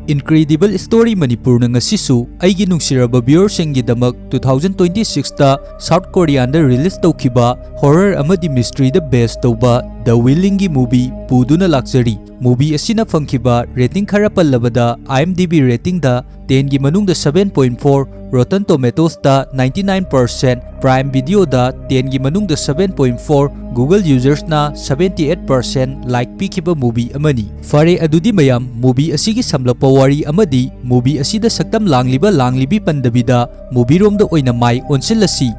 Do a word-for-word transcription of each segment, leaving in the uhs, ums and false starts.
Incredible Story ꯃꯅꯤꯄꯨꯔꯅ ꯉꯁꯤꯁꯨ ꯑꯩꯒꯤ ꯅꯨꯡꯁꯤꯔꯕ viewerꯁꯤꯡꯒꯤꯗꯃꯛ two thousand twenty sixꯇ South Koreaꯗ release ꯇꯧꯈꯤꯕ horror ꯑꯃꯗꯤ mysteryꯗ base ꯇꯧꯕ The Willingꯒꯤ movie ꯄꯨꯗꯨꯅ ꯂꯥꯛꯆꯔꯤ꯫ Movie ꯑꯁꯤꯅ ꯐꯪꯈꯤꯕ rating ꯈꯔ ꯄꯜꯂꯕꯗ, IMDb ratingꯗ tenꯒꯤ ꯃꯅꯨꯡꯗ seven point four, Rotten Tomatoesꯇ ninety nine percent, Prime Videoꯗ tenꯒꯤ ꯃꯅꯨꯡꯗ seven point four, Google usersꯅ seventy eight percent like ꯄꯤꯈꯤꯕ movie ꯑꯃꯅꯤ꯫ ꯐꯔꯦ, ꯑꯗꯨꯗꯤ ꯃꯌꯥꯝ, movie ꯑꯁꯤꯒꯤ ꯁꯝꯂꯞꯄ ꯋꯥꯔꯤ ꯑꯃꯗꯤ movie ꯑꯁꯤꯗ ꯁꯛꯇꯝ ꯂꯥꯡꯂꯤꯕ ꯂꯥꯡꯂꯤꯕꯤ ꯄꯟꯗꯕꯤꯗ movieꯔꯣꯝꯗ ꯑꯣꯏꯅ ꯃꯥꯏ ꯑꯣꯟꯁꯤꯜꯂꯁꯤ꯫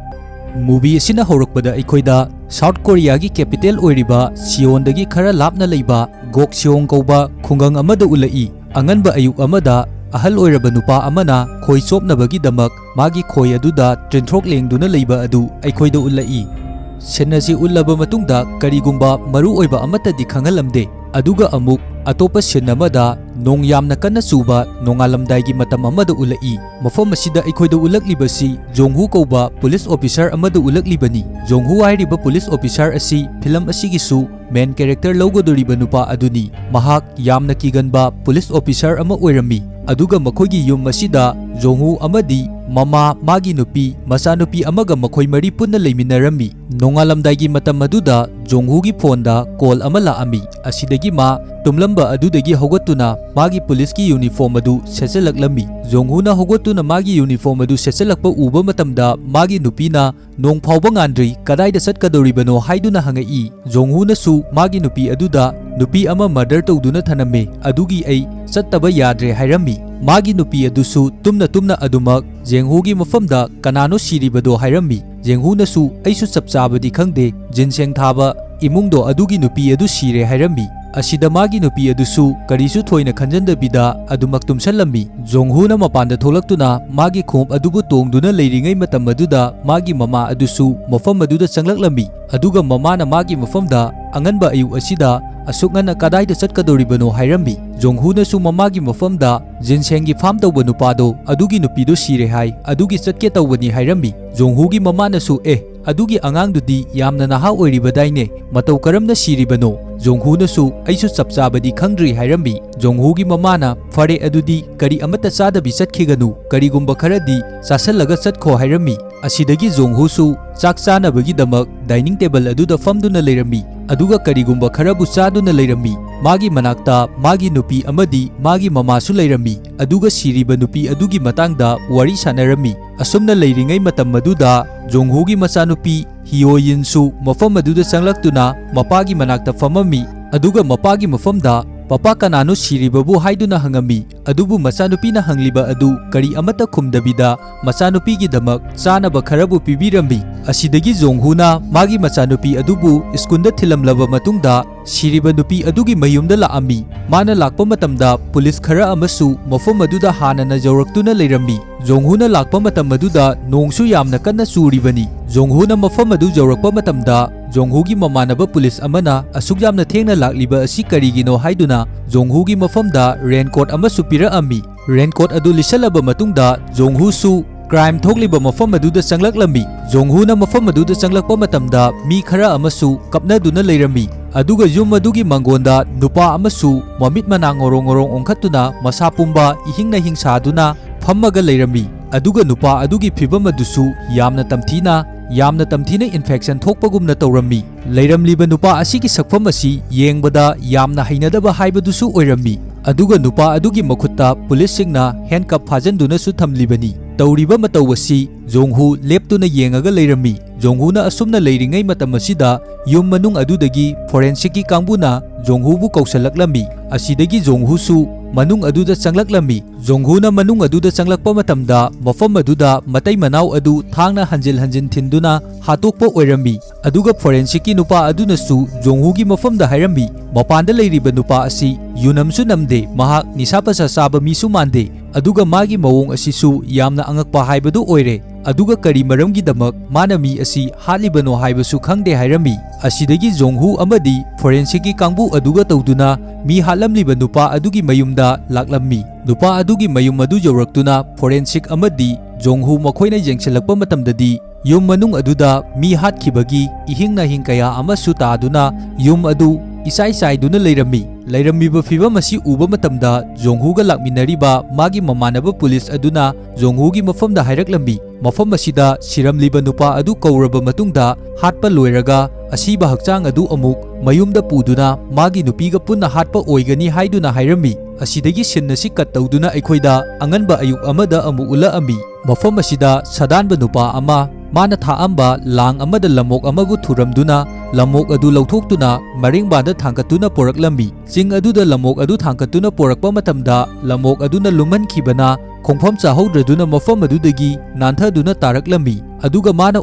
Movie ꯑꯁꯤꯅ ꯍꯧꯔꯛꯄꯗ ꯑꯩꯈꯣꯏꯗ South Koreaꯒꯤ capital ꯑꯣꯏꯔꯤꯕ ꯁꯤꯑꯣꯟꯗꯒꯤ ꯈꯔ ꯂꯥꯞꯅ ꯂꯩꯕ ꯒꯣꯛꯁꯤꯑꯣꯡ ꯀꯧꯕ ꯈꯨꯡꯒꯪ ꯑꯃꯗ ꯎꯠꯂꯛꯏ꯫ ꯑꯉꯟꯕ ꯑꯌꯨꯛ ꯑꯃꯗ ꯑꯍꯜ ꯑꯣꯏꯔꯕ ꯅꯨꯄꯥ ꯑꯃꯅ ꯈꯣꯏ ꯆꯣꯞꯅꯕꯒꯤꯗꯃꯛ ꯃꯥꯒꯤ ꯈꯣꯏ ꯑꯗꯨꯗ ꯇ꯭ꯔꯤꯟꯊ꯭ꯔꯣꯛ ꯂꯦꯡꯗꯨꯅ ꯂꯩꯕ ꯑꯗꯨ ꯑꯩꯈꯣꯏꯗ ꯎꯠꯂꯛꯏ꯫ Scene ꯑꯁꯤ ꯎꯠꯂꯕ ꯃꯇꯨꯡꯗ ꯀꯔꯤꯒꯨꯝꯕ ꯃꯔꯨ ꯑꯣꯏꯕ ꯑꯃꯠꯇꯗꯤ ꯈꯪꯍꯜꯂꯝꯗꯦ꯫ ꯑꯗꯨꯒ ꯑꯃꯨꯛ ꯑꯇꯣꯞꯄ scene ꯑꯃꯗ ꯅꯣꯡ ꯌꯥꯝꯅ ꯀꯟꯅ ꯆꯨꯕ ꯅꯣꯡꯉꯥꯜꯂꯝꯗꯥꯏꯒꯤ ꯃꯇꯝ ꯑꯃꯗ ꯎꯠꯂꯛꯏ꯫ ꯃꯐꯝ ꯑꯁꯤꯗ ꯑꯩꯈꯣꯏꯗ ꯎꯠꯂꯛꯂꯤꯕꯁꯤ ꯖꯣꯡꯍꯨ ꯀꯧꯕ police officer ꯑꯃꯗ ꯎꯠꯂꯛꯂꯤꯕꯅꯤ꯫ ꯖꯣꯡꯍꯨ ꯍꯥꯏꯔꯤꯕ police officer ꯑꯁꯤ film ꯑꯁꯤꯒꯤꯁꯨ main character ꯂꯧꯒꯗꯧꯔꯤꯕ ꯅꯨꯄꯥ ꯑꯗꯨꯅꯤ꯫ ꯃꯍꯥꯛ ꯌꯥꯝꯅ ꯀꯤꯒꯟꯕ police officer ꯑꯃ ꯑꯣꯏꯔꯝꯃꯤ꯫ ꯑꯗꯨꯒ ꯃꯈꯣꯏꯒꯤ ꯌꯨꯝ ꯑꯁꯤꯗ ꯖꯣꯡꯍꯨ ꯑꯃꯗꯤ ꯃꯃꯥ, ꯃꯥꯒꯤ ꯅꯨꯄꯤ, ꯃꯆꯥꯅꯨꯄꯤ ꯑꯃꯒ ꯃꯈꯣꯏ ꯃꯔꯤ ꯄꯨꯟꯅ ꯂꯩꯃꯤꯟꯅꯔꯝꯃꯤ꯫ ꯅꯣꯡꯉꯥꯜꯂꯝꯗꯥꯏꯒꯤ ꯃꯇꯝ ꯑꯗꯨꯗ ꯖꯣꯡꯍꯨꯒꯤ phoneꯗ call ꯑꯃ ꯂꯥꯛꯑꯝꯃꯤ꯫ ꯑꯁꯤꯗꯒꯤ ꯃꯥ ꯇꯨꯝꯂꯝꯕ ꯑꯗꯨꯗꯒꯤ ꯍꯧꯒꯠꯇꯨꯅ ꯃꯥꯒꯤ policeꯀꯤ uniform ꯑꯗꯨ ꯁꯦꯠꯆꯜꯂꯛꯂꯝꯃꯤ꯫ ꯖꯣꯡꯍꯨꯅ ꯍꯧꯒꯠꯇꯨꯅ ꯃꯥꯒꯤ uniform ꯑꯗꯨ ꯁꯦꯠꯆꯜꯂꯛꯄ ꯎꯕ ꯃꯇꯝꯗ ꯃꯥꯒꯤ ꯅꯨꯄꯤꯅ "ꯅꯣꯡ ꯐꯥꯎꯕ ꯉꯥꯟꯗ꯭ꯔꯤ, ꯀꯗꯥꯏꯗ ꯆꯠꯀꯗꯧꯔꯤꯕꯅꯣ?" ꯍꯥꯏꯗꯨꯅ ꯍꯪꯉꯛꯏ꯫ ꯖꯣꯡꯍꯨꯅꯁꯨ ꯃꯥꯒꯤ ꯅꯨꯄꯤ ꯑꯗꯨꯗ "ꯅꯨꯄꯤ ꯑꯃ murder ꯇꯧꯗꯨꯅ ꯊꯅꯝꯃꯦ, ꯑꯗꯨꯒꯤ ꯑꯩ ꯆꯠꯇꯕ ꯌꯥꯗ꯭ꯔꯦ" ꯍꯥꯏꯔꯝꯃꯤ꯫ ꯃꯥꯒꯤ ꯅꯨꯄꯤ ꯑꯗꯨꯁꯨ ꯇꯨꯝꯅ ꯇꯨꯝꯅ ꯑꯗꯨꯃꯛ ꯖꯦꯡꯍꯨꯒꯤ ꯃꯐꯝꯗ "ꯀꯅꯥꯅꯣ ꯁꯤꯔꯤꯕꯗꯣ?" ꯍꯥꯏꯔꯝꯃꯤ꯫ ꯖꯦꯡꯍꯨꯅꯁꯨ "ꯑꯩꯁꯨ ꯆꯞ ꯆꯥꯕꯗꯤ ꯈꯪꯗꯦ, ꯖꯤꯟꯁꯦꯡ ꯊꯥꯕ ꯏꯃꯨꯡꯗꯣ ꯑꯗꯨꯒꯤ ꯅꯨꯄꯤ ꯑꯗꯨ ꯁꯤꯔꯦ" ꯍꯥꯏꯔꯝꯃꯤ꯫ ꯑꯁꯤꯗ ꯃꯥꯒꯤ ꯅꯨꯄꯤ ꯑꯗꯨꯁꯨ ꯀꯔꯤꯁꯨ ꯊꯣꯏꯅ ꯈꯟꯖꯟꯗꯕꯤꯗ ꯑꯗꯨꯃꯛ ꯇꯨꯝꯁꯜꯂꯝꯃꯤ꯫ ꯖꯣꯡꯍꯨꯅ ꯃꯄꯥꯟꯗ ꯊꯣꯛꯂꯛꯇꯨꯅ ꯃꯥꯒꯤ ꯈꯣꯡꯎꯞ ꯑꯗꯨꯕꯨ ꯇꯣꯡꯗꯨꯅ ꯂꯩꯔꯤꯉꯩ ꯃꯇꯝ ꯑꯗꯨꯗ ꯃꯥꯒꯤ ꯃꯃꯥ ꯑꯗꯨꯁꯨ ꯃꯐꯝ ꯑꯗꯨꯗ ꯆꯪꯂꯛꯂꯝꯃꯤ꯫ ꯑꯗꯨꯒ ꯃꯃꯥꯅ ꯃꯥꯒꯤ ꯃꯐꯝꯗ "ꯑꯉꯟꯕ ꯑꯌꯨꯛ ꯑꯁꯤꯗ ꯑꯁꯨꯛ ꯉꯟꯅ ꯀꯗꯥꯏꯗ ꯆꯠꯀꯗꯧꯔꯤꯕꯅꯣ?" ꯍꯥꯏꯔꯝꯃꯤ꯫ ꯖꯣꯡꯍꯨꯅꯁꯨ ꯃꯃꯥꯒꯤ ꯃꯐꯝꯗ "ꯖꯤꯟꯁꯦꯡꯒꯤ farm ꯇꯧꯕ ꯅꯨꯄꯥꯗꯣ ꯑꯗꯨꯒꯤ ꯅꯨꯄꯤꯗꯣ ꯁꯤꯔꯦ ꯍꯥꯏ, ꯑꯗꯨꯒꯤ ꯆꯠꯀꯦ ꯇꯧꯕꯅꯤ" ꯍꯥꯏꯔꯝꯃꯤ꯫ ꯖꯣꯡꯍꯨꯒꯤ ꯃꯃꯥꯅꯁꯨ "ꯑꯦ, "ꯑꯗꯨꯒꯤ ꯑꯉꯥꯡꯗꯨꯗꯤ ꯌꯥꯝꯅ ꯅꯍꯥ ꯑꯣꯏꯔꯤꯕꯗꯥꯏꯅꯦ, ꯃꯇꯧ ꯀꯔꯝꯅ ꯁꯤꯔꯤꯕꯅꯣ?" ꯖꯣꯡꯍꯨꯅꯁꯨ, "ꯑꯩꯁꯨ ꯆꯞ ꯆꯥꯕꯗꯤ ꯈꯪꯗ꯭ꯔꯤ" ꯍꯥꯏꯔꯝꯃꯤ꯫ ꯖꯣꯡꯍꯨꯒꯤ ꯃꯃꯥꯅ, "ꯐꯔꯦ, ꯑꯗꯨꯗꯤ ꯀꯔꯤ ꯑꯃꯠꯇ ꯆꯥꯗꯕꯤ ꯆꯠꯈꯤꯒꯅꯨ, ꯀꯔꯤꯒꯨꯝꯕ ꯈꯔꯗꯤ ꯆꯥꯁꯜꯂꯒ ꯆꯠꯈꯣ" ꯍꯥꯏꯔꯝꯃꯤ꯫ ꯑꯁꯤꯗꯒꯤ ꯖꯣꯡꯍꯨꯁꯨ ꯆꯥꯛ ꯆꯥꯅꯕꯒꯤꯗꯃꯛ dining table ꯑꯗꯨꯗ ꯐꯝꯗꯨꯅ ꯂꯩꯔꯝꯃꯤ, ꯑꯗꯨꯒ ꯀꯔꯤꯒꯨꯝꯕ ꯈꯔꯕꯨ ꯆꯥꯗꯨꯅ ꯂꯩꯔꯝꯃꯤ꯫ ꯃꯥꯒꯤ ꯃꯅꯥꯛꯇ ꯃꯥꯒꯤ ꯅꯨꯄꯤ ꯑꯃꯗꯤ ꯃꯥꯒꯤ ꯃꯃꯥꯁꯨ ꯂꯩꯔꯝꯃꯤ, ꯑꯗꯨꯒ ꯁꯤꯔꯤꯕ ꯅꯨꯄꯤ ꯑꯗꯨꯒꯤ ꯃꯇꯥꯡꯗ ꯋꯥꯔꯤ ꯁꯥꯟꯅꯔꯝꯃꯤ꯫ ꯑꯁꯨꯝꯅ ꯂꯩꯔꯤꯉꯩ ꯃꯇꯝ ꯑꯗꯨꯗ ꯖꯣꯡꯍꯨꯒꯤ ꯃꯆꯥꯅꯨꯄꯤ ꯍꯤꯌꯣꯌꯤꯟꯁꯨ ꯃꯐꯝ ꯑꯗꯨꯗ ꯆꯪꯂꯛꯇꯨꯅ ꯃꯄꯥꯒꯤ ꯃꯅꯥꯛꯇ ꯐꯝꯃꯝꯃꯤ, ꯑꯗꯨꯒ ꯃꯄꯥꯒꯤ ꯃꯐꯝꯗ, "ꯄꯄꯥ, ꯀꯅꯥꯅꯣ ꯁꯤꯔꯤꯕꯕꯨ?" ꯍꯥꯏꯗꯨꯅ ꯍꯪꯉꯝꯃꯤ꯫ ꯑꯗꯨꯕꯨ ꯃꯆꯥꯅꯨꯄꯤꯅ ꯍꯪꯂꯤꯕ ꯑꯗꯨ ꯀꯔꯤ ꯑꯃꯠꯇ ꯈꯨꯝꯗꯕꯤꯗ ꯃꯆꯥꯅꯨꯄꯤꯒꯤꯗꯃꯛ ꯆꯥꯅꯕ ꯈꯔꯕꯨ ꯄꯤꯕꯤꯔꯝꯃꯤ꯫ ꯑꯁꯤꯗꯒꯤ ꯖꯣꯡꯍꯨꯅ ꯃꯥꯒꯤ ꯃꯆꯥꯅꯨꯄꯤ ꯑꯗꯨꯕꯨ ꯁ꯭ꯀꯨꯜꯗ ꯊꯤꯜꯂꯝꯂꯕ ꯃꯇꯨꯡꯗ ꯁꯤꯔꯤꯕ ꯅꯨꯄꯤ ꯑꯗꯨꯒꯤ ꯃꯌꯨꯝꯗ ꯂꯥꯛꯑꯝꯃꯤ꯫ ꯃꯥꯅ ꯂꯥꯛꯄ ꯃꯇꯝꯗ ꯄꯨꯂꯤꯁ ꯈꯔ ꯑꯃꯁꯨ ꯃꯐꯝ ꯑꯗꯨꯗ ꯍꯥꯟꯅꯅ ꯌꯧꯔꯛꯇꯨꯅ ꯂꯩꯔꯝꯃꯤ꯫ ꯖꯣꯡꯍꯨꯅ ꯂꯥꯛꯄ ꯃꯇꯝ ꯑꯗꯨꯗ ꯅꯣꯡꯁꯨ ꯌꯥꯝꯅ ꯀꯟꯅ ꯆꯨꯔꯤꯕꯅꯤ꯫ ꯖꯣꯡꯍꯨꯅ ꯃꯐꯝ ꯑꯗꯨ ꯌꯧꯔꯛꯄ ꯃꯇꯝꯗ ꯖꯣꯡꯍꯨꯒꯤ ꯃꯃꯥꯟꯅꯕ ꯄꯨꯂꯤꯁ ꯑꯃꯅ ꯑꯁꯨꯛ ꯌꯥꯝꯅ ꯊꯦꯡꯅ ꯂꯥꯛꯂꯤꯕ ꯑꯁꯤ ꯀꯔꯤꯒꯤꯅꯣ ꯍꯥꯏꯗꯨꯅ ꯖꯣꯡꯍꯨꯒꯤ ꯃꯐꯝꯗ raincoat ꯑꯃꯁꯨ ꯄꯤꯔꯛꯑꯝꯃꯤ꯫ Raincoat ꯑꯗꯨ ꯂꯤꯠꯁꯜꯂꯕ ꯃꯇꯨꯡꯗ ꯖꯣꯡꯍꯨꯁꯨ crime ꯊꯣꯛꯂꯤꯕ ꯃꯐꯝ ꯑꯗꯨꯗ ꯆꯪꯂꯛꯂꯝꯃꯤ꯫ ꯖꯣꯡꯍꯨꯅ ꯃꯐꯝ ꯑꯗꯨꯗ ꯆꯪꯂꯛꯄ ꯃꯇꯝꯗ ꯃꯤ ꯈꯔ ꯑꯃꯁꯨ ꯀꯞꯅꯗꯨꯅ ꯂꯩꯔꯝꯃꯤ, ꯑꯗꯨꯒ ꯌꯨꯝ ꯑꯗꯨꯒꯤ ꯃꯥꯡꯒꯣꯟꯗ ꯅꯨꯄꯥ ꯑꯃꯁꯨ ꯃꯃꯤꯠ ꯃꯅꯥ ꯉꯣꯔꯣꯡ ꯉꯣꯔꯣꯡ ꯑꯣꯟꯈꯠꯇꯨꯅ ꯃꯁꯥ ꯄꯨꯝꯕ ꯏꯍꯤꯡ ꯅꯍꯤꯡ ꯁꯥꯗꯨꯅ ꯐꯝꯃꯒ ꯂꯩꯔꯝꯃꯤ꯫ ꯑꯗꯨꯒ ꯅꯨꯄꯥ ꯑꯗꯨꯒꯤ ꯐꯤꯚꯝ ꯑꯗꯨꯁꯨ ꯌꯥꯝꯅ ꯇꯝꯊꯤꯅ, ꯌꯥꯝꯅ ꯇꯝꯊꯤꯅ infection ꯊꯣꯛꯄꯒꯨꯝꯅ ꯇꯧꯔꯝꯃꯤ꯫ ꯂꯩꯔꯝꯂꯤꯕ ꯅꯨꯄꯥ ꯑꯁꯤꯒꯤ ꯁꯛꯐꯝ ꯑꯁꯤ ꯌꯦꯡꯕꯗ ꯌꯥꯝꯅ ꯍꯩꯅꯗꯕ ꯍꯥꯏꯕꯗꯨꯁꯨ ꯑꯣꯏꯔꯝꯃꯤ꯫ ꯑꯗꯨꯒ ꯅꯨꯄꯥ ꯑꯗꯨꯒꯤ ꯃꯈꯨꯠꯇ ꯄꯨꯂꯤꯁꯁꯤꯡꯅ handcuff ꯐꯥꯖꯤꯟꯗꯨꯅꯁꯨ ꯊꯝꯂꯤꯕꯅꯤ꯫ ꯇꯧꯔꯤꯕ ꯃꯇꯧ ꯑꯁꯤ ꯖꯣꯡꯍꯨ ꯂꯦꯞꯇꯨꯅ ꯌꯦꯡꯉꯒ ꯂꯩꯔꯝꯃꯤ꯫ ꯖꯣꯡꯍꯨꯅ ꯑꯁꯨꯝꯅ ꯂꯩꯔꯤꯉꯩ ꯃꯇꯝ ꯑꯁꯤꯗ ꯌꯨꯝ ꯃꯅꯨꯡ ꯑꯗꯨꯗꯒꯤ forensicꯀꯤ ꯀꯥꯡꯕꯨꯅ ꯖꯣꯡꯍꯨꯕꯨ ꯀꯧꯁꯜꯂꯛꯂꯝꯃꯤ꯫ ꯑꯁꯤꯗꯒꯤ ꯖꯣꯡꯍꯨꯁꯨ ꯃꯅꯨꯡ ꯑꯗꯨꯗ ꯆꯪꯂꯛꯂꯝꯃꯤ꯫ ꯖꯣꯡꯍꯨꯅ ꯃꯅꯨꯡ ꯑꯗꯨꯗ ꯆꯪꯂꯛꯄ ꯃꯇꯝꯗ ꯃꯐꯝ ꯑꯗꯨꯗ ꯃꯇꯩ ꯃꯅꯥꯎ ꯑꯗꯨ ꯊꯥꯡꯅ ꯍꯟꯖꯤꯟ ꯍꯟꯖꯤꯟ ꯊꯤꯟꯗꯨꯅ ꯍꯥꯠꯇꯣꯛꯄ ꯑꯣꯏꯔꯝꯃꯤ꯫ ꯑꯗꯨꯒ forensicꯀꯤ ꯅꯨꯄꯥ ꯑꯗꯨꯅꯁꯨ ꯖꯣꯡꯍꯨꯒꯤ ꯃꯐꯝꯗ ꯍꯥꯏꯔꯝꯃꯤ, "ꯃꯄꯥꯟꯗ ꯂꯩꯔꯤꯕ ꯅꯨꯄꯥ ꯑꯁꯤ ꯌꯨꯅꯝꯁꯨ ꯅꯝꯗꯦ, ꯃꯍꯥꯛ ꯅꯤꯁꯥ ꯄꯁꯥ ꯆꯥꯕ ꯃꯤꯁꯨ ꯃꯥꯟꯗꯦ, ꯑꯗꯨꯒ ꯃꯥꯒꯤ ꯃꯑꯣꯡ ꯑꯁꯤꯁꯨ ꯌꯥꯝꯅ ꯑꯉꯛꯄ ꯍꯥꯏꯕꯗꯨ ꯑꯣꯏꯔꯦ꯫ ꯑꯗꯨꯒ ꯀꯔꯤ ꯃꯔꯝꯒꯤꯗꯃꯛ ꯃꯥꯅ ꯃꯤ ꯑꯁꯤ ꯍꯥꯠꯂꯤꯕꯅꯣ ꯍꯥꯏꯕꯁꯨ ꯈꯪꯗꯦ" ꯍꯥꯏꯔꯝꯃꯤ꯫ ꯑꯁꯤꯗꯒꯤ ꯖꯣꯡꯍꯨ ꯑꯃꯗꯤ forensicꯀꯤ ꯀꯥꯡꯕꯨ ꯑꯗꯨꯒ ꯇꯧꯗꯨꯅ ꯃꯤ ꯍꯥꯠꯂꯝꯂꯤꯕ ꯅꯨꯄꯥ ꯑꯗꯨꯒꯤ ꯃꯌꯨꯝꯗ ꯂꯥꯛꯂꯝꯃꯤ꯫ ꯅꯨꯄꯥ ꯑꯗꯨꯒꯤ ꯃꯌꯨꯝ ꯑꯗꯨ ꯌꯧꯔꯛꯇꯨꯅ forensic ꯑꯃꯗꯤ ꯖꯣꯡꯍꯨ ꯃꯈꯣꯏꯅ ꯌꯦꯡꯁꯤꯜꯂꯛꯄ ꯃꯇꯝꯗꯗꯤ ꯌꯨꯝ ꯃꯅꯨꯡ ꯑꯗꯨꯗ ꯃꯤ ꯍꯥꯠꯈꯤꯕꯒꯤ ꯏꯍꯤꯡ ꯅꯥꯍꯤꯡ ꯀꯌꯥ ꯑꯃꯁꯨ ꯇꯥꯗꯨꯅ ꯌꯨꯝ ꯑꯗꯨ ꯏꯆꯥꯏ ꯆꯥꯏꯗꯨꯅ ꯂꯩꯔꯝꯃꯤ꯫ ꯂꯩꯔꯝꯃꯤꯕ ꯐꯤꯚꯝ ꯑꯁꯤ ꯎꯕ ꯃꯇꯝꯗ ꯖꯣꯡꯍꯨꯒ ꯂꯥꯛꯃꯤꯟꯅꯔꯤꯕ ꯃꯥꯒꯤ ꯃꯃꯥꯟꯅꯕ ꯄꯨꯂꯤꯁ ꯑꯗꯨꯅ ꯖꯣꯡꯍꯨꯒꯤ ꯃꯐꯝꯗ ꯍꯥꯏꯔꯛꯂꯝꯃꯤ꯫ ꯃꯐꯝ ꯑꯁꯤꯗ ꯁꯤꯔꯝꯂꯤꯕ ꯅꯨꯄꯥ ꯑꯗꯨ ꯀꯧꯔꯕ ꯃꯇꯨꯡꯗ ꯍꯥꯠꯄ ꯂꯣꯏꯔꯒ ꯑꯁꯤꯕ ꯍꯛꯆꯥꯡ ꯑꯗꯨ ꯑꯃꯨꯛ ꯃꯌꯨꯝꯗ ꯄꯨꯗꯨꯅ ꯃꯥꯒꯤ ꯅꯨꯄꯤꯒ ꯄꯨꯟꯅ ꯍꯥꯠꯄ ꯑꯣꯏꯒꯅꯤ ꯍꯥꯏꯗꯨꯅ ꯍꯥꯏꯔꯝꯃꯤ꯫ ꯑꯁꯤꯗꯒꯤ ꯁꯤꯟ ꯑꯁꯤ ꯀꯠ ꯇꯧꯗꯨꯅ ꯑꯩꯈꯣꯏꯗ ꯑꯉꯟꯕ ꯑꯌꯨꯛ ꯑꯃꯗ ꯑꯃꯨꯛ ꯎꯠꯂꯛꯑꯝꯃꯤ꯫ ꯃꯐꯝ ꯑꯁꯤꯗ ꯁꯥꯗꯥꯟꯕ ꯅꯨꯄꯥ ꯑꯃ ꯃꯥꯅ ꯊꯥꯛꯑꯝꯕ ꯂꯥꯡ ꯑꯃꯗ ꯂꯝꯃꯣꯛ ꯑꯃꯕꯨ ꯊꯨꯔꯝꯗꯨꯅ ꯂꯝꯃꯣꯛ ꯑꯗꯨ ꯂꯧꯊꯣꯛꯇꯨꯅ ꯃꯔꯤꯡꯕꯥꯟꯗ ꯊꯥꯡꯒꯠꯇꯨꯅ ꯄꯣꯔꯛꯂꯝꯃꯤ꯫ ꯆꯤꯡ ꯑꯗꯨꯗ ꯂꯝꯃꯣꯛ ꯑꯗꯨ ꯊꯥꯡꯒꯠꯇꯨꯅ ꯄꯣꯔꯛꯄ ꯃꯇꯝꯗ ꯂꯝꯃꯣꯛ ꯑꯗꯨꯅ ꯂꯨꯝꯍꯟꯈꯤꯕꯅ ꯈꯣꯡꯐꯝ ꯆꯥꯍꯧꯗ꯭ꯔꯗꯨꯅ ꯃꯐꯝ ꯑꯗꯨꯗꯒꯤ ꯅꯥꯟꯊꯗꯨꯅ ꯇꯥꯔꯛꯂꯝꯃꯤ꯫ ꯑꯗꯨꯒ ꯃꯥꯅ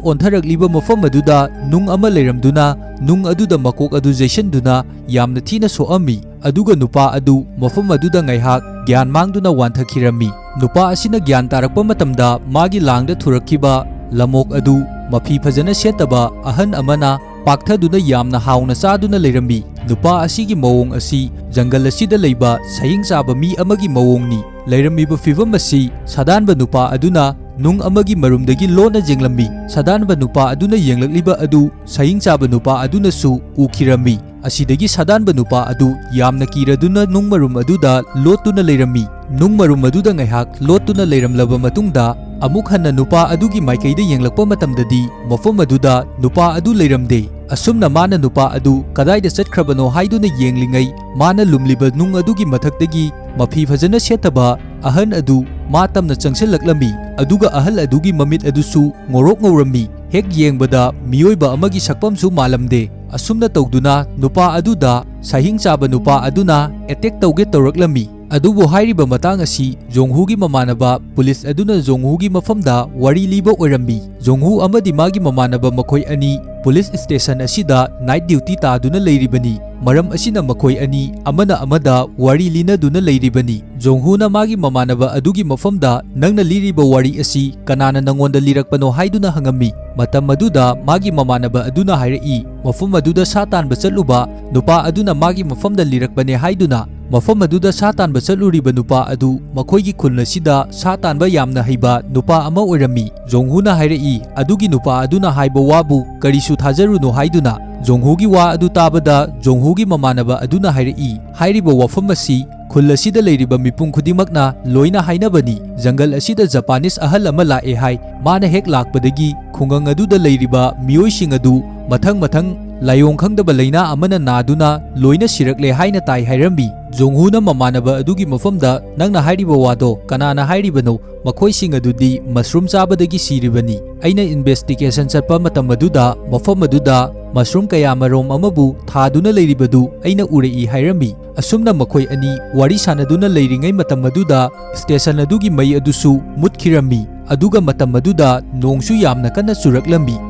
ꯑꯣꯟꯊꯔꯛꯂꯤꯕ ꯃꯐꯝ ꯑꯗꯨꯗ ꯅꯨꯡ ꯑꯃ ꯂꯩꯔꯝꯗꯨꯅ ꯅꯨꯡ ꯑꯗꯨꯗ ꯃꯀꯣꯛ ꯑꯗꯨ ꯌꯩꯁꯟꯗꯨꯅ ꯌꯥꯝꯅ ꯊꯤꯅ ꯁꯣꯛꯑꯝꯃꯤ꯫ ꯑꯗꯨꯒ ꯅꯨꯄꯥ ꯑꯗꯨ ꯃꯐꯝ ꯑꯗꯨꯗ ꯉꯥꯏꯍꯥꯛ ꯒ꯭ꯌꯥꯟ ꯃꯥꯡꯗꯨꯅ ꯋꯥꯟꯊꯈꯤꯔꯝꯃꯤ꯫ ꯅꯨꯄꯥ ꯑꯁꯤꯅ ꯒ꯭ꯌꯥꯟ ꯇꯥꯔꯛꯄ ꯃꯇꯝꯗ ꯃꯥꯒꯤ ꯂꯥꯡꯗ ꯊꯨꯔꯛꯈꯤꯕ ꯂꯝꯃꯣꯛ ꯑꯗꯨ ꯃꯐꯤ ꯐꯖꯅ ꯁꯦꯠꯇꯕ ꯑꯍꯟ ꯑꯃꯅ ꯄꯥꯛꯊꯗꯨꯅ ꯌꯥꯝꯅ ꯍꯥꯎꯅ ꯆꯥꯗꯨꯅ ꯂꯩꯔꯝꯃꯤ꯫ ꯅꯨꯄꯥ ꯑꯁꯤꯒꯤ ꯃꯑꯣꯡ ꯑꯁꯤ ꯖꯪꯒꯜ ꯑꯁꯤꯗ ꯂꯩꯕ ꯁꯍꯤꯡ ꯆꯥꯕ ꯃꯤ ꯑꯃꯒꯤ ꯃꯑꯣꯡꯅꯤ꯫ ꯂꯩꯔꯝꯃꯤꯕ ꯐꯤꯚꯝ ꯑꯁꯤ ꯁꯥꯗꯥꯟꯕ ꯅꯨꯄꯥ ꯑꯗꯨꯅ ꯅꯨꯡ ꯑꯃꯒꯤ ꯃꯔꯨꯝꯗꯒꯤ ꯂꯣꯟꯅ ꯌꯦꯡꯂꯝꯃꯤ꯫ ꯁꯥꯗꯥꯟꯕ ꯅꯨꯄꯥ ꯑꯗꯨꯅ ꯌꯦꯡꯂꯛꯂꯤꯕ ꯑꯗꯨ ꯁꯍꯤꯡ ꯆꯥꯕ ꯅꯨꯄꯥ ꯑꯗꯨꯅꯁꯨ ꯎꯈꯤꯔꯝꯃꯤ꯫ ꯑꯁꯤꯗꯒꯤ ꯁꯥꯗꯥꯟꯕ ꯅꯨꯄꯥ ꯑꯗꯨ ꯌꯥꯝꯅ ꯀꯤꯔꯗꯨꯅ ꯅꯨꯡ ꯃꯔꯨꯝ ꯑꯗꯨꯗ ꯂꯣꯠꯇꯨꯅ ꯂꯩꯔꯝꯃꯤ꯫ ꯅꯨꯡ ꯃꯔꯨꯝ ꯑꯗꯨꯗ ꯉꯥꯏꯍꯥꯛ ꯂꯣꯠꯇꯨꯅ ꯂꯩꯔꯝꯂꯕ ꯃꯇꯨꯡꯗ ꯑꯃꯨꯛ ꯍꯟꯅ ꯅꯨꯄꯥ ꯑꯗꯨꯒꯤ ꯃꯥꯏꯀꯩꯗ ꯌꯦꯡꯂꯛꯄ ꯃꯇꯝꯗꯗꯤ ꯃꯐꯝ ꯑꯗꯨꯗ ꯅꯨꯄꯥ ꯑꯗꯨ ꯂꯩꯔꯝꯗꯦ꯫ ꯑꯁꯨꯝꯅ ꯃꯥꯅ ꯅꯨꯄꯥ ꯑꯗꯨ ꯀꯗꯥꯏꯗ ꯆꯠꯈ꯭ꯔꯕꯅꯣ ꯍꯥꯏꯗꯨꯅ ꯌꯦꯡꯂꯤꯉꯩ ꯃꯥꯅ ꯂꯨꯝꯂꯤꯕ ꯅꯨꯡ ꯑꯗꯨꯒꯤ ꯃꯊꯛꯇꯒꯤ ꯃꯐꯤ ꯐꯖꯅ ꯁꯦꯠꯇꯕ ꯑꯍꯟ ꯑꯗꯨ ꯃꯥ ꯇꯝꯅ ꯆꯪꯁꯤꯜꯂꯛꯂꯝꯃꯤ꯫ ꯑꯗꯨꯒ ꯑꯍꯜ ꯑꯗꯨꯒꯤ ꯃꯃꯤꯠ ꯑꯗꯨꯁꯨ ꯉꯧꯔꯣꯛ ꯉꯧꯔꯝꯃꯤ꯫ ꯍꯦꯛ ꯌꯦꯡꯕꯗ ꯃꯤꯑꯣꯏꯕ ꯑꯃꯒꯤ ꯁꯛꯐꯝꯁꯨ ꯃꯥꯜꯂꯝꯗꯦ꯫ ꯑꯁꯨꯝꯅ ꯇꯧꯗꯨꯅ ꯅꯨꯄꯥ ꯑꯗꯨꯗ ꯁꯍꯤꯡ ꯆꯥꯕ ꯅꯨꯄꯥ ꯑꯗꯨꯅ ꯑꯦꯇꯦꯛ ꯇꯧꯒꯦ ꯇꯧꯔꯛꯂꯝꯃꯤ꯫ ꯑꯗꯨꯕꯨ ꯍꯥꯏꯔꯤꯕ ꯃꯇꯥꯡ ꯑꯁꯤ ꯖꯣꯡꯍꯨꯒꯤ ꯃꯃꯥꯟꯅꯕ ꯄꯨꯂꯤꯁ ꯑꯗꯨꯅ ꯖꯣꯡꯍꯨꯒꯤ ꯃꯐꯝꯗ ꯋꯥꯔꯤ ꯂꯤꯕ ꯑꯣꯏꯔꯝꯃꯤ꯫ ꯖꯣꯡꯍꯨ ꯑꯃꯗꯤ ꯃꯥꯒꯤ ꯃꯃꯥꯟꯅꯕ ꯃꯈꯣꯏ ꯑꯅꯤ ꯄꯨꯂꯤꯁ ꯁ꯭ꯇꯦꯁꯟ ꯑꯁꯤꯗ ꯅꯥꯏꯠ ꯗ꯭ꯌꯨꯇꯤ ꯇꯥꯗꯨꯅ ꯂꯩꯔꯤꯕꯅꯤ꯫ ꯃꯔꯝ ꯑꯁꯤꯅ ꯃꯈꯣꯏ ꯑꯅꯤ ꯑꯃꯅ ꯑꯃꯗ ꯋꯥꯔꯤ ꯂꯤꯅꯗꯨꯅ ꯂꯩꯔꯤꯕꯅꯤ꯫ ꯖꯣꯡꯍꯨꯅ ꯃꯥꯒꯤ ꯃꯃꯥꯟꯅꯕ ꯑꯗꯨꯒꯤ ꯃꯐꯝꯗ ꯅꯪꯅ ꯂꯤꯔꯤꯕ ꯋꯥꯔꯤ ꯑꯁꯤ ꯀꯅꯥꯅ ꯅꯪꯉꯣꯟꯗ ꯂꯤꯔꯛꯄꯅꯣ ꯍꯥꯏꯗꯨꯅ ꯍꯪꯉꯝꯃꯤ꯫ ꯃꯇꯝ ꯑꯗꯨꯗ ꯃꯥꯒꯤ ꯃꯃꯥꯟꯅꯕ ꯑꯗꯨꯅ ꯍꯥꯏꯔꯛꯏ, ꯃꯐꯝ ꯑꯗꯨꯗ ꯁꯥ ꯇꯥꯟꯕ ꯆꯠꯂꯨꯕ ꯅꯨꯄꯥ ꯑꯗꯨꯅ ꯃꯥꯒꯤ ꯃꯐꯝꯗ ꯂꯤꯔꯛꯄꯅꯦ ꯍꯥꯏꯗꯨꯅ꯫ ꯃꯐꯝ ꯑꯗꯨꯗ ꯁꯥ ꯇꯥꯟꯕ ꯆꯠꯂꯨꯔꯤꯕ ꯅꯨꯄꯥ ꯑꯗꯨ ꯃꯈꯣꯏꯒꯤ ꯈꯨꯜ ꯑꯁꯤꯗ ꯁꯥ ꯇꯥꯟꯕ ꯌꯥꯝꯅ ꯍꯩꯕ ꯅꯨꯄꯥ ꯑꯃ ꯑꯣꯏꯔꯝꯃꯤ꯫ ꯖꯣꯡꯍꯨꯅ ꯍꯥꯏꯔꯛꯏ, ꯑꯗꯨꯒꯤ ꯅꯨꯄꯥ ꯑꯗꯨꯅ ꯍꯥꯏꯕ ꯋꯥꯕꯨ ꯀꯔꯤꯁꯨ ꯊꯥꯖꯔꯨꯅꯨ ꯍꯥꯏꯗꯨꯅ꯫ ꯖꯣꯡꯍꯨꯒꯤ ꯋꯥ ꯑꯗꯨ ꯇꯥꯕꯗ ꯖꯣꯡꯍꯨꯒꯤ ꯃꯃꯥꯟꯅꯕ ꯑꯗꯨꯅ ꯍꯥꯏꯔꯛꯏ, ꯍꯥꯏꯔꯤꯕ ꯋꯥꯐꯝ ꯑꯁꯤ ꯈꯨꯜ ꯑꯁꯤꯗ ꯂꯩꯔꯤꯕ ꯃꯤꯄꯨꯝ ꯈꯨꯗꯤꯡꯃꯛꯅ ꯂꯣꯏꯅ ꯍꯥꯏꯅꯕꯅꯤ꯫ ꯖꯪꯒꯜ ꯑꯁꯤꯗ ꯖꯄꯥꯅꯤꯁ ꯑꯍꯜ ꯑꯃ ꯂꯥꯛꯑꯦ ꯍꯥꯏ꯫ ꯃꯥꯅ ꯍꯦꯛ ꯂꯥꯛꯄꯗꯒꯤ ꯈꯨꯡꯒꯪ ꯑꯗꯨꯗ ꯂꯩꯔꯤꯕ ꯃꯤꯑꯣꯏꯁꯤꯡ ꯑꯗꯨ ꯃꯊꯪ ꯃꯊꯪ ꯂꯥꯏꯑꯣꯡ ꯈꯪꯗꯕ ꯂꯥꯏꯅꯥ ꯑꯃꯅ ꯅꯥꯗꯨꯅ ꯂꯣꯏꯅ ꯁꯤꯔꯛꯂꯦ ꯍꯥꯏꯅ ꯇꯥꯏ ꯍꯥꯏꯔꯝꯃꯤ꯫ ꯖꯣꯡꯍꯨꯅ ꯃꯃꯥꯟꯅꯕ ꯑꯗꯨꯒꯤ ꯃꯐꯝꯗ, "ꯅꯪꯅ ꯍꯥꯏꯔꯤꯕ ꯋꯥꯗꯣ ꯀꯅꯥꯅ ꯍꯥꯏꯔꯤꯕꯅꯣ? ꯃꯈꯣꯏꯁꯤꯡ ꯑꯗꯨꯗꯤ ꯃꯁꯔꯨꯝ ꯆꯥꯕꯗꯒꯤ ꯁꯤꯔꯤꯕꯅꯤ꯫ ꯑꯩꯅ ꯏꯟꯚꯦꯁꯇꯤꯒꯦꯁꯟ ꯆꯠꯄ ꯃꯇꯝ ꯑꯗꯨꯗ ꯃꯐꯝ ꯑꯗꯨꯗ ꯃꯁꯔꯨꯝ ꯀꯌꯥ ꯃꯔꯣꯝ ꯑꯃꯕꯨ ꯊꯥꯗꯨꯅ ꯂꯩꯔꯤꯕꯗꯨ ꯑꯩꯅ ꯎꯔꯛꯏ" ꯍꯥꯏꯔꯝꯃꯤ꯫ ꯑꯁꯨꯝꯅ ꯃꯈꯣꯏ ꯑꯅꯤ ꯋꯥꯔꯤ ꯁꯥꯟꯅꯗꯨꯅ ꯂꯩꯔꯤꯉꯩ ꯃꯇꯝ ꯑꯗꯨꯗ ꯁ꯭ꯇꯦꯁꯟ ꯑꯗꯨꯒꯤ ꯃꯩ ꯑꯗꯨꯁꯨ ꯃꯨꯠꯈꯤꯔꯝꯃꯤ꯫ ꯑꯗꯨꯒ ꯃꯇꯝ ꯑꯗꯨꯗ ꯅꯣꯡꯁꯨ ꯌꯥꯝꯅ ꯀꯟꯅ ꯆꯨꯔꯛꯂꯝꯃꯤ꯫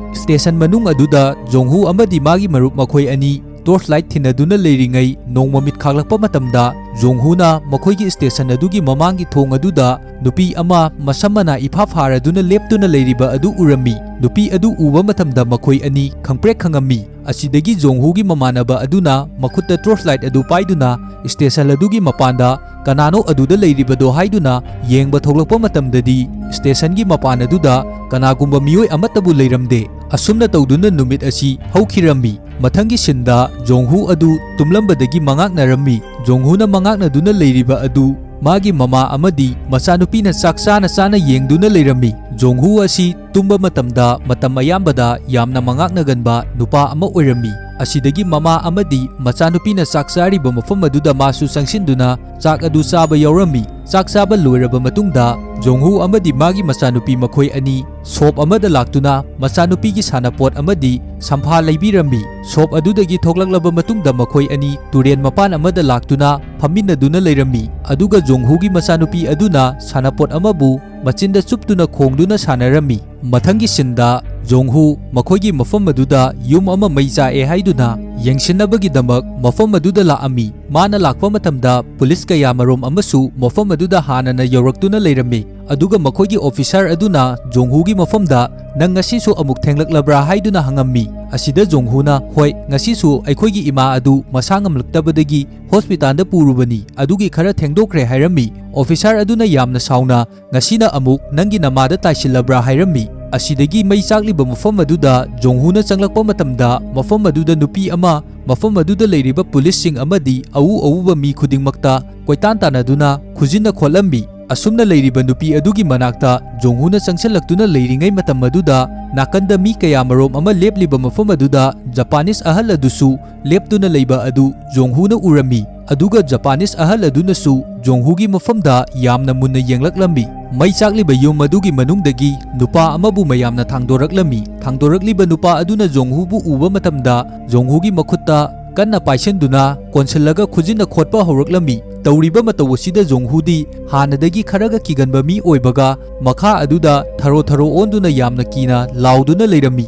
ꯁ꯭ꯇꯦꯁꯟ ꯃꯅꯨꯡ ꯑꯗꯨꯗ ꯖꯣꯡꯍꯨ ꯑꯃꯗꯤ ꯃꯥꯒꯤ ꯃꯔꯨꯞ ꯃꯈꯣꯏ ꯑꯅꯤ ꯇꯣꯔꯆ ꯂꯥꯏꯠ ꯊꯤꯟꯅꯗꯨꯅ ꯂꯩꯔꯤꯉꯩ ꯅꯣꯡꯃ ꯃꯤꯠ ꯈꯥꯛꯂꯛꯄ ꯃꯇꯝꯗ ꯖꯣꯡꯍꯨꯅ ꯃꯈꯣꯏꯒꯤ ꯁ꯭ꯇꯦꯁꯟ ꯑꯗꯨꯒꯤ ꯃꯃꯥꯡꯒꯤ ꯊꯣꯡ ꯑꯗꯨꯗ ꯅꯨꯄꯤ ꯑꯃ ꯃꯁꯝ ꯃꯅꯥ ꯏꯐꯥ ꯐꯥꯔꯗꯨꯅ ꯂꯦꯞꯇꯨꯅ ꯂꯩꯔꯤꯕ ꯑꯗꯨ ꯎꯔꯝꯃꯤ꯫ ꯅꯨꯄꯤ ꯑꯗꯨ ꯎꯕ ꯃꯇꯝꯗ ꯃꯈꯣꯏ ꯑꯅꯤ ꯈꯪꯄ꯭ꯔꯦꯛ ꯈꯪꯉꯝꯃꯤ꯫ ꯑꯁꯤꯗꯒꯤ ꯖꯣꯡꯍꯨꯒꯤ ꯃꯃꯥꯟꯅꯕ ꯑꯗꯨꯅ ꯃꯈꯨꯠꯇ ꯇꯣꯔꯆ ꯂꯥꯏꯠ ꯑꯗꯨ ꯄꯥꯏꯗꯨꯅ ꯁ꯭ꯇꯦꯁꯟ ꯑꯗꯨꯒꯤ ꯃꯄꯥꯟꯗ ꯀꯅꯥꯅꯣ ꯑꯗꯨꯗ ꯂꯩꯔꯤꯕꯗꯣ ꯍꯥꯏꯗꯨꯅ ꯌꯦꯡꯕ ꯊꯣꯛꯂꯛꯄ ꯃꯇꯝꯗꯗꯤ ꯁ꯭ꯇꯦꯁꯟꯒꯤ ꯃꯄꯥꯟ ꯑꯗꯨꯗ ꯀꯅꯥꯒꯨꯝꯕ ꯃꯤꯑꯣꯏ ꯑꯃꯠꯇꯕꯨ ꯂꯩꯔꯝꯗꯦ꯫ ꯑꯁꯨꯝꯅ ꯇꯧꯗꯨꯅ ꯅꯨꯃꯤꯠ ꯑꯁꯤ ꯍꯧꯈꯤꯔꯝꯃꯤ꯫ ꯃꯊꯪꯒꯤ ꯁꯤꯟꯗ ꯖꯣꯡꯍꯨ ꯑꯗꯨ ꯇꯨꯝꯂꯝꯕꯗꯒꯤ ꯃꯉꯥꯛꯅꯔꯝꯃꯤ꯫ ꯖꯣꯡꯍꯨꯅ ꯃꯉꯥꯛꯅꯗꯨꯅ ꯂꯩꯔꯤꯕ ꯑꯗꯨ ꯃꯥꯒꯤ ꯃꯃꯥ ꯑꯃꯗꯤ ꯃꯆꯥꯅꯨꯄꯤꯅ ꯆꯥꯛ ꯆꯥꯅ ꯆꯥꯅ ꯌꯦꯡꯗꯨꯅ ꯂꯩꯔꯝꯃꯤ꯫ ꯖꯣꯡꯍꯨ ꯑꯁꯤ ꯇꯨꯝꯕ ꯃꯇꯝꯗ ꯃꯇꯝ ꯑꯌꯥꯝꯕꯗ ꯌꯥꯝꯅ ꯃꯉꯥꯛꯅꯒꯟꯕ ꯅꯨꯄꯥ ꯑꯃ ꯑꯣꯏꯔꯝꯃꯤ꯫ ꯑꯁꯤꯗꯒꯤ ꯃꯃꯥ ꯑꯃꯗꯤ ꯃꯆꯥꯅꯨꯄꯤꯅ ꯆꯥꯛ ꯆꯥꯔꯤꯕ ꯃꯐꯝ ꯑꯗꯨꯗ ꯃꯥꯁꯨ ꯆꯪꯁꯤꯟꯗꯨꯅ ꯆꯥꯛ ꯑꯗꯨ ꯆꯥꯕ ꯌꯥꯎꯔꯝꯃꯤ꯫ ꯆꯥꯛ ꯆꯥꯕ ꯂꯣꯏꯔꯕ ꯃꯇꯨꯡꯗ ꯖꯣꯡꯍꯨ ꯑꯃꯗꯤ ꯃꯥꯒꯤ ꯃꯆꯥꯅꯨꯄꯤ ꯃꯈꯣꯏ ꯑꯅꯤ ꯁꯣꯞ ꯑꯃꯗ ꯂꯥꯛꯇꯨꯅ ꯃꯆꯥꯅꯨꯄꯤꯒꯤ ꯁꯥꯟꯅꯄꯣꯠ ꯑꯃꯗꯤ ꯁꯝꯐꯥ ꯂꯩꯕꯤꯔꯝꯃꯤ꯫ ꯁꯣꯞ ꯑꯗꯨꯗꯒꯤ ꯊꯣꯛꯂꯛꯂꯕ ꯃꯇꯨꯡꯗ ꯃꯈꯣꯏ ꯑꯅꯤ ꯇꯨꯔꯦꯟ ꯃꯄꯥꯟ ꯑꯃꯗ ꯂꯥꯛꯇꯨꯅ ꯐꯝꯃꯤꯟꯅꯗꯨꯅ ꯂꯩꯔꯝꯃꯤ꯫ ꯑꯗꯨꯒ ꯖꯣꯡꯍꯨꯒꯤ ꯃꯆꯥꯅꯨꯄꯤ ꯑꯗꯨꯅ ꯁꯥꯟꯅꯄꯣꯠ ꯑꯃꯕꯨ ꯃꯆꯤꯟꯗ ꯆꯨꯞꯇꯨꯅ ꯈꯣꯡꯗꯨꯅ ꯁꯥꯟꯅꯔꯝꯃꯤ꯫ ꯃꯊꯪꯒꯤ ꯁꯤꯟꯗ ꯖꯣꯡꯍꯨ ꯃꯈꯣꯏꯒꯤ ꯃꯐꯝ ꯑꯗꯨꯗ ꯌꯨꯝ ꯑꯃ ꯃꯩ ꯆꯥꯛꯑꯦ ꯍꯥꯏꯗꯨꯅ ꯌꯦꯡꯁꯤꯟꯅꯕꯒꯤꯗꯃꯛ ꯃꯐꯝ ꯑꯗꯨꯗ ꯂꯥꯛꯑꯝꯃꯤ꯫ ꯃꯥꯅ ꯂꯥꯛꯄ ꯃꯇꯝꯗ ꯄꯨꯂꯤꯁ ꯀꯌꯥ ꯃꯔꯨꯝ ꯑꯃꯁꯨ ꯃꯐꯝ ꯑꯗꯨꯗ ꯍꯥꯟꯅꯅ ꯌꯧꯔꯛꯇꯨꯅ ꯂꯩꯔꯝꯃꯤ꯫ ꯑꯗꯨꯒ ꯃꯈꯣꯏꯒꯤ ꯑꯣꯐꯤꯁꯥꯔ ꯑꯗꯨꯅ ꯖꯣꯡꯍꯨꯒꯤ ꯃꯐꯝꯗ, "ꯅꯪ ꯉꯁꯤꯁꯨ ꯑꯃꯨꯛ ꯊꯦꯡꯂꯛꯂꯕ꯭ꯔꯥ?" ꯍꯥꯏꯗꯨꯅ ꯍꯪꯉꯝꯃꯤ꯫ ꯑꯁꯤꯗ ꯖꯣꯡꯍꯨꯅ, "ꯍꯣꯏ, ꯉꯁꯤꯁꯨ ꯑꯩꯈꯣꯏꯒꯤ ꯏꯃꯥ ꯑꯗꯨ ꯃꯁꯥ ꯉꯝꯂꯛꯇꯕꯗꯒꯤ ꯍꯣꯁꯄꯤꯇꯥꯜꯗ ꯄꯨꯔꯨꯕꯅꯤ, ꯑꯗꯨꯒꯤ ꯈꯔ ꯊꯦꯡꯗꯣꯛꯈ꯭ꯔꯦ" ꯍꯥꯏꯔꯝꯃꯤ꯫ ꯑꯣꯐꯤꯁꯥꯔ ꯑꯗꯨꯅ ꯌꯥꯝꯅ ꯁꯥꯎꯅ, "ꯉꯁꯤꯅ ꯑꯃꯨꯛ ꯅꯪꯒꯤ ꯅꯃꯥꯗ ꯇꯥꯏꯁꯤꯜꯂꯕ꯭ꯔꯥ?" ꯍꯥꯏꯔꯝꯃꯤ꯫ ꯑꯁꯤꯗꯒꯤ ꯃꯩ ꯆꯥꯛꯂꯤꯕ ꯃꯐꯝ ꯑꯗꯨꯗ ꯖꯣꯡꯍꯨꯅ ꯆꯪꯂꯛꯄ ꯃꯇꯝꯗ, ꯃꯐꯝ ꯑꯗꯨꯗ ꯅꯨꯄꯤ ꯑꯃ, ꯃꯐꯝ ꯑꯗꯨꯗ ꯂꯩꯔꯤꯕ ꯄꯨꯂꯤꯁꯁꯤꯡ ꯑꯃꯗꯤ ꯑꯎ ꯑꯎꯕ ꯃꯤ ꯈꯨꯗꯤꯡꯃꯛꯇ ꯀꯣꯏꯇꯥꯟ ꯇꯥꯟꯅꯗꯨꯅ ꯈꯨꯖꯤꯟꯅ ꯈꯣꯠꯂꯝꯃꯤ꯫ ꯑꯁꯨꯝꯅ ꯂꯩꯔꯤꯕ ꯅꯨꯄꯤ ꯑꯗꯨꯒꯤ ꯃꯅꯥꯛꯇ ꯖꯣꯡꯍꯨꯅ ꯆꯪꯁꯤꯜꯂꯛꯇꯨꯅ ꯂꯩꯔꯤꯉꯩ ꯃꯇꯝ ꯑꯗꯨꯗ, ꯅꯥꯀꯟꯗ ꯃꯤ ꯀꯌꯥ ꯃꯔꯨꯝ ꯑꯃ ꯂꯦꯞꯂꯤꯕ ꯃꯐꯝ ꯑꯗꯨꯗ ꯖꯄꯥꯅꯤꯁ ꯑꯍꯜ ꯑꯗꯨꯁꯨ ꯂꯦꯞꯇꯨꯅ ꯂꯩꯕ ꯑꯗꯨ ꯖꯣꯡꯍꯨꯅ ꯎꯔꯝꯃꯤ꯫ ꯑꯗꯨꯒ ꯖꯄꯥꯅꯤꯁ ꯑꯍꯜ ꯑꯗꯨꯅꯁꯨ ꯖꯣꯡꯍꯨꯒꯤ ꯃꯐꯝꯗ ꯌꯥꯝꯅ ꯃꯨꯟꯅ ꯌꯦꯡꯂꯛꯂꯝꯃꯤ꯫ ꯃꯩ ꯆꯥꯛꯂꯤꯕ ꯌꯨꯝ ꯑꯗꯨꯒꯤ ꯃꯅꯨꯡꯗꯒꯤ ꯅꯨꯄꯥ ꯑꯃꯕꯨ ꯃꯌꯥꯝꯅ ꯊꯥꯡꯗꯣꯔꯛꯂꯝꯃꯤ꯫ ꯊꯥꯡꯗꯣꯔꯛꯂꯤꯕ ꯅꯨꯄꯥ ꯑꯗꯨꯅ ꯖꯣꯡꯍꯨꯕꯨ ꯎꯕ ꯃꯇꯝꯗ, ꯖꯣꯡꯍꯨꯒꯤ ꯃꯈꯨꯠꯇ ꯀꯟꯅ ꯄꯥꯏꯁꯤꯟꯗꯨꯅ ꯀꯣꯟꯁꯤꯜꯂꯒ ꯈꯨꯖꯤꯟꯅ ꯈꯣꯠꯄ ꯍꯧꯔꯛꯂꯝꯃꯤ꯫ ꯇꯧꯔꯤꯕ ꯃꯇꯧ ꯑꯁꯤꯗ ꯖꯣꯡꯍꯨꯗꯤ ꯍꯥꯟꯅꯗꯒꯤ ꯈꯔꯒ ꯀꯤꯒꯟꯕ ꯃꯤ ꯑꯣꯏꯕꯒ, ꯃꯈꯥ ꯑꯗꯨꯗ ꯊꯔꯣ ꯊꯔꯣ ꯑꯣꯟꯗꯨꯅ ꯌꯥꯝꯅ ꯀꯤꯅ ꯂꯥꯎꯗꯨꯅ ꯂꯩꯔꯝꯃꯤ꯫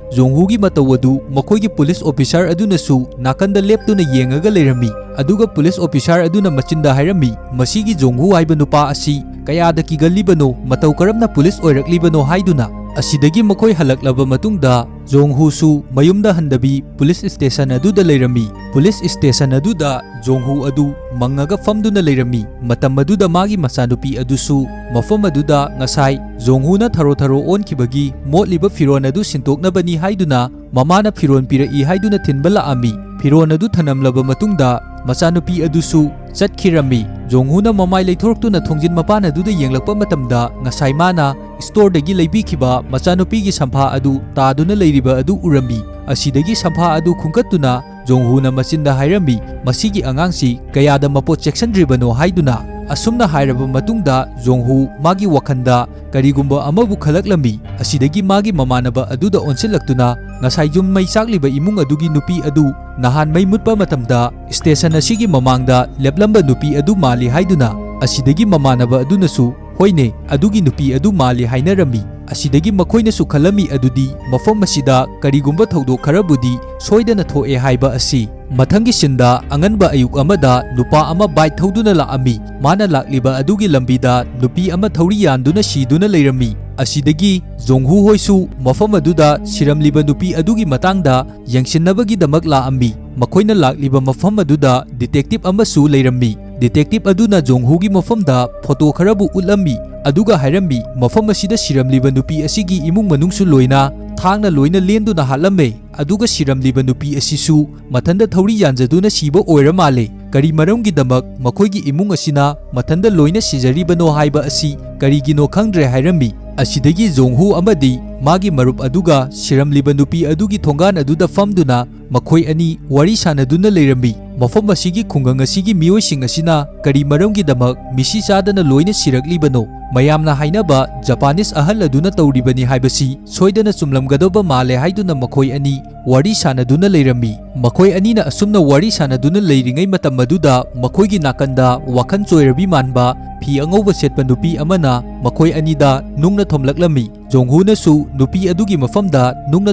ꯖꯣꯡꯍꯨꯒꯤ ꯃꯇꯧ ꯑꯗꯨ ꯃꯈꯣꯏꯒꯤ ꯄꯨꯂꯤꯁ ꯑꯣꯐꯤꯁꯥꯔ ꯑꯗꯨꯅꯁꯨ ꯅꯥꯀꯟꯗ ꯂꯦꯞꯇꯨꯅ ꯌꯦꯡꯉꯒ ꯂꯩꯔꯝꯃꯤ꯫ ꯑꯗꯨꯒ ꯄꯨꯂꯤꯁ ꯑꯣꯐꯤꯁꯥꯔ ꯑꯗꯨꯅ ꯃꯆꯤꯟꯗ ꯍꯥꯏꯔꯝꯃꯤ, "ꯃꯁꯤꯒꯤ ꯖꯣꯡꯍꯨ ꯍꯥꯏꯕ ꯅꯨꯄꯥ ꯑꯁꯤ ꯀꯌꯥꯗ ꯀꯤꯒꯜꯂꯤꯕꯅꯣ, ꯃꯇꯧ ꯀꯔꯝꯅ ꯄꯨꯂꯤꯁ ꯑꯣꯏꯔꯛꯂꯤꯕꯅꯣ?" ꯍꯥꯏꯗꯨꯅ꯫ ꯑꯁꯤꯗꯒꯤ ꯃꯈꯣꯏ ꯍꯜꯂꯛꯂꯕ ꯃꯇꯨꯡꯗ, ꯖꯣꯡꯍꯨꯁꯨ ꯃꯌꯨꯝꯗ ꯍꯟꯗꯕꯤ ꯄꯨꯂꯤꯁ ꯁ꯭ꯇꯦꯁꯟ ꯑꯗꯨꯗ ꯂꯩꯔꯝꯃꯤ꯫ ꯄꯨꯂꯤꯁ ꯁ꯭ꯇꯦꯁꯟ ꯑꯗꯨꯗ ꯖꯣꯡꯍꯨ ꯑꯗꯨ ꯃꯪꯉꯒ ꯐꯝꯗꯨꯅ ꯂꯩꯔꯝꯃꯤ꯫ ꯃꯇꯝ ꯑꯗꯨꯗ ꯃꯥꯒꯤ ꯃꯆꯥꯅꯨꯄꯤ ꯑꯗꯨꯁꯨ ꯃꯐꯝ ꯑꯗꯨꯗ ꯉꯁꯥꯏ ꯖꯣꯡꯍꯨꯅ ꯊꯔꯣ ꯊꯔꯣ ꯑꯣꯟꯈꯤꯕꯒꯤ ꯃꯣꯠꯂꯤꯕ ꯐꯤꯔꯣꯜ ꯑꯗꯨ ꯁꯤꯟꯗꯣꯛꯅꯕꯅꯤ ꯍꯥꯏꯗꯨꯅ ꯃꯃꯥꯅ ꯐꯤꯔꯣꯜ ꯄꯤꯔꯛꯏ ꯍꯥꯏꯗꯨꯅ ꯊꯤꯟꯕ ꯂꯥꯛꯑꯝꯃꯤ꯫ ꯐꯤꯔꯣꯜ ꯑꯗꯨ ꯊꯅꯝꯂꯕ ꯃꯇꯨꯡꯗ ꯃꯆꯥꯅꯨꯄꯤ ꯑꯗꯨꯁꯨ ꯆꯠꯈꯤꯔꯝꯃꯤ꯫ ꯖꯣꯡꯍꯨꯅ ꯃꯃꯥꯏ ꯂꯩꯊꯣꯔꯛꯇꯨꯅ ꯊꯣꯡꯖꯤꯟ ꯃꯄꯥꯟ ꯑꯗꯨꯗ ꯌꯦꯡꯂꯛꯄ ꯃꯇꯝꯗ ꯉꯁꯥꯏ ꯃꯥꯅ ꯁ꯭ꯇꯣꯔꯗꯒꯤ ꯂꯩꯕꯤꯈꯤꯕ ꯃꯆꯥꯅꯨꯄꯤꯒꯤ ꯁꯝꯐꯥ ꯑꯗꯨ ꯇꯥꯗꯨꯅ ꯂꯩꯔꯤꯕ ꯑꯗꯨ ꯎꯔꯝꯃꯤ꯫ ꯑꯁꯤꯗꯒꯤ ꯁꯝꯐꯥ ꯑꯗꯨ ꯈꯨꯟꯒꯠꯇꯨꯅ ꯖꯣꯡꯍꯨꯅ ꯃꯆꯤꯟꯗ ꯍꯥꯏꯔꯝꯃꯤ, "ꯃꯁꯤꯒꯤ ꯑꯉꯥꯡꯁꯤ ꯀꯌꯥꯗ ꯃꯄꯣꯠ ꯆꯦꯛꯁꯤꯟꯗ꯭ꯔꯤꯕꯅꯣ" ꯍꯥꯏꯗꯨꯅ꯫ ꯑꯁꯨꯝꯅ ꯍꯥꯏꯔꯕ ꯃꯇꯨꯡꯗ ꯖꯣꯡꯍꯨ ꯃꯥꯒꯤ ꯋꯥꯈꯜꯗ ꯀꯔꯤꯒꯨꯝꯕ ꯑꯃꯕꯨ ꯈꯜꯂꯛꯂꯝꯃꯤ꯫ ꯑꯁꯤꯗꯒꯤ ꯃꯥꯒꯤ ꯃꯃꯥꯟꯅꯕ ꯑꯗꯨꯗ ꯑꯣꯟꯁꯤꯜꯂꯛꯇꯨꯅ, "ꯉꯁꯥꯏ ꯌꯨꯝ ꯃꯩ ꯆꯥꯛꯂꯤꯕ ꯏꯃꯨꯡ ꯑꯗꯨꯒꯤ ꯅꯨꯄꯤ ꯑꯗꯨ ꯅꯍꯥꯟ ꯃꯩ ꯃꯨꯠꯄ ꯃꯇꯝꯗ ꯁ꯭ꯇꯦꯁꯟ ꯑꯁꯤꯒꯤ ꯃꯃꯥꯡꯗ ꯂꯦꯞꯂꯝꯕ ꯅꯨꯄꯤ ꯑꯗꯨ ꯃꯥꯜꯂꯤ" ꯍꯥꯏꯗꯨꯅ꯫ ꯑꯁꯤꯗꯒꯤ ꯃꯃꯥꯟꯅꯕ ꯑꯗꯨꯅꯁꯨ, "ꯍꯣꯏꯅꯦ, ꯑꯗꯨꯒꯤ ꯅꯨꯄꯤ ꯑꯗꯨ ꯃꯥꯜꯂꯤ" ꯍꯥꯏꯅꯔꯝꯃꯤ꯫ ꯑꯁꯤꯗꯒꯤ ꯃꯈꯣꯏꯅꯁꯨ ꯈꯜꯂꯝꯃꯤ ꯑꯗꯨꯗꯤ ꯃꯐꯝ ꯑꯁꯤꯗ ꯀꯔꯤꯒꯨꯝꯕ ꯊꯧꯗꯣꯛ ꯈꯔꯕꯨꯗꯤ ꯁꯣꯏꯗꯅ ꯊꯣꯛꯑꯦ ꯍꯥꯏꯕ ꯑꯁꯤ꯫ ꯃꯊꯪꯒꯤ ꯁꯤꯟꯗ ꯑꯉꯟꯕ ꯑꯌꯨꯛ ꯑꯃꯗ ꯅꯨꯄꯥ ꯑꯃ ꯕꯥꯏꯛ ꯊꯧꯗꯨꯅ ꯂꯥꯛꯑꯝꯃꯤ꯫ ꯃꯥꯅ ꯂꯥꯛꯂꯤꯕ ꯑꯗꯨꯒꯤ ꯂꯝꯕꯤꯗ ꯅꯨꯄꯤ ꯑꯃ ꯊꯧꯔꯤ ꯌꯥꯟꯗꯨꯅ ꯁꯤꯗꯨꯅ ꯂꯩꯔꯝꯃꯤ꯫ ꯑꯁꯤꯗꯒꯤ ꯖꯣꯡꯍꯨ ꯍꯣꯏꯁꯨ ꯃꯐꯝ ꯑꯗꯨꯗ ꯁꯤꯔꯝꯂꯤꯕ ꯅꯨꯄꯤ ꯑꯗꯨꯒꯤ ꯃꯇꯥꯡꯗ ꯌꯦꯡꯁꯤꯟꯅꯕꯒꯤꯗꯃꯛ ꯂꯥꯛꯑꯝꯃꯤ꯫ ꯃꯈꯣꯏꯅ ꯂꯥꯛꯂꯤꯕ ꯃꯐꯝ ꯑꯗꯨꯗ ꯗꯤꯇꯦꯛꯇꯤꯚ ꯑꯃꯁꯨ ꯂꯩꯔꯝꯃꯤ꯫ ꯗꯤꯇꯦꯛꯇꯤꯚ ꯑꯗꯨꯅ ꯖꯣꯡꯍꯨꯒꯤ ꯃꯐꯝꯗ ꯐꯣꯇꯣ ꯈꯔꯕꯨ ꯎꯠꯂꯝꯃꯤ, ꯑꯗꯨꯒ ꯍꯥꯏꯔꯝꯃꯤ, "ꯃꯐꯝ ꯑꯁꯤꯗ ꯁꯤꯔꯝꯂꯤꯕ ꯅꯨꯄꯤ ꯑꯁꯤꯒꯤ ꯏꯃꯨꯡ ꯃꯅꯨꯡꯁꯨ ꯂꯣꯏꯅ ꯊꯥꯡꯅ ꯂꯣꯏꯅ ꯂꯦꯟꯗꯨꯅ ꯍꯥꯠꯂꯝꯃꯦ, ꯑꯗꯨꯒ ꯁꯤꯔꯝꯂꯤꯕ ꯅꯨꯄꯤ ꯑꯁꯤꯁꯨ ꯃꯊꯟꯇ ꯊꯧꯔꯤ ꯌꯥꯟꯖꯗꯨꯅ ꯁꯤꯕ ꯑꯣꯏꯔ ꯃꯥꯜꯂꯦ꯫ ꯀꯔꯤ ꯃꯔꯝꯒꯤꯗꯃꯛ ꯃꯈꯣꯏꯒꯤ ꯏꯃꯨꯡ ꯑꯁꯤꯅ ꯃꯊꯟꯇ ꯂꯣꯏꯅ ꯁꯤꯖꯔꯤꯕꯅꯣ ꯍꯥꯏꯕ ꯑꯁꯤ ꯀꯔꯤꯒꯤꯅꯣ ꯈꯪꯗ꯭ꯔꯦ" ꯍꯥꯏꯔꯝꯃꯤ꯫ ꯑꯁꯤꯗꯒꯤ ꯖꯣꯡꯍꯨ ꯑꯃꯗꯤ ꯃꯥꯒꯤ ꯃꯔꯨꯞ ꯑꯗꯨꯒ ꯁꯤꯔꯝꯂꯤꯕ ꯅꯨꯄꯤ ꯑꯗꯨꯒꯤ ꯊꯣꯡꯒꯥꯟ ꯑꯗꯨꯗ ꯐꯝꯗꯨꯅ ꯃꯈꯣꯏ ꯑꯅꯤ ꯋꯥꯔꯤ ꯁꯥꯟꯅꯗꯨꯅ ꯂꯩꯔꯝꯃꯤ꯫ ꯃꯐꯝ ꯑꯁꯤꯒꯤ ꯈꯨꯡꯒꯪ ꯑꯁꯤꯒꯤ ꯃꯤꯑꯣꯏꯁꯤꯡ ꯑꯁꯤꯅ ꯀꯔꯤ ꯃꯔꯝꯒꯤꯗꯃꯛ ꯃꯤꯁꯤ ꯆꯥꯗꯅ ꯂꯣꯏꯅ ꯁꯤꯔꯛꯂꯤꯕꯅꯣ? ꯃꯌꯥꯝꯅ ꯍꯥꯏꯅꯕ ꯖꯄꯥꯅꯤꯁ ꯑꯍꯜ ꯑꯗꯨꯅ ꯇꯧꯔꯤꯕꯅꯤ ꯍꯥꯏꯕꯁꯤ ꯁꯣꯏꯗꯅ ꯆꯨꯝꯂꯝꯒꯗꯕ ꯃꯥꯜꯂꯦ ꯍꯥꯏꯗꯨꯅ ꯃꯈꯣꯏ ꯑꯅꯤ ꯋꯥꯔꯤ ꯁꯥꯟꯅꯗꯨꯅ ꯂꯩꯔꯝꯃꯤ꯫ ꯃꯈꯣꯏ ꯑꯅꯤꯅ ꯑꯁꯨꯝꯅ ꯋꯥꯔꯤ ꯁꯥꯟꯅꯗꯨꯅ ꯂꯩꯔꯤꯉꯩ ꯃꯇꯝ ꯑꯗꯨꯗ ꯃꯈꯣꯏꯒꯤ ꯅꯥꯀꯟꯗ ꯋꯥꯈꯜ ꯆꯣꯏꯔꯕꯤ ꯃꯥꯟꯕ ꯐꯤ ꯑꯉꯧꯕ ꯁꯦꯠꯄ ꯅꯨꯄꯤ ꯑꯃꯅ ꯃꯈꯣꯏ ꯑꯅꯤꯗ ꯅꯨꯡꯅ ꯊꯣꯝꯂꯛꯂꯝꯃꯤ꯫ ꯖꯣꯡꯍꯨꯅꯁꯨ ꯅꯨꯄꯤ ꯑꯗꯨꯒꯤ ꯃꯐꯝꯗ ꯅꯨꯡꯅ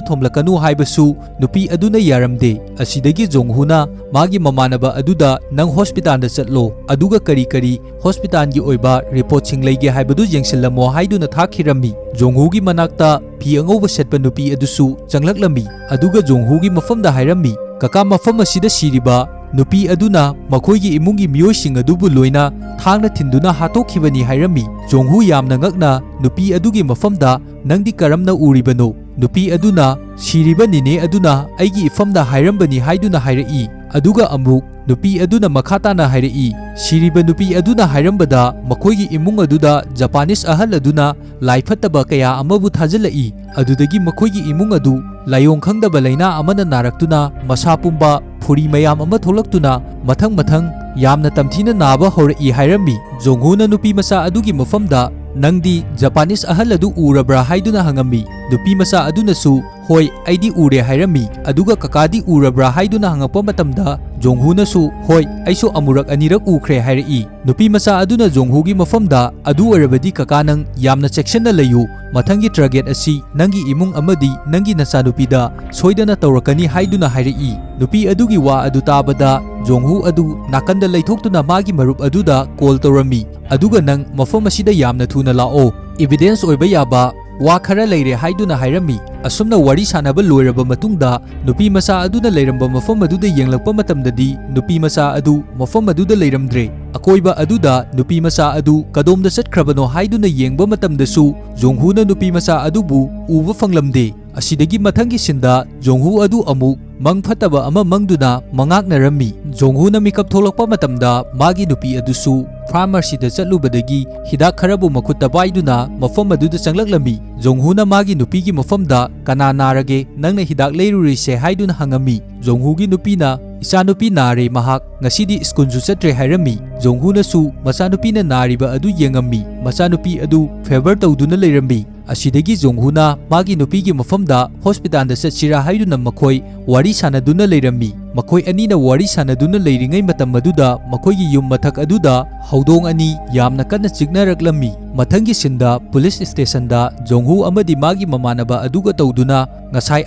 ꯊꯣꯝꯂꯛꯀꯅꯨ ꯍꯥꯏꯕꯁꯨ ꯅꯨꯄꯤ ꯑꯗꯨꯅ ꯌꯥꯔꯝꯗꯦ꯫ ꯑꯁꯤꯗꯒꯤ ꯖꯣꯡꯍꯨꯅ ꯃꯥꯒꯤ ꯃꯃꯥꯟꯅꯕ ꯑꯗꯨꯗ, "ꯅꯪ ꯍꯣꯁꯄꯤꯇꯥꯜꯗ ꯆꯠꯂꯣ, ꯑꯗꯨꯒ ꯀꯔꯤ ꯀꯔꯤ ꯍꯣꯁꯄꯤꯇꯥꯜꯒꯤ ꯑꯣꯏꯕ ꯔꯤꯄꯣꯔꯠꯁꯤꯡ ꯂꯩꯒꯦ ꯍꯥꯏꯕꯗꯨ ꯌꯦꯡꯁꯤꯜꯂꯝꯃꯣ" ꯍꯥꯏꯗꯨꯅ ꯊꯥꯈꯤꯔꯝꯃꯤ꯫ ꯖꯣꯡꯍꯨꯒꯤ ꯃꯅꯥꯛꯇ ꯐꯤ ꯑꯉꯧꯕ ꯁꯦꯠꯄ ꯅꯨꯄꯤ ꯑꯗꯨꯁꯨ ꯆꯪꯂꯛꯂꯝꯃꯤ, ꯑꯗꯨꯒ ꯖꯣꯡꯍꯨꯒꯤ ꯃꯐꯝꯗ ꯍꯥꯏꯔꯝꯃꯤ, "ꯀꯀꯥ, ꯃꯐꯝ ꯑꯁꯤꯗ ꯁꯤꯔꯤꯕ ꯅꯨꯄꯤ ꯑꯗꯨꯅ ꯃꯈꯣꯏꯒꯤ ꯏꯃꯨꯡꯒꯤ ꯃꯤꯑꯣꯏꯁꯤꯡ ꯑꯗꯨꯕꯨ ꯂꯣꯏꯅ ꯊꯥꯡꯅ ꯊꯤꯟꯗꯨꯅ ꯍꯥꯠꯇꯣꯛꯈꯤꯕꯅꯤ" ꯍꯥꯏꯔꯝꯃꯤ꯫ ꯖꯣꯡꯍꯨ ꯌꯥꯝꯅ ꯉꯛꯅ ꯅꯨꯄꯤ ꯑꯗꯨꯒꯤ ꯃꯐꯝꯗ, "ꯅꯪꯗꯤ ꯀꯔꯝꯅ ꯎꯔꯤꯕꯅꯣ?" ꯅꯨꯄꯤ ꯑꯗꯨꯅ, "ꯁꯤꯔꯤꯕ ꯅꯤꯅꯦ ꯑꯗꯨꯅ ꯑꯩꯒꯤ ꯏꯐꯝꯗ ꯍꯥꯏꯔꯝꯕꯅꯤ" ꯍꯥꯏꯗꯨꯅ ꯍꯥꯏꯔꯛꯏ꯫ ꯑꯗꯨꯒ ꯑꯃꯨꯛ ꯅꯨꯄꯤ ꯑꯗꯨꯅ ꯃꯈꯥ ꯇꯥꯅ ꯍꯥꯏꯔꯛꯏ, "ꯁꯤꯔꯤꯕ ꯅꯨꯄꯤ ꯑꯗꯨꯅ ꯍꯥꯏꯔꯝꯕꯗ ꯃꯈꯣꯏꯒꯤ ꯏꯃꯨꯡ ꯑꯗꯨꯗ ꯖꯄꯥꯅꯤꯁ ꯑꯍꯜ ꯑꯗꯨꯅ ꯂꯥꯏ ꯐꯠꯇꯕ ꯀꯌꯥ ꯑꯃꯕꯨ ꯊꯥꯖꯤꯜꯂꯛꯏ꯫ ꯑꯗꯨꯗꯒꯤ ꯃꯈꯣꯏꯒꯤ ꯏꯃꯨꯡ ꯑꯗꯨ ꯂꯥꯏꯑꯣꯡ ꯈꯪꯗꯕ ꯂꯥꯏꯅꯥ ꯑꯃꯅ ꯅꯥꯔꯛꯇꯨꯅ ꯃꯁꯥ ꯄꯨꯝꯕ ꯐꯨꯔꯤ ꯃꯌꯥꯝ ꯑꯃ ꯊꯣꯛꯂꯛꯇꯨꯅ ꯃꯊꯪ ꯃꯊꯪ ꯌꯥꯝꯅ ꯇꯝꯊꯤꯅ ꯅꯥꯕ ꯍꯧꯔꯛꯏ" ꯍꯥꯏꯔꯝꯃꯤ꯫ ꯖꯣꯡꯍꯨꯅ ꯅꯨꯄꯤ ꯃꯆꯥ ꯑꯗꯨꯒꯤ ꯃꯐꯝꯗ, "ꯅꯪꯗꯤ ꯖꯄꯥꯅꯤꯁ ꯑꯍꯜ ꯑꯗꯨ ꯎꯔꯕ꯭ꯔꯥ?" ꯍꯥꯏꯗꯨꯅ ꯍꯪꯉꯝꯃꯤ꯫ ꯅꯨꯄꯤ ꯃꯆꯥ ꯑꯗꯨꯅꯁꯨ, "ꯍꯣꯏ, ꯑꯩꯗꯤ ꯎꯔꯦ" ꯍꯥꯏꯔꯝꯃꯤ꯫ ꯑꯗꯨꯒ "ꯀꯀꯥꯗꯤ ꯎꯔꯕ꯭ꯔꯥ?" ꯍꯥꯏꯗꯨꯅ ꯍꯪꯉꯛꯄ ꯃꯇꯝꯗ ꯖꯣꯡꯍꯨꯅꯁꯨ "ꯍꯣꯏ, ꯑꯩꯁꯨ ꯑꯃꯨꯔꯛ ꯑꯅꯤꯔꯛ ꯎꯈ꯭ꯔꯦ" ꯍꯥꯏꯔꯛꯏ꯫ ꯅꯨꯄꯤ ꯃꯆꯥ ꯑꯗꯨꯅ ꯖꯣꯡꯍꯨꯒꯤ ꯃꯐꯝꯗ "ꯑꯗꯨ ꯑꯣꯏꯔꯕꯗꯤ ꯀꯀꯥ, ꯅꯪ ꯌꯥꯝꯅ ꯆꯦꯛꯁꯤꯟꯅ ꯂꯩꯌꯨ, ꯃꯊꯪꯒꯤ target ꯑꯁꯤ ꯅꯪꯒꯤ ꯏꯃꯨꯡ ꯑꯃꯗꯤ ꯅꯪꯒꯤ ꯅꯆꯥꯅꯨꯄꯤꯗ ꯁꯣꯏꯗꯅ ꯇꯧꯔꯛꯀꯅꯤ" ꯍꯥꯏꯗꯨꯅ ꯍꯥꯏꯔꯛꯏ꯫ ꯅꯨꯄꯤ ꯑꯗꯨꯒꯤ ꯋꯥ ꯑꯗꯨ ꯇꯥꯕꯗ ꯖꯣꯡꯍꯨ ꯑꯗꯨ ꯅꯥꯀꯟꯗ ꯂꯩꯊꯣꯛꯇꯨꯅ ꯃꯥꯒꯤ ꯃꯔꯨꯞ ꯑꯗꯨꯗ call ꯇꯧꯔꯝꯃꯤ꯫ "ꯑꯗꯨꯒ ꯅꯪ ꯃꯐꯝ ꯑꯁꯤꯗ ꯌꯥꯝꯅ ꯊꯨꯅ ꯂꯥꯛꯑꯣ, evidence ꯑꯣꯏꯕ ꯌꯥꯕ ꯋꯥ ꯈꯔ ꯂꯩꯔꯦ" ꯍꯥꯏꯗꯨꯅ ꯍꯥꯏꯔꯝꯃꯤ꯫ ꯑꯁꯨꯝꯅ ꯋꯥꯔꯤ ꯁꯥꯟꯅꯕ ꯂꯣꯏꯔꯕ ꯃꯇꯨꯡꯗ ꯅꯨꯄꯤ ꯃꯆꯥ ꯑꯗꯨꯅ ꯂꯩꯔꯝꯕ ꯃꯐꯝ ꯑꯗꯨꯗ ꯌꯦꯡꯂꯛꯄ ꯃꯇꯝꯗꯗꯤ ꯅꯨꯄꯤ ꯃꯆꯥ ꯑꯗꯨ ꯃꯐꯝ ꯑꯗꯨꯗ ꯂꯩꯔꯝꯗ꯭ꯔꯦ꯫ ꯑꯀꯣꯏꯕ ꯑꯗꯨꯗ ꯅꯨꯄꯤ ꯃꯆꯥ ꯑꯗꯨ ꯀꯗꯣꯝꯗ ꯆꯠꯈ꯭ꯔꯕꯅꯣ ꯍꯥꯏꯗꯨꯅ ꯌꯦꯡꯕ ꯃꯇꯝꯗꯁꯨ ꯖꯣꯡꯍꯨꯅ ꯅꯨꯄꯤ ꯃꯆꯥ ꯑꯗꯨꯕꯨ ꯎꯕ ꯐꯪꯂꯝꯗꯦ꯫ ꯑꯁꯤꯗꯒꯤ ꯃꯊꯪꯒꯤ sceneꯗ ꯖꯣꯡꯍꯨ ꯑꯗꯨ ꯑꯃꯨꯛ ꯃꯪ ꯐꯠꯇꯕ ꯑꯃ ꯃꯪꯗꯨꯅ ꯃꯉꯥꯛꯅꯔꯝꯃꯤ꯫ ꯖꯣꯡꯍꯨꯅ ꯃꯤꯀꯞ ꯊꯣꯛꯂꯛꯄ ꯃꯇꯝꯗ ꯃꯥꯒꯤ ꯅꯨꯄꯤ ꯑꯗꯨꯁꯨ pharmacyꯗ ꯆꯠꯂꯨꯕꯗꯒꯤ ꯍꯤꯗꯥꯛ ꯈꯔꯕꯨ ꯃꯈꯨꯠꯇ ꯄꯥꯏꯗꯨꯅ ꯃꯐꯝ ꯑꯗꯨꯗ ꯆꯪꯂꯛꯂꯝꯃꯤ꯫ ꯖꯣꯡꯍꯨꯅ ꯃꯥꯒꯤ ꯅꯨꯄꯤꯒꯤ ꯃꯐꯝꯗ "ꯀꯅꯥ ꯅꯥꯔꯒꯦ, ꯅꯪꯅ ꯍꯤꯗꯥꯛ ꯂꯩꯔꯨꯔꯤꯁꯦ?" ꯍꯥꯏꯗꯨꯅ ꯍꯪꯉꯝꯃꯤ꯫ ꯖꯣꯡꯍꯨꯒꯤ ꯅꯨꯄꯤꯅ "ꯏꯆꯥꯅꯨꯄꯤ ꯅꯥꯔꯦ, ꯃꯍꯥꯛ ꯉꯁꯤꯗꯤ ꯁ꯭ꯀꯨꯜꯁꯨ ꯆꯠꯇ꯭ꯔꯦ" ꯍꯥꯏꯔꯝꯃꯤ꯫ ꯖꯣꯡꯍꯨꯅꯁꯨ ꯃꯆꯥꯅꯨꯄꯤꯅ ꯅꯥꯔꯤꯕ ꯑꯗꯨ ꯌꯦꯡꯉꯝꯃꯤ꯫ ꯃꯆꯥꯅꯨꯄꯤ ꯑꯗꯨ fever ꯇꯧꯗꯨꯅ ꯂꯩꯔꯝꯃꯤ꯫ ꯑꯁꯤꯗꯒꯤ ꯖꯣꯡꯍꯨꯅ ꯃꯥꯒꯤ ꯅꯨꯄꯤꯒꯤ ꯃꯐꯝꯗ ꯍꯣꯁꯄꯤꯇꯥꯜꯗ ꯆꯠꯁꯤꯔꯥ ꯍꯥꯏꯗꯨꯅ ꯃꯈꯣꯏ ꯋꯥꯔꯤ ꯁꯥꯟꯅꯗꯨꯅ ꯂꯩꯔꯝꯃꯤ꯫ ꯃꯈꯣꯏ ꯑꯅꯤꯅ ꯋꯥꯔꯤ ꯁꯥꯟꯅꯗꯨꯅ ꯂꯩꯔꯤꯉꯩ ꯃꯇꯝ ꯑꯗꯨꯗ ꯃꯈꯣꯏꯒꯤ ꯌꯨꯝ ꯃꯊꯛ ꯑꯗꯨꯗ ꯍꯧꯗꯣꯡ ꯑꯅꯤ ꯌꯥꯝꯅ ꯀꯟꯅ ꯆꯤꯛꯅꯔꯛꯂꯝꯃꯤ꯫ ꯃꯊꯪꯒꯤ sceneꯗ ꯄꯨꯂꯤꯁ ꯁ꯭ꯇꯦꯁꯟꯗ ꯖꯣꯡꯍꯨ ꯑꯃꯗꯤ ꯃꯥꯒꯤ ꯃꯃꯥꯟꯅꯕ ꯑꯗꯨꯒ ꯇꯧꯗꯨꯅ ꯉꯁꯥꯏ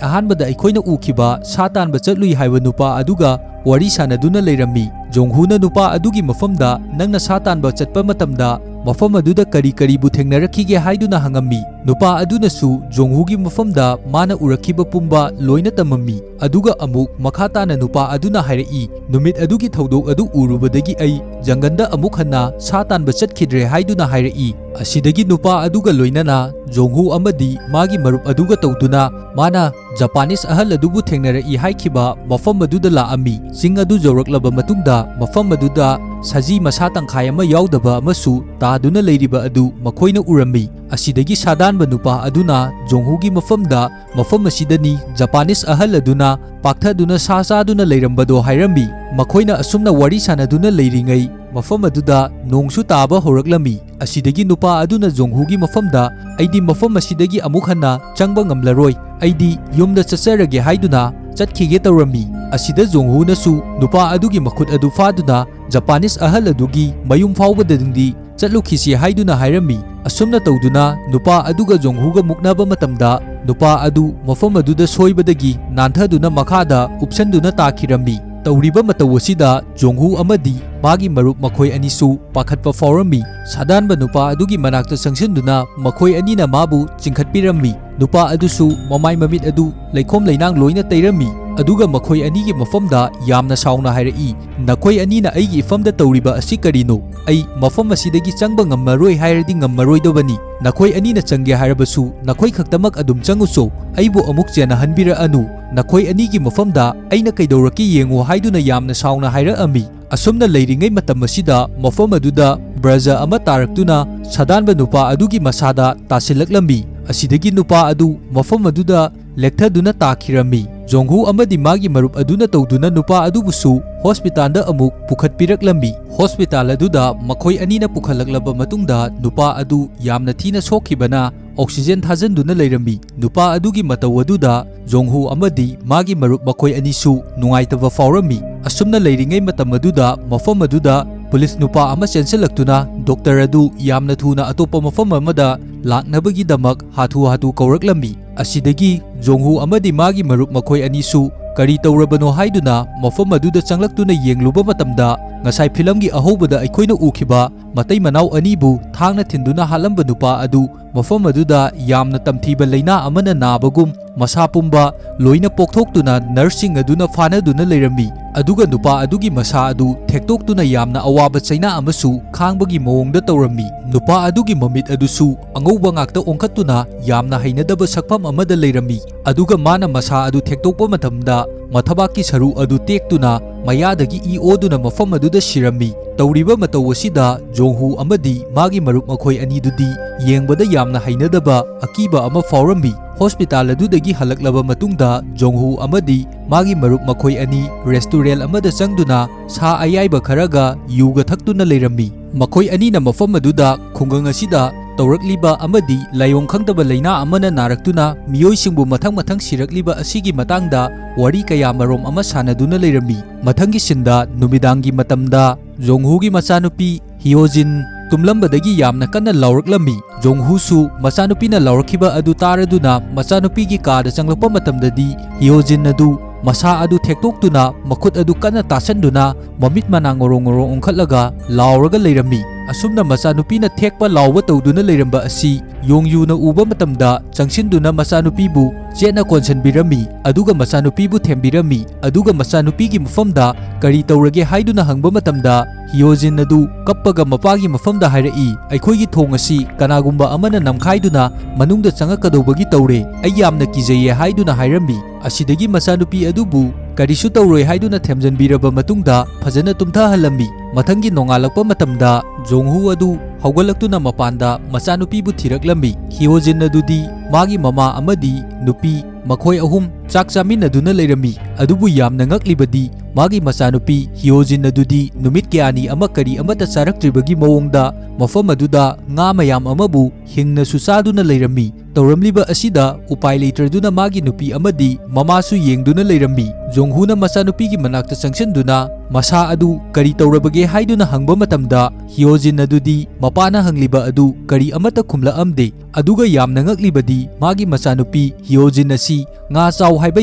ꯑꯍꯥꯟꯕꯗ ꯑꯩꯈꯣꯏꯅ ꯎꯈꯤꯕ ꯁꯥ ꯇꯥꯟꯕ ꯆꯠꯂꯨꯏ ꯍꯥꯏꯕ ꯅꯨꯄꯥ ꯑꯗꯨꯒ ꯋꯥꯔꯤ ꯁꯥꯟꯅꯗꯨꯅ ꯂꯩꯔꯝꯃꯤ꯫ ꯖꯣꯡꯍꯨꯅ ꯅꯨꯄꯥ ꯑꯗꯨꯒꯤ ꯃꯐꯝꯗ "ꯅꯪꯅ ꯁꯥ ꯇꯥꯟꯕ ꯆꯠꯄ ꯃꯇꯝꯗ ꯃꯐꯝ ꯑꯗꯨꯗ ꯀꯔꯤ ꯀꯔꯤꯕꯨ ꯊꯦꯡꯅꯔꯛꯈꯤꯒꯦ?" ꯍꯥꯏꯗꯨꯅ ꯍꯪꯉꯝꯃꯤ꯫ ꯅꯨꯄꯥ ꯑꯗꯨꯅꯁꯨ ꯖꯣꯡꯍꯨꯒꯤ ꯃꯐꯝꯗ ꯃꯥꯅ ꯎꯔꯛꯈꯤꯕ ꯄꯨꯝꯕ ꯂꯣꯏꯅ ꯇꯝꯃꯝꯃꯤ꯫ ꯑꯗꯨꯒ ꯑꯃꯨꯛ ꯃꯈꯥ ꯇꯥꯅ ꯅꯨꯄꯥ ꯑꯗꯨꯅ ꯍꯥꯏꯔꯛꯏ, "ꯅꯨꯃꯤꯠ ꯑꯗꯨꯒꯤ ꯊꯧꯗꯣꯛ ꯑꯗꯨ ꯎꯔꯨꯕꯗꯒꯤ ꯑꯩ ꯖꯪꯒꯜꯗ ꯑꯃꯨꯛ ꯍꯟꯅ ꯁꯥ ꯇꯥꯟꯕ ꯆꯠꯈꯤꯗ꯭ꯔꯦ" ꯍꯥꯏꯗꯨꯅ ꯍꯥꯏꯔꯛꯏ꯫ ꯑꯁꯤꯗꯒꯤ ꯅꯨꯄꯥ ꯑꯗꯨꯒ ꯂꯣꯏꯅꯅ ꯖꯣꯡꯍꯨ ꯑꯃꯗꯤ ꯃꯥꯒꯤ ꯃꯔꯨꯞ ꯑꯗꯨꯒ ꯇꯧꯗꯨꯅ ꯃꯥꯅ ꯖꯄꯥꯅꯤꯁ ꯑꯍꯜ ꯑꯗꯨꯕꯨ ꯊꯦꯡꯅꯔꯛꯏ ꯍꯥꯏꯈꯤꯕ ꯃꯐꯝ ꯑꯗꯨꯗ ꯂꯥꯛꯑꯝꯃꯤ꯫ ꯆꯤꯡ ꯑꯗꯨ ꯌꯧꯔꯛꯂꯕ ꯃꯇꯨꯡꯗ ꯃꯐꯝ ꯑꯗꯨꯗ ꯁꯖꯤ ꯃꯁꯥ ꯇꯪꯈꯥꯏ ꯑꯃ ꯌꯥꯎꯗꯕ ꯑꯃꯁꯨ ꯇꯥꯗꯨꯅ ꯂꯩꯔꯤꯕ ꯑꯗꯨ ꯃꯈꯣꯏꯅ ꯎꯔꯝꯃꯤ꯫ ꯑꯁꯤꯗꯒꯤ ꯁꯥꯗꯥꯟꯕ ꯅꯨꯄꯥ ꯑꯗꯨꯅ ꯖꯣꯡꯍꯨꯒꯤ ꯃꯐꯝꯗ ꯃꯐꯝ ꯑꯁꯤꯗꯅꯤ ꯖꯄꯥꯅꯤꯁ ꯑꯍꯜ ꯑꯗꯨꯅ ꯄꯥꯛꯊꯗꯨꯅ ꯁꯥ ꯆꯥꯗꯨꯅ ꯂꯩꯔꯝꯕꯗꯣ ꯍꯥꯏꯔꯝꯃꯤ꯫ ꯃꯈꯣꯏꯅ ꯑꯁꯨꯝꯅ ꯋꯥꯔꯤ ꯁꯥꯟꯅꯗꯨꯅ ꯂꯩꯔꯤꯉꯩ ꯃꯐꯝ ꯑꯗꯨꯗ ꯅꯣꯡꯁꯨ ꯇꯥꯕ ꯍꯧꯔꯛꯂꯝꯃꯤ꯫ ꯑꯁꯤꯗꯒꯤ ꯅꯨꯄꯥ ꯑꯗꯨꯅ ꯖꯣꯡꯍꯨꯒꯤ ꯃꯐꯝꯗ, "ꯑꯩꯗꯤ ꯃꯐꯝ ꯑꯁꯤꯗꯒꯤ ꯑꯃꯨꯛ ꯍꯟꯅ ꯆꯪꯕ ꯉꯝꯂꯔꯣꯏ, ꯑꯩꯗꯤ ꯌꯨꯝꯗ ꯆꯠꯆꯔꯒꯦ" ꯍꯥꯏꯗꯨꯅ ꯆꯠꯈꯤꯒꯦ ꯇꯧꯔꯝꯃꯤ꯫ ꯑꯁꯤꯗ ꯖꯣꯡꯍꯨꯅꯁꯨ ꯅꯨꯄꯥ ꯑꯗꯨꯒꯤ ꯃꯈꯨꯠ ꯑꯗꯨ ꯐꯥꯗꯨꯅ ꯖꯄꯥꯅꯤꯁ ꯑꯍꯜ ꯑꯗꯨꯒꯤ ꯃꯌꯨꯝ ꯐꯥꯎꯕꯗꯗꯤ ꯆꯠꯂꯨꯈꯤꯁꯤ ꯍꯥꯏꯗꯨꯅ ꯍꯥꯏꯔꯝꯃꯤ꯫ ꯑꯁꯨꯝꯅ ꯇꯧꯗꯨꯅ ꯅꯨꯄꯥ ꯑꯗꯨꯒ ꯖꯣꯡꯍꯨꯒ ꯃꯨꯛꯅꯕ ꯃꯇꯝꯗ ꯅꯨꯄꯥ ꯑꯗꯨ ꯃꯐꯝ ꯑꯗꯨꯗ ꯁꯣꯏꯕꯗꯒꯤ ꯅꯥꯟꯊꯗꯨꯅ ꯃꯈꯥꯗ ꯎꯞꯁꯟꯗꯨꯅ ꯇꯥꯈꯤꯔꯝꯃꯤ꯫ ꯇꯧꯔꯤꯕ ꯃꯇꯧ ꯑꯁꯤꯗ ꯖꯣꯡꯍꯨ ꯑꯃꯗꯤ ꯃꯥꯒꯤ ꯃꯔꯨꯞ ꯃꯈꯣꯏ ꯑꯅꯤꯁꯨ ꯄꯥꯈꯠꯄ ꯐꯥꯎꯔꯝꯃꯤ꯫ ꯁꯥꯗꯥꯟꯕ ꯅꯨꯄꯥ ꯑꯗꯨꯒꯤ ꯃꯅꯥꯛꯇ ꯆꯪꯁꯤꯟꯗꯨꯅ ꯃꯈꯣꯏ ꯑꯅꯤꯅ ꯃꯥꯕꯨ ꯆꯤꯡꯈꯠꯄꯤꯔꯝꯃꯤ꯫ ꯅꯨꯄꯥ ꯑꯗꯨꯁꯨ ꯃꯃꯥꯏ ꯃꯃꯤꯠ ꯑꯗꯨ ꯂꯩꯈꯣꯝ ꯂꯩꯅꯥꯡ ꯂꯣꯏꯅ ꯇꯩꯔꯝꯃꯤ꯫ ꯑꯗꯨꯒ ꯃꯈꯣꯏ ꯑꯅꯤꯒꯤ ꯃꯐꯝꯗ ꯌꯥꯝꯅ ꯁꯥꯎꯅ ꯍꯥꯏꯔꯛꯏ, "ꯅꯈꯣꯏ ꯑꯅꯤꯅ ꯑꯩꯒꯤ ꯏꯐꯝꯗ ꯇꯧꯔꯤꯕ ꯑꯁꯤ ꯀꯔꯤꯅꯣ? ꯑꯩ ꯃꯐꯝ ꯑꯁꯤꯗꯒꯤ ꯆꯪꯕ ꯉꯝꯃꯔꯣꯏ ꯍꯥꯏꯔꯗꯤ ꯉꯝꯃꯔꯣꯏꯗꯕꯅꯤ꯫ ꯅꯈꯣꯏ ꯑꯅꯤꯅ ꯆꯪꯒꯦ ꯍꯥꯏꯔꯕꯁꯨ ꯅꯈꯣꯏ ꯈꯛꯇꯃꯛ ꯑꯗꯨꯝ ꯆꯪꯉꯨꯆꯣ꯫ ꯑꯩꯕꯨ ꯑꯃꯨꯛ ꯆꯦꯟꯅꯍꯟꯕꯤꯔꯛꯑꯅꯨ꯫ ꯅꯈꯣꯏ ꯑꯅꯤꯒꯤ ꯃꯐꯝꯗ ꯑꯩꯅ ꯀꯩꯗꯧꯔꯛꯀꯦ ꯌꯦꯡꯉꯨ" ꯍꯥꯏꯗꯨꯅ ꯌꯥꯝꯅ ꯁꯥꯎꯅ ꯍꯥꯏꯔꯛꯑꯝꯃꯤ꯫ ꯑꯁꯨꯝꯅ ꯂꯩꯔꯤꯉꯩ ꯃꯇꯝ ꯑꯁꯤꯗ ꯃꯐꯝ ꯑꯗꯨꯗ ꯕ꯭ꯔꯖ ꯑꯃ ꯇꯥꯔꯛꯇꯨꯅ ꯁꯥꯗꯥꯟꯕ ꯅꯨꯄꯥ ꯑꯗꯨꯒꯤ ꯃꯁꯥꯗ ꯇꯥꯁꯤꯜꯂꯛꯂꯝꯃꯤ꯫ ꯑꯁꯤꯗꯒꯤ ꯅꯨꯄꯥ ꯑꯗꯨ ꯃꯐꯝ ꯑꯗꯨꯗ ꯂꯦꯛꯊꯗꯨꯅ ꯇꯥꯈꯤꯔꯝꯃꯤ꯫ ꯖꯣꯡꯍꯨ ꯑꯃꯗꯤ ꯃꯥꯒꯤ ꯃꯔꯨꯞ ꯑꯗꯨꯅ ꯇꯧꯗꯨꯅ ꯅꯨꯄꯥ ꯑꯗꯨꯕꯨꯁꯨ ꯍꯣꯁꯄꯤꯇꯥꯜꯗ ꯑꯃꯨꯛ ꯄꯨꯈꯠꯄꯤꯔꯛꯂꯝꯃꯤ꯫ ꯍꯣꯁꯄꯤꯇꯥꯜ ꯑꯗꯨꯗ ꯃꯈꯣꯏ ꯑꯅꯤꯅ ꯄꯨꯈꯠꯂꯛꯂꯕ ꯃꯇꯨꯡꯗ ꯅꯨꯄꯥ ꯑꯗꯨ ꯌꯥꯝꯅ ꯊꯤꯅ ꯁꯣꯛꯈꯤꯕꯅ ꯑꯣꯛꯁꯤꯖꯦꯟ ꯊꯥꯖꯤꯟꯗꯨꯅ ꯂꯩꯔꯝꯃꯤ꯫ ꯅꯨꯄꯥ ꯑꯗꯨꯒꯤ ꯃꯇꯧ ꯑꯗꯨꯗ ꯖꯣꯡꯍꯨ ꯑꯃꯗꯤ ꯃꯥꯒꯤ ꯃꯔꯨꯞ ꯃꯈꯣꯏ ꯑꯅꯤꯁꯨ ꯅꯨꯡꯉꯥꯏꯇꯕ ꯐꯥꯎꯔꯝꯃꯤ꯫ ꯑꯁꯨꯝꯅ ꯂꯩꯔꯤꯉꯩ ꯃꯇꯝ ꯑꯗꯨꯗ ꯃꯐꯝ ꯑꯗꯨꯗ ꯄꯨꯂꯤꯁ ꯅꯨꯄꯥ ꯑꯃ ꯆꯦꯟꯁꯤꯜꯂꯛꯇꯨꯅ ꯗꯣꯛꯇꯔ ꯑꯗꯨ ꯌꯥꯝꯅ ꯊꯨꯅ ꯑꯇꯣꯞꯄ ꯃꯐꯝ ꯑꯃꯗ ꯂꯥꯛꯅꯕꯒꯤꯗꯃꯛ ꯍꯥꯊꯨ ꯍꯥꯊꯨ ꯀꯧꯔꯛꯂꯝꯃꯤ꯫ ꯑꯁꯤꯗꯒꯤ ꯖꯣꯡꯍꯨ ꯑꯃꯗꯤ ꯃꯥꯒꯤ ꯃꯔꯨꯞ ꯃꯈꯣꯏ ꯑꯅꯤꯁꯨ ꯀꯔꯤ ꯇꯧꯔꯕꯅꯣ ꯍꯥꯏꯗꯨꯅ ꯃꯐꯝ ꯑꯗꯨꯗ ꯆꯪꯂꯛꯇꯨꯅ ꯌꯦꯡꯂꯨꯕ ꯃꯇꯝꯗ, ꯉꯁꯥꯏ ꯐꯤꯂꯝꯒꯤ ꯑꯍꯧꯕꯗ ꯑꯩꯈꯣꯏꯅ ꯎꯈꯤꯕ ꯃꯇꯩ ꯃꯅꯥꯎ ꯑꯅꯤꯕꯨ ꯊꯥꯡꯅ ꯊꯤꯟꯗꯨꯅ ꯍꯥꯠꯂꯝꯕ ꯅꯨꯄꯥ ꯑꯗꯨ ꯃꯐꯝ ꯑꯗꯨꯗ ꯌꯥꯝꯅ ꯇꯝꯊꯤꯕ ꯂꯩꯅꯥ ꯑꯃꯅ ꯅꯥꯕꯒꯨꯝ ꯃꯁꯥ ꯄꯨꯝꯕ ꯂꯣꯏꯅ ꯄꯣꯛꯊꯣꯛꯇꯨꯅ ꯅꯔꯁꯁꯤꯡ ꯑꯗꯨꯅ ꯐꯥꯅꯗꯨꯅ ꯂꯩꯔꯝꯃꯤ꯫ ꯑꯗꯨꯒ ꯅꯨꯄꯥ ꯑꯗꯨꯒꯤ ꯃꯁꯥ ꯑꯗꯨ ꯊꯦꯛꯇꯣꯛꯇꯨꯅ ꯌꯥꯝꯅ ꯑꯋꯥꯕ ꯆꯩꯅꯥ ꯑꯃꯁꯨ ꯈꯥꯡꯕꯒꯤ ꯃꯑꯣꯡꯗ ꯇꯧꯔꯝꯃꯤ꯫ ꯅꯨꯄꯥ ꯑꯗꯨꯒꯤ ꯃꯃꯤꯠ ꯑꯗꯨꯁꯨ ꯑꯉꯧꯕ ꯉꯥꯛꯇ ꯑꯣꯟꯈꯠꯇꯨꯅ ꯌꯥꯝꯅ ꯍꯩꯅꯗꯕ ꯁꯛꯐꯝ ꯑꯃꯗ ꯂꯩꯔꯝꯃꯤ꯫ ꯑꯗꯨꯒ ꯃꯥꯅ ꯃꯁꯥ ꯑꯗꯨ ꯊꯦꯛꯇꯣꯛꯄ ꯃꯇꯝꯗ ꯃꯊꯕꯥꯛꯀꯤ ꯁꯔꯨ ꯑꯗꯨ ꯇꯦꯛꯇꯨꯅ ꯃꯌꯥꯗꯒꯤ ꯏ ꯑꯣꯗꯨꯅ ꯃꯐꯝ ꯑꯗꯨꯗ ꯁꯤꯔꯝꯃꯤ꯫ ꯇꯧꯔꯤꯕ ꯃꯇꯧ ꯑꯁꯤꯗ ꯖꯣꯡꯍꯨ ꯑꯃꯗꯤ ꯃꯥꯒꯤ ꯃꯔꯨꯞ ꯃꯈꯣꯏ ꯑꯅꯤꯗꯨꯗꯤ ꯌꯦꯡꯕꯗ ꯌꯥꯝꯅ ꯍꯩꯅꯗꯕ ꯑꯀꯤꯕ ꯑꯃ ꯐꯥꯎꯔꯝꯃꯤ꯫ ꯍꯣꯁꯄꯤꯇꯥꯜ ꯑꯗꯨꯗꯒꯤ ꯍꯜꯂꯛꯂꯕ ꯃꯇꯨꯡꯗ ꯖꯣꯡꯍꯨ ꯑꯃꯗꯤ ꯃꯥꯒꯤ ꯃꯔꯨꯞ ꯃꯈꯣꯏ ꯑꯅꯤ ꯔꯦꯁꯇꯨꯔꯦꯟ ꯑꯃꯗ ꯆꯪꯗꯨꯅ ꯁꯥ ꯑꯌꯥꯏꯕ ꯈꯔꯒ ꯌꯨꯒ ꯊꯛꯇꯨꯅ ꯂꯩꯔꯝꯃꯤ꯫ ꯃꯈꯣꯏ ꯑꯅꯤꯅ ꯃꯐꯝ ꯑꯗꯨꯗ ꯈꯨꯡꯒꯪ ꯑꯁꯤꯗ ꯇꯧꯔꯛꯂꯤꯕ ꯑꯃꯗꯤ ꯂꯥꯏꯑꯣꯡ ꯈꯪꯗꯕ ꯂꯥꯏꯅꯥ ꯑꯃꯅ ꯅꯥꯔꯛꯇꯨꯅ ꯃꯤꯑꯣꯏꯁꯤꯡꯕꯨ ꯃꯊꯪ ꯃꯊꯪ ꯁꯤꯔꯛꯂꯤꯕ ꯑꯁꯤꯒꯤ ꯃꯇꯥꯡꯗ ꯋꯥꯔꯤ ꯀꯌꯥ ꯃꯔꯣꯝ ꯑꯃ ꯁꯥꯟꯅꯗꯨꯅ ꯂꯩꯔꯝꯃꯤ꯫ ꯃꯊꯪꯒꯤ ꯁꯤꯟꯗ ꯅꯨꯃꯤꯗꯥꯡꯒꯤ ꯃꯇꯝꯗ ꯖꯣꯡꯍꯨꯒꯤ ꯃꯆꯥꯅꯨꯄꯤ ꯍꯤꯌꯣꯖꯤꯟ ꯇꯨꯝꯂꯝꯕꯗꯒꯤ ꯌꯥꯝꯅ ꯀꯟꯅ ꯂꯥꯎꯔꯛꯂꯝꯃꯤ꯫ ꯖꯣꯡꯍꯨꯁꯨ ꯃꯆꯥꯅꯨꯄꯤꯅ ꯂꯥꯎꯔꯛꯈꯤꯕ ꯑꯗꯨ ꯇꯥꯔꯗꯨꯅ ꯃꯆꯥꯅꯨꯄꯤꯒꯤ ꯀꯥꯗ ꯆꯪꯂꯛꯄ ꯃꯇꯝꯗꯗꯤ ꯍꯤꯌꯣꯖꯤꯟ ꯑꯗꯨ ꯃꯁꯥ ꯑꯗꯨ ꯊꯦꯛꯇꯣꯛꯇꯨꯅ ꯃꯈꯨꯠ ꯑꯗꯨ ꯀꯟꯅ ꯇꯥꯁꯟꯗꯨꯅ ꯃꯃꯤꯠ ꯃꯅꯥ ꯉꯣꯔꯣꯡ ꯉꯣꯔꯣꯡ ꯎꯪꯈꯠꯂꯒ ꯂꯥꯎꯔꯒ ꯂꯩꯔꯝꯃꯤ꯫ ꯑꯁꯨꯝꯅ ꯃꯆꯥꯅꯨꯄꯤꯅ ꯊꯦꯛꯄ ꯂꯥꯎꯕ ꯇꯧꯗꯨꯅ ꯂꯩꯔꯝꯕ ꯑꯁꯤ ꯌꯣꯡꯌꯨꯅ ꯎꯕ ꯃꯇꯝꯗ ꯆꯪꯁꯤꯟꯗꯨꯅ ꯃꯆꯥꯅꯨꯄꯤꯕꯨ ꯆꯦꯠꯅ ꯀꯣꯟꯁꯤꯟꯕꯤꯔꯝꯃꯤ, ꯑꯗꯨꯒ ꯃꯆꯥꯅꯨꯄꯤꯕꯨ ꯊꯦꯝꯕꯤꯔꯝꯃꯤ꯫ ꯑꯗꯨꯒ ꯃꯆꯥꯅꯨꯄꯤꯒꯤ ꯃꯐꯝꯗ ꯀꯔꯤ ꯇꯧꯔꯒꯦ ꯍꯥꯏꯗꯨꯅ ꯍꯪꯕ ꯃꯇꯝꯗ ꯍꯤꯌꯣꯖꯤꯟ ꯑꯗꯨ ꯀꯞꯄꯒ ꯃꯄꯥꯒꯤ ꯃꯐꯝꯗ ꯍꯥꯏꯔꯛꯏ, "ꯑꯩꯈꯣꯏꯒꯤ ꯊꯣꯡ ꯑꯁꯤ ꯀꯅꯥꯒꯨꯝꯕ ꯑꯃꯅ ꯅꯝꯈꯥꯏꯗꯨꯅ ꯃꯅꯨꯡꯗ ꯆꯪꯉꯛꯀꯗꯧꯕꯒꯤ ꯇꯧꯔꯦ꯫ ꯑꯩ ꯌꯥꯝꯅ ꯀꯤꯖꯩꯌꯦ" ꯍꯥꯏꯗꯨꯅ ꯍꯥꯏꯔꯝꯃꯤ꯫ ꯑꯁꯤꯗꯒꯤ ꯃꯆꯥꯅꯨꯄꯤ ꯑꯗꯨꯕꯨ ꯀꯔꯤꯁꯨ ꯇꯧꯔꯣꯏ ꯍꯥꯏꯗꯨꯅ ꯊꯦꯝꯖꯤꯟꯕꯤꯔꯕ ꯃꯇꯨꯡꯗ ꯐꯖꯅ ꯇꯨꯝꯊꯍꯜꯂꯝꯃꯤ꯫ ꯃꯊꯪꯒꯤ ꯅꯣꯡꯉꯥꯜꯂꯛꯄ ꯃꯇꯝꯗ ꯖꯣꯡꯍꯨ ꯑꯗꯨ ꯍꯧꯒꯠꯂꯛꯇꯨꯅ ꯃꯄꯥꯟꯗ ꯃꯆꯥꯅꯨꯄꯤꯕꯨ ꯊꯤꯔꯛꯂꯝꯃꯤ꯫ ꯍꯤꯌꯣꯖꯤꯟ ꯑꯗꯨꯗꯤ ꯃꯥꯒꯤ ꯃꯃꯥ ꯑꯃꯗꯤ ꯅꯨꯄꯤ ꯃꯈꯣꯏ ꯑꯍꯨꯝ ꯆꯥꯛ ꯆꯥꯃꯤꯟꯅꯗꯨꯅ ꯂꯩꯔꯝꯃꯤ꯫ ꯑꯗꯨꯕꯨ ꯌꯥꯝꯅ ꯉꯛꯂꯤꯕꯗꯤ ꯃꯥꯒꯤ ꯃꯆꯥꯅꯨꯄꯤ ꯍꯤꯌꯣꯖꯤꯟ ꯑꯗꯨꯗꯤ ꯅꯨꯃꯤꯠ ꯀꯌꯥꯅꯤ ꯑꯃ ꯀꯔꯤ ꯑꯃꯠꯇ ꯆꯥꯔꯛꯇ꯭ꯔꯤꯕꯒꯤ ꯃꯑꯣꯡꯗ ꯃꯐꯝ ꯑꯗꯨꯗ ꯉꯥ ꯃꯌꯥꯝ ꯑꯃꯕꯨ ꯍꯤꯡꯅꯁꯨ ꯆꯥꯗꯨꯅ ꯂꯩꯔꯝꯃꯤ꯫ ꯇꯧꯔꯝꯂꯤꯕ ꯑꯁꯤꯗ ꯎꯄꯥꯏ ꯂꯩꯇ꯭ꯔꯗꯨꯅ ꯃꯥꯒꯤ ꯅꯨꯄꯤ ꯑꯃꯗꯤ ꯃꯃꯥꯁꯨ ꯌꯦꯡꯗꯨꯅ ꯂꯩꯔꯝꯃꯤ꯫ ꯖꯣꯡꯍꯨꯅ ꯃꯆꯥꯅꯨꯄꯤꯒꯤ ꯃꯅꯥꯛꯇ ꯆꯪꯁꯤꯟꯗꯨꯅ ꯃꯁꯥ ꯑꯗꯨ ꯀꯔꯤ ꯇꯧꯔꯕꯒꯦ ꯍꯥꯏꯗꯨꯅ ꯍꯪꯕ ꯃꯇꯝꯗ ꯍꯤꯌꯣꯖꯤꯟ ꯑꯗꯨꯗꯤ ꯃꯄꯥꯅ ꯍꯪꯂꯤꯕ ꯑꯗꯨ ꯀꯔꯤ ꯑꯃꯠꯇ ꯈꯨꯝꯂꯛꯑꯝꯗꯦ꯫ ꯑꯗꯨꯒ ꯌꯥꯝꯅ ꯉꯛꯂꯤꯕꯗꯤ ꯃꯥꯒꯤ ꯃꯆꯥꯅꯨꯄꯤ ꯍꯤꯌꯣꯖꯤꯟ ꯑꯁꯤ ꯉꯥ ꯆꯥꯎ ꯍꯥꯏꯕ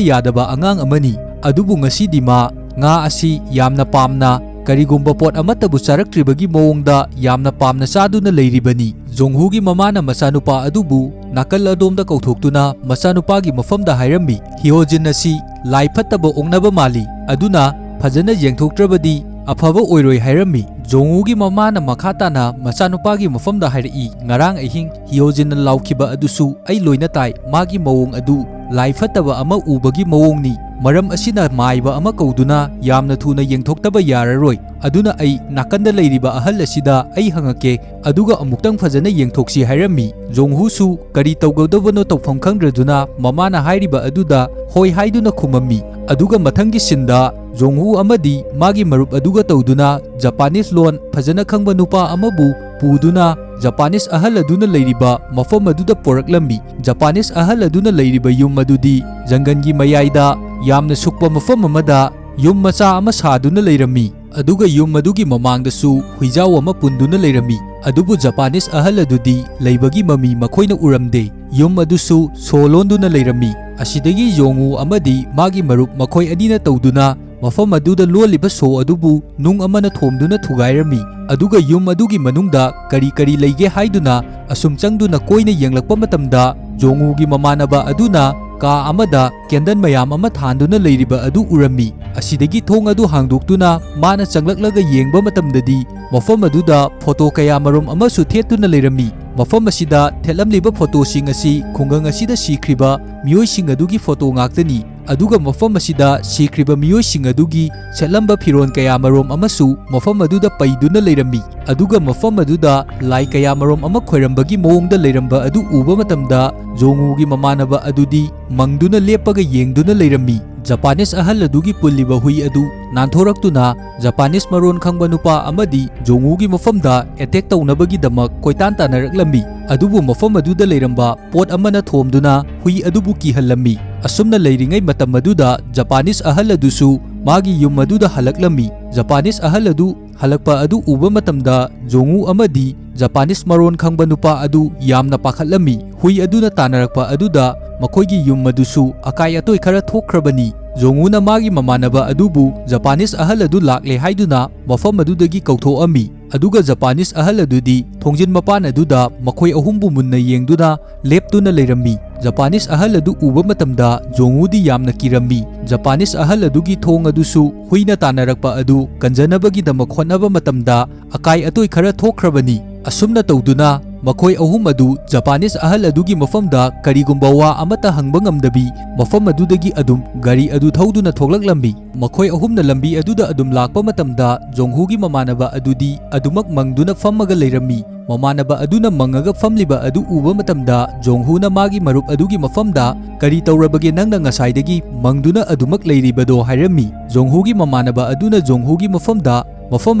ꯌꯥꯗꯕ ꯑꯉꯥꯡ ꯑꯃꯅꯤ꯫ ꯑꯗꯨꯕꯨ ꯉꯁꯤꯗꯤ ꯃꯥ ꯉꯥ ꯑꯁꯤ ꯌꯥꯝꯅ ꯄꯥꯝꯅ, ꯀꯔꯤꯒꯨꯝꯕ ꯄꯣꯠ ꯑꯃꯠꯇꯕꯨ ꯆꯥꯔꯛꯇ꯭ꯔꯤꯕꯒꯤ ꯃꯑꯣꯡꯗ ꯌꯥꯝꯅ ꯄꯥꯝꯅ ꯆꯥꯗꯨꯅ ꯂꯩꯔꯤꯕꯅꯤ꯫ ꯖꯣꯡꯍꯨꯒꯤ ꯃꯃꯥꯅ ꯃꯆꯥꯅꯨꯄꯥ ꯑꯗꯨꯕꯨ ꯅꯥꯀꯜ ꯑꯗꯣꯝꯗ ꯀꯧꯊꯣꯛꯇꯨꯅ ꯃꯆꯥꯅꯨꯄꯥꯒꯤ ꯃꯐꯝꯗ ꯍꯥꯏꯔꯝꯃꯤ, "ꯍꯤꯌꯣꯖꯤꯟ ꯑꯁꯤ ꯂꯥꯏ ꯐꯠꯇꯕ ꯑꯣꯛꯅꯕ ꯃꯥꯜꯂꯤ, ꯑꯗꯨꯅ ꯐꯖꯅ ꯌꯦꯡꯊꯣꯛꯇ꯭ꯔꯕꯗꯤ ꯑꯐꯕ ꯑꯣꯏꯔꯣꯏ" ꯍꯥꯏꯔꯝꯃꯤ꯫ ꯖꯣꯡꯍꯨꯒꯤ ꯃꯃꯥꯅ ꯃꯈꯥ ꯇꯥꯅ ꯃꯆꯥꯅꯨꯄꯥꯒꯤ ꯃꯐꯝꯗ ꯍꯥꯏꯔꯛꯏ, "ꯉꯔꯥꯡ ꯑꯍꯤꯡ ꯍꯤꯌꯣꯖꯤꯟꯅ ꯂꯥꯎꯈꯤꯕ ꯑꯗꯨꯁꯨ ꯑꯩ ꯂꯣꯏꯅ ꯇꯥꯏ꯫ ꯃꯥꯒꯤ ꯃꯑꯣꯡ ꯑꯗꯨ ꯂꯥꯏ ꯐꯠꯇꯕ ꯑꯃ ꯎꯕꯒꯤ ꯃꯑꯣꯡꯅꯤ꯫ ꯃꯔꯝ ꯑꯁꯤꯅ ꯃꯥꯏꯕ ꯑꯃ ꯀꯧꯗꯨꯅ ꯌꯥꯝꯅ ꯊꯨꯅ ꯌꯦꯡꯊꯣꯛꯇꯕ ꯌꯥꯔꯔꯣꯏ꯫ ꯑꯗꯨꯅ ꯑꯩ ꯅꯥꯀꯟꯗ ꯂꯩꯔꯤꯕ ꯑꯍꯜ ꯑꯁꯤꯗ ꯑꯩ ꯍꯪꯉꯛꯀꯦ, ꯑꯗꯨꯒ ꯑꯃꯨꯛꯇꯪ ꯐꯖꯅ ꯌꯦꯡꯊꯣꯛꯁꯤ ꯍꯥꯏꯔꯝꯃꯤ꯫ ꯖꯣꯡꯍꯨꯁꯨ ꯀꯔꯤ ꯇꯧꯒꯗꯕꯅꯣ ꯇꯧꯐꯝ ꯈꯪꯗ꯭ꯔꯗꯨꯅ ꯃꯃꯥꯅ ꯍꯥꯏꯔꯤꯕ ꯑꯗꯨꯗ ꯍꯣꯏ ꯍꯥꯏꯗꯨꯅ ꯈꯨꯝꯃꯝꯃꯤ꯫ ꯑꯗꯨꯒ ꯃꯊꯪꯒꯤ ꯁꯤꯟꯗ ꯖꯣꯡꯍꯨ ꯑꯃꯗꯤ ꯃꯥꯒꯤ ꯃꯔꯨꯞ ꯑꯗꯨꯒ ꯇꯧꯗꯨꯅ ꯖꯄꯥꯅꯤꯁ ꯂꯣꯟ ꯐꯖꯅ ꯈꯪꯕ ꯅꯨꯄꯥ ꯑꯃꯕꯨ ꯄꯨꯗꯨꯅ ꯖꯄꯥꯅꯤꯁ ꯑꯍꯜ ꯑꯗꯨꯅ ꯂꯩꯔꯤꯕ ꯃꯐꯝ ꯑꯗꯨꯗ ꯄꯣꯔꯛꯂꯝꯃꯤ꯫ ꯖꯄꯥꯅꯤꯁ ꯑꯍꯜ ꯑꯗꯨꯅ ꯂꯩꯔꯤꯕ ꯌꯨꯝ ꯑꯗꯨꯗꯤ ꯖꯪꯒꯜꯒꯤ ꯃꯌꯥꯏꯗ ꯌꯥꯝꯅ ꯁꯨꯛꯄ ꯃꯐꯝ ꯑꯃꯗ ꯌꯨꯝ ꯃꯆꯥ ꯑꯃ ꯁꯥꯗꯨꯅ ꯂꯩꯔꯝꯃꯤ꯫ ꯑꯗꯨꯒ ꯌꯨꯝ ꯑꯗꯨꯒꯤ ꯃꯃꯥꯡꯗꯁꯨ ꯍꯨꯏꯖꯥꯎ ꯑꯃ ꯄꯨꯟꯗꯨꯅ ꯂꯩꯔꯝꯃꯤ꯫ ꯑꯗꯨꯕꯨ ꯖꯄꯥꯅꯤꯁ ꯑꯍꯜ ꯑꯗꯨꯗꯤ ꯂꯩꯕꯒꯤ ꯃꯃꯤ ꯃꯈꯣꯏꯅ ꯎꯔꯝꯗꯦ꯫ ꯌꯨꯝ ꯑꯗꯨꯁꯨ ꯁꯣ ꯂꯣꯟꯗꯨꯅ ꯂꯩꯔꯝꯃꯤ꯫ ꯑꯁꯤꯗꯒꯤ ꯖꯣꯡꯎ ꯑꯃꯗꯤ ꯃꯥꯒꯤ ꯃꯔꯨꯞ ꯃꯈꯣꯏ ꯑꯅꯤꯅ ꯇꯧꯗꯨꯅ ꯃꯐꯝ ꯑꯗꯨꯗ ꯂꯣꯜꯂꯤꯕ ꯁꯣ ꯑꯗꯨꯕꯨ ꯅꯨꯡ ꯑꯃꯅ ꯊꯣꯝꯗꯨꯅ ꯊꯨꯒꯥꯏꯔꯝꯃꯤ꯫ ꯑꯗꯨꯒ ꯌꯨꯝ ꯑꯗꯨꯒꯤ ꯃꯅꯨꯡꯗ ꯀꯔꯤ ꯀꯔꯤ ꯂꯩꯒꯦ ꯍꯥꯏꯗꯨꯅ ꯑꯁꯨꯝ ꯆꯪꯗꯨꯅ ꯀꯣꯏꯅ ꯌꯦꯡꯂꯛꯄ ꯃꯇꯝꯗ ꯖꯣꯡꯎꯒꯤ ꯃꯃꯥꯟꯅꯕ ꯑꯗꯨꯅ ꯀꯥ ꯑꯃꯗ ꯀꯦꯟꯗꯜ ꯃꯌꯥꯝ ꯑꯃ ꯊꯥꯟꯗꯨꯅ ꯂꯩꯔꯤꯕ ꯑꯗꯨ ꯎꯔꯝꯃꯤ꯫ ꯑꯁꯤꯗꯒꯤ ꯊꯣꯡ ꯑꯗꯨ ꯍꯥꯡꯗꯣꯛꯇꯨꯅ ꯃꯥꯅ ꯆꯪꯂꯛꯂꯒ ꯌꯦꯡꯕ ꯃꯇꯝꯗꯗꯤ ꯃꯐꯝ ꯑꯗꯨꯗ ꯐꯣꯇꯣ ꯀꯌꯥ ꯃꯔꯨꯝ ꯑꯃꯁꯨ ꯊꯦꯠꯇꯨꯅ ꯂꯩꯔꯝꯃꯤ꯫ ꯃꯐꯝ ꯑꯁꯤꯗ ꯊꯦꯠꯂꯝꯂꯤꯕ ꯐꯣꯇꯣꯁꯤꯡ ꯑꯁꯤ ꯈꯨꯡꯒꯪ ꯑꯁꯤꯗ ꯁꯤꯈ꯭ꯔꯤꯕ ꯃꯤꯑꯣꯏꯁꯤꯡ ꯑꯗꯨꯒꯤ ꯐꯣꯇꯣ ꯉꯥꯛꯇꯅꯤ꯫ ꯑꯗꯨꯒ ꯃꯐꯝ ꯑꯁꯤꯗ ꯁꯤꯈ꯭ꯔꯤꯕ ꯃꯤꯑꯣꯏꯁꯤꯡ ꯑꯗꯨꯒꯤ ꯁꯦꯠꯂꯝꯕ ꯐꯤꯔꯣꯜ ꯀꯌꯥ ꯃꯔꯨꯝ ꯑꯃꯁꯨ ꯃꯐꯝ ꯑꯗꯨꯗ ꯄꯩꯗꯨꯅ ꯂꯩꯔꯝꯃꯤ꯫ ꯑꯗꯨꯒ ꯃꯐꯝ ꯑꯗꯨꯗ ꯂꯥꯏ ꯀꯌꯥ ꯃꯔꯨꯝ ꯑꯃ ꯈꯣꯏꯔꯝꯕꯒꯤ ꯃꯑꯣꯡꯗ ꯂꯩꯔꯝꯕ ꯑꯗꯨ ꯎꯕ ꯃꯇꯝꯗ ꯖꯣꯡꯎꯒꯤ ꯃꯃꯥꯟꯅꯕ ꯑꯗꯨꯗꯤ ꯃꯪꯗꯨꯅ ꯂꯦꯞꯄꯒ ꯌꯦꯡꯗꯨꯅ ꯂꯩꯔꯝꯃꯤ꯫ ꯖꯄꯥꯅꯤꯁ ꯑꯍꯜ ꯑꯗꯨꯒꯤ ꯄꯨꯜꯂꯤꯕ ꯍꯨꯏ ꯑꯗꯨ ꯅꯥꯟꯊꯣꯔꯛꯇꯨꯅ ꯖꯄꯥꯅꯤꯁ ꯃꯔꯣꯟ ꯈꯪꯕ ꯅꯨꯄꯥ ꯑꯃꯗꯤ ꯖꯣꯡꯎꯒꯤ ꯃꯐꯝꯗ ꯑꯦꯇꯦꯛ ꯇꯧꯅꯕꯒꯤꯗꯃꯛ ꯀꯣꯏꯇꯥꯟ ꯇꯥꯟꯅꯔꯛꯂꯝꯃꯤ꯫ ꯑꯗꯨꯕꯨ ꯃꯐꯝ ꯑꯗꯨꯗ ꯂꯩꯔꯝꯕ ꯄꯣꯠ ꯑꯃꯅ ꯊꯣꯝꯗꯨꯅ ꯍꯨꯏ ꯑꯗꯨꯕꯨ ꯀꯤꯍꯜꯂꯝꯃꯤ꯫ ꯑꯁꯨꯝꯅ ꯂꯩꯔꯤꯉꯩ ꯃꯇꯝ ꯑꯗꯨꯗ ꯖꯄꯥꯅꯤꯁ ꯑꯍꯜ ꯑꯗꯨꯁꯨ ꯃꯥꯒꯤ ꯌꯨꯝ ꯑꯗꯨꯗ ꯍꯜꯂꯛꯂꯝꯃꯤ꯫ ꯖꯄꯥꯅꯤꯁ ꯑꯍꯜ ꯑꯗꯨ ꯍꯜꯂꯛꯄ ꯑꯗꯨ ꯎꯕ ꯃꯇꯝꯗ ꯖꯣꯡꯎ ꯑꯃꯗꯤ ꯖꯄꯥꯅꯤꯁ ꯃꯔꯣꯟ ꯈꯪꯕ ꯅꯨꯄꯥ ꯑꯗꯨ ꯌꯥꯝꯅ ꯄꯥꯈꯠꯂꯝꯃꯤ꯫ ꯍꯨꯏ ꯑꯗꯨꯅ ꯇꯥꯟꯅꯔꯛꯄ ꯑꯗꯨꯗ ꯃꯈꯣꯏꯒꯤ ꯌꯨꯝ ꯑꯗꯨꯁꯨ ꯑꯀꯥꯏ ꯑꯇꯣꯏ ꯈꯔ ꯊꯣꯛꯈ꯭ꯔꯕꯅꯤ꯫ ꯖꯣꯡꯎꯅ ꯃꯥꯒꯤ ꯃꯃꯥꯟꯅꯕ ꯑꯗꯨꯕꯨ ꯖꯄꯥꯅꯤꯁ ꯑꯍꯜ ꯑꯗꯨ ꯂꯥꯛꯂꯦ ꯍꯥꯏꯗꯨꯅ ꯃꯐꯝ ꯑꯗꯨꯗꯒꯤ ꯀꯧꯊꯣꯛꯑꯝꯃꯤ꯫ ꯑꯗꯨꯒ ꯖꯄꯥꯅꯤꯁ ꯑꯍꯜ ꯑꯗꯨꯗꯤ ꯊꯣꯡꯖꯤꯟ ꯃꯄꯥꯟ ꯑꯗꯨꯗ ꯃꯈꯣꯏ ꯑꯍꯨꯝꯕꯨ ꯃꯨꯟꯅ ꯌꯦꯡꯗꯨꯅ ꯂꯦꯞꯇꯨꯅ ꯂꯩꯔꯝꯃꯤ꯫ ꯖꯄꯥꯅꯤꯁ ꯑꯍꯜ ꯑꯗꯨ ꯎꯕ ꯃꯇꯝꯗ ꯖꯣꯡꯎꯗꯤ ꯌꯥꯝꯅ ꯀꯤꯔꯝꯃꯤ꯫ ꯖꯄꯥꯅꯤꯁ ꯑꯍꯜ ꯑꯗꯨꯒꯤ ꯊꯣꯡ ꯑꯗꯨꯁꯨ ꯍꯨꯏꯅ ꯇꯥꯟꯅꯔꯛꯄ ꯑꯗꯨ ꯀꯟꯖꯅꯕꯒꯤꯗꯃꯛ ꯍꯣꯠꯅꯕ ꯃꯇꯝꯗ ꯑꯀꯥꯏ ꯑꯇꯣꯏ ꯈꯔ ꯊꯣꯛꯈ꯭ꯔꯕꯅꯤ꯫ ꯑꯁꯨꯝꯅ ꯇꯧꯗꯨꯅ ꯃꯈꯣꯏ ꯑꯍꯨꯝ ꯑꯗꯨ ꯖꯄꯥꯅꯤꯁ ꯑꯍꯜ ꯑꯗꯨꯒꯤ ꯃꯐꯝꯗ ꯀꯔꯤꯒꯨꯝꯕ ꯋꯥ ꯑꯃꯠꯇ ꯍꯪꯕ ꯉꯝꯗꯕꯤ, ꯃꯐꯝ ꯑꯗꯨꯗꯒꯤ ꯑꯗꯨꯝ ꯒꯥꯔꯤ ꯑꯗꯨ ꯊꯧꯗꯨꯅ ꯊꯣꯛꯂꯛꯂꯝꯃꯤ꯫ ꯃꯈꯣꯏ ꯑꯍꯨꯝꯅ ꯂꯝꯕꯤ ꯑꯗꯨꯗ ꯑꯗꯨꯝ ꯂꯥꯛꯄ ꯃꯇꯝꯗ, ꯖꯣꯡꯍꯨꯒꯤ ꯃꯃꯥꯟꯅꯕ ꯑꯗꯨꯗꯤ ꯑꯗꯨꯃꯛ ꯃꯪꯗꯨꯅ ꯐꯝꯃꯒ ꯂꯩꯔꯝꯃꯤ꯫ ꯃꯃꯥꯟꯅꯕ ꯑꯗꯨꯅ ꯃꯪꯉꯒ ꯐꯝꯂꯤꯕ ꯑꯗꯨ ꯎꯕ ꯃꯇꯝꯗ, ꯖꯣꯡꯍꯨꯅ ꯃꯥꯒꯤ ꯃꯔꯨꯞ ꯑꯗꯨꯒꯤ ꯃꯐꯝꯗ, "ꯀꯔꯤ ꯇꯧꯔꯕꯒꯦ ꯅꯪꯅ ꯉꯁꯥꯏꯗꯒꯤ ꯃꯪꯗꯨꯅ ꯑꯗꯨꯃꯛ ꯂꯩꯔꯤꯕꯗꯣ?" ꯍꯥꯏꯔꯝꯃꯤ꯫ ꯖꯣꯡꯍꯨꯒꯤ ꯃꯃꯥꯟꯅꯕ ꯑꯗꯨꯅ ꯖꯣꯡꯍꯨꯒꯤ ꯃꯐꯝꯗ, "ꯃꯐꯝ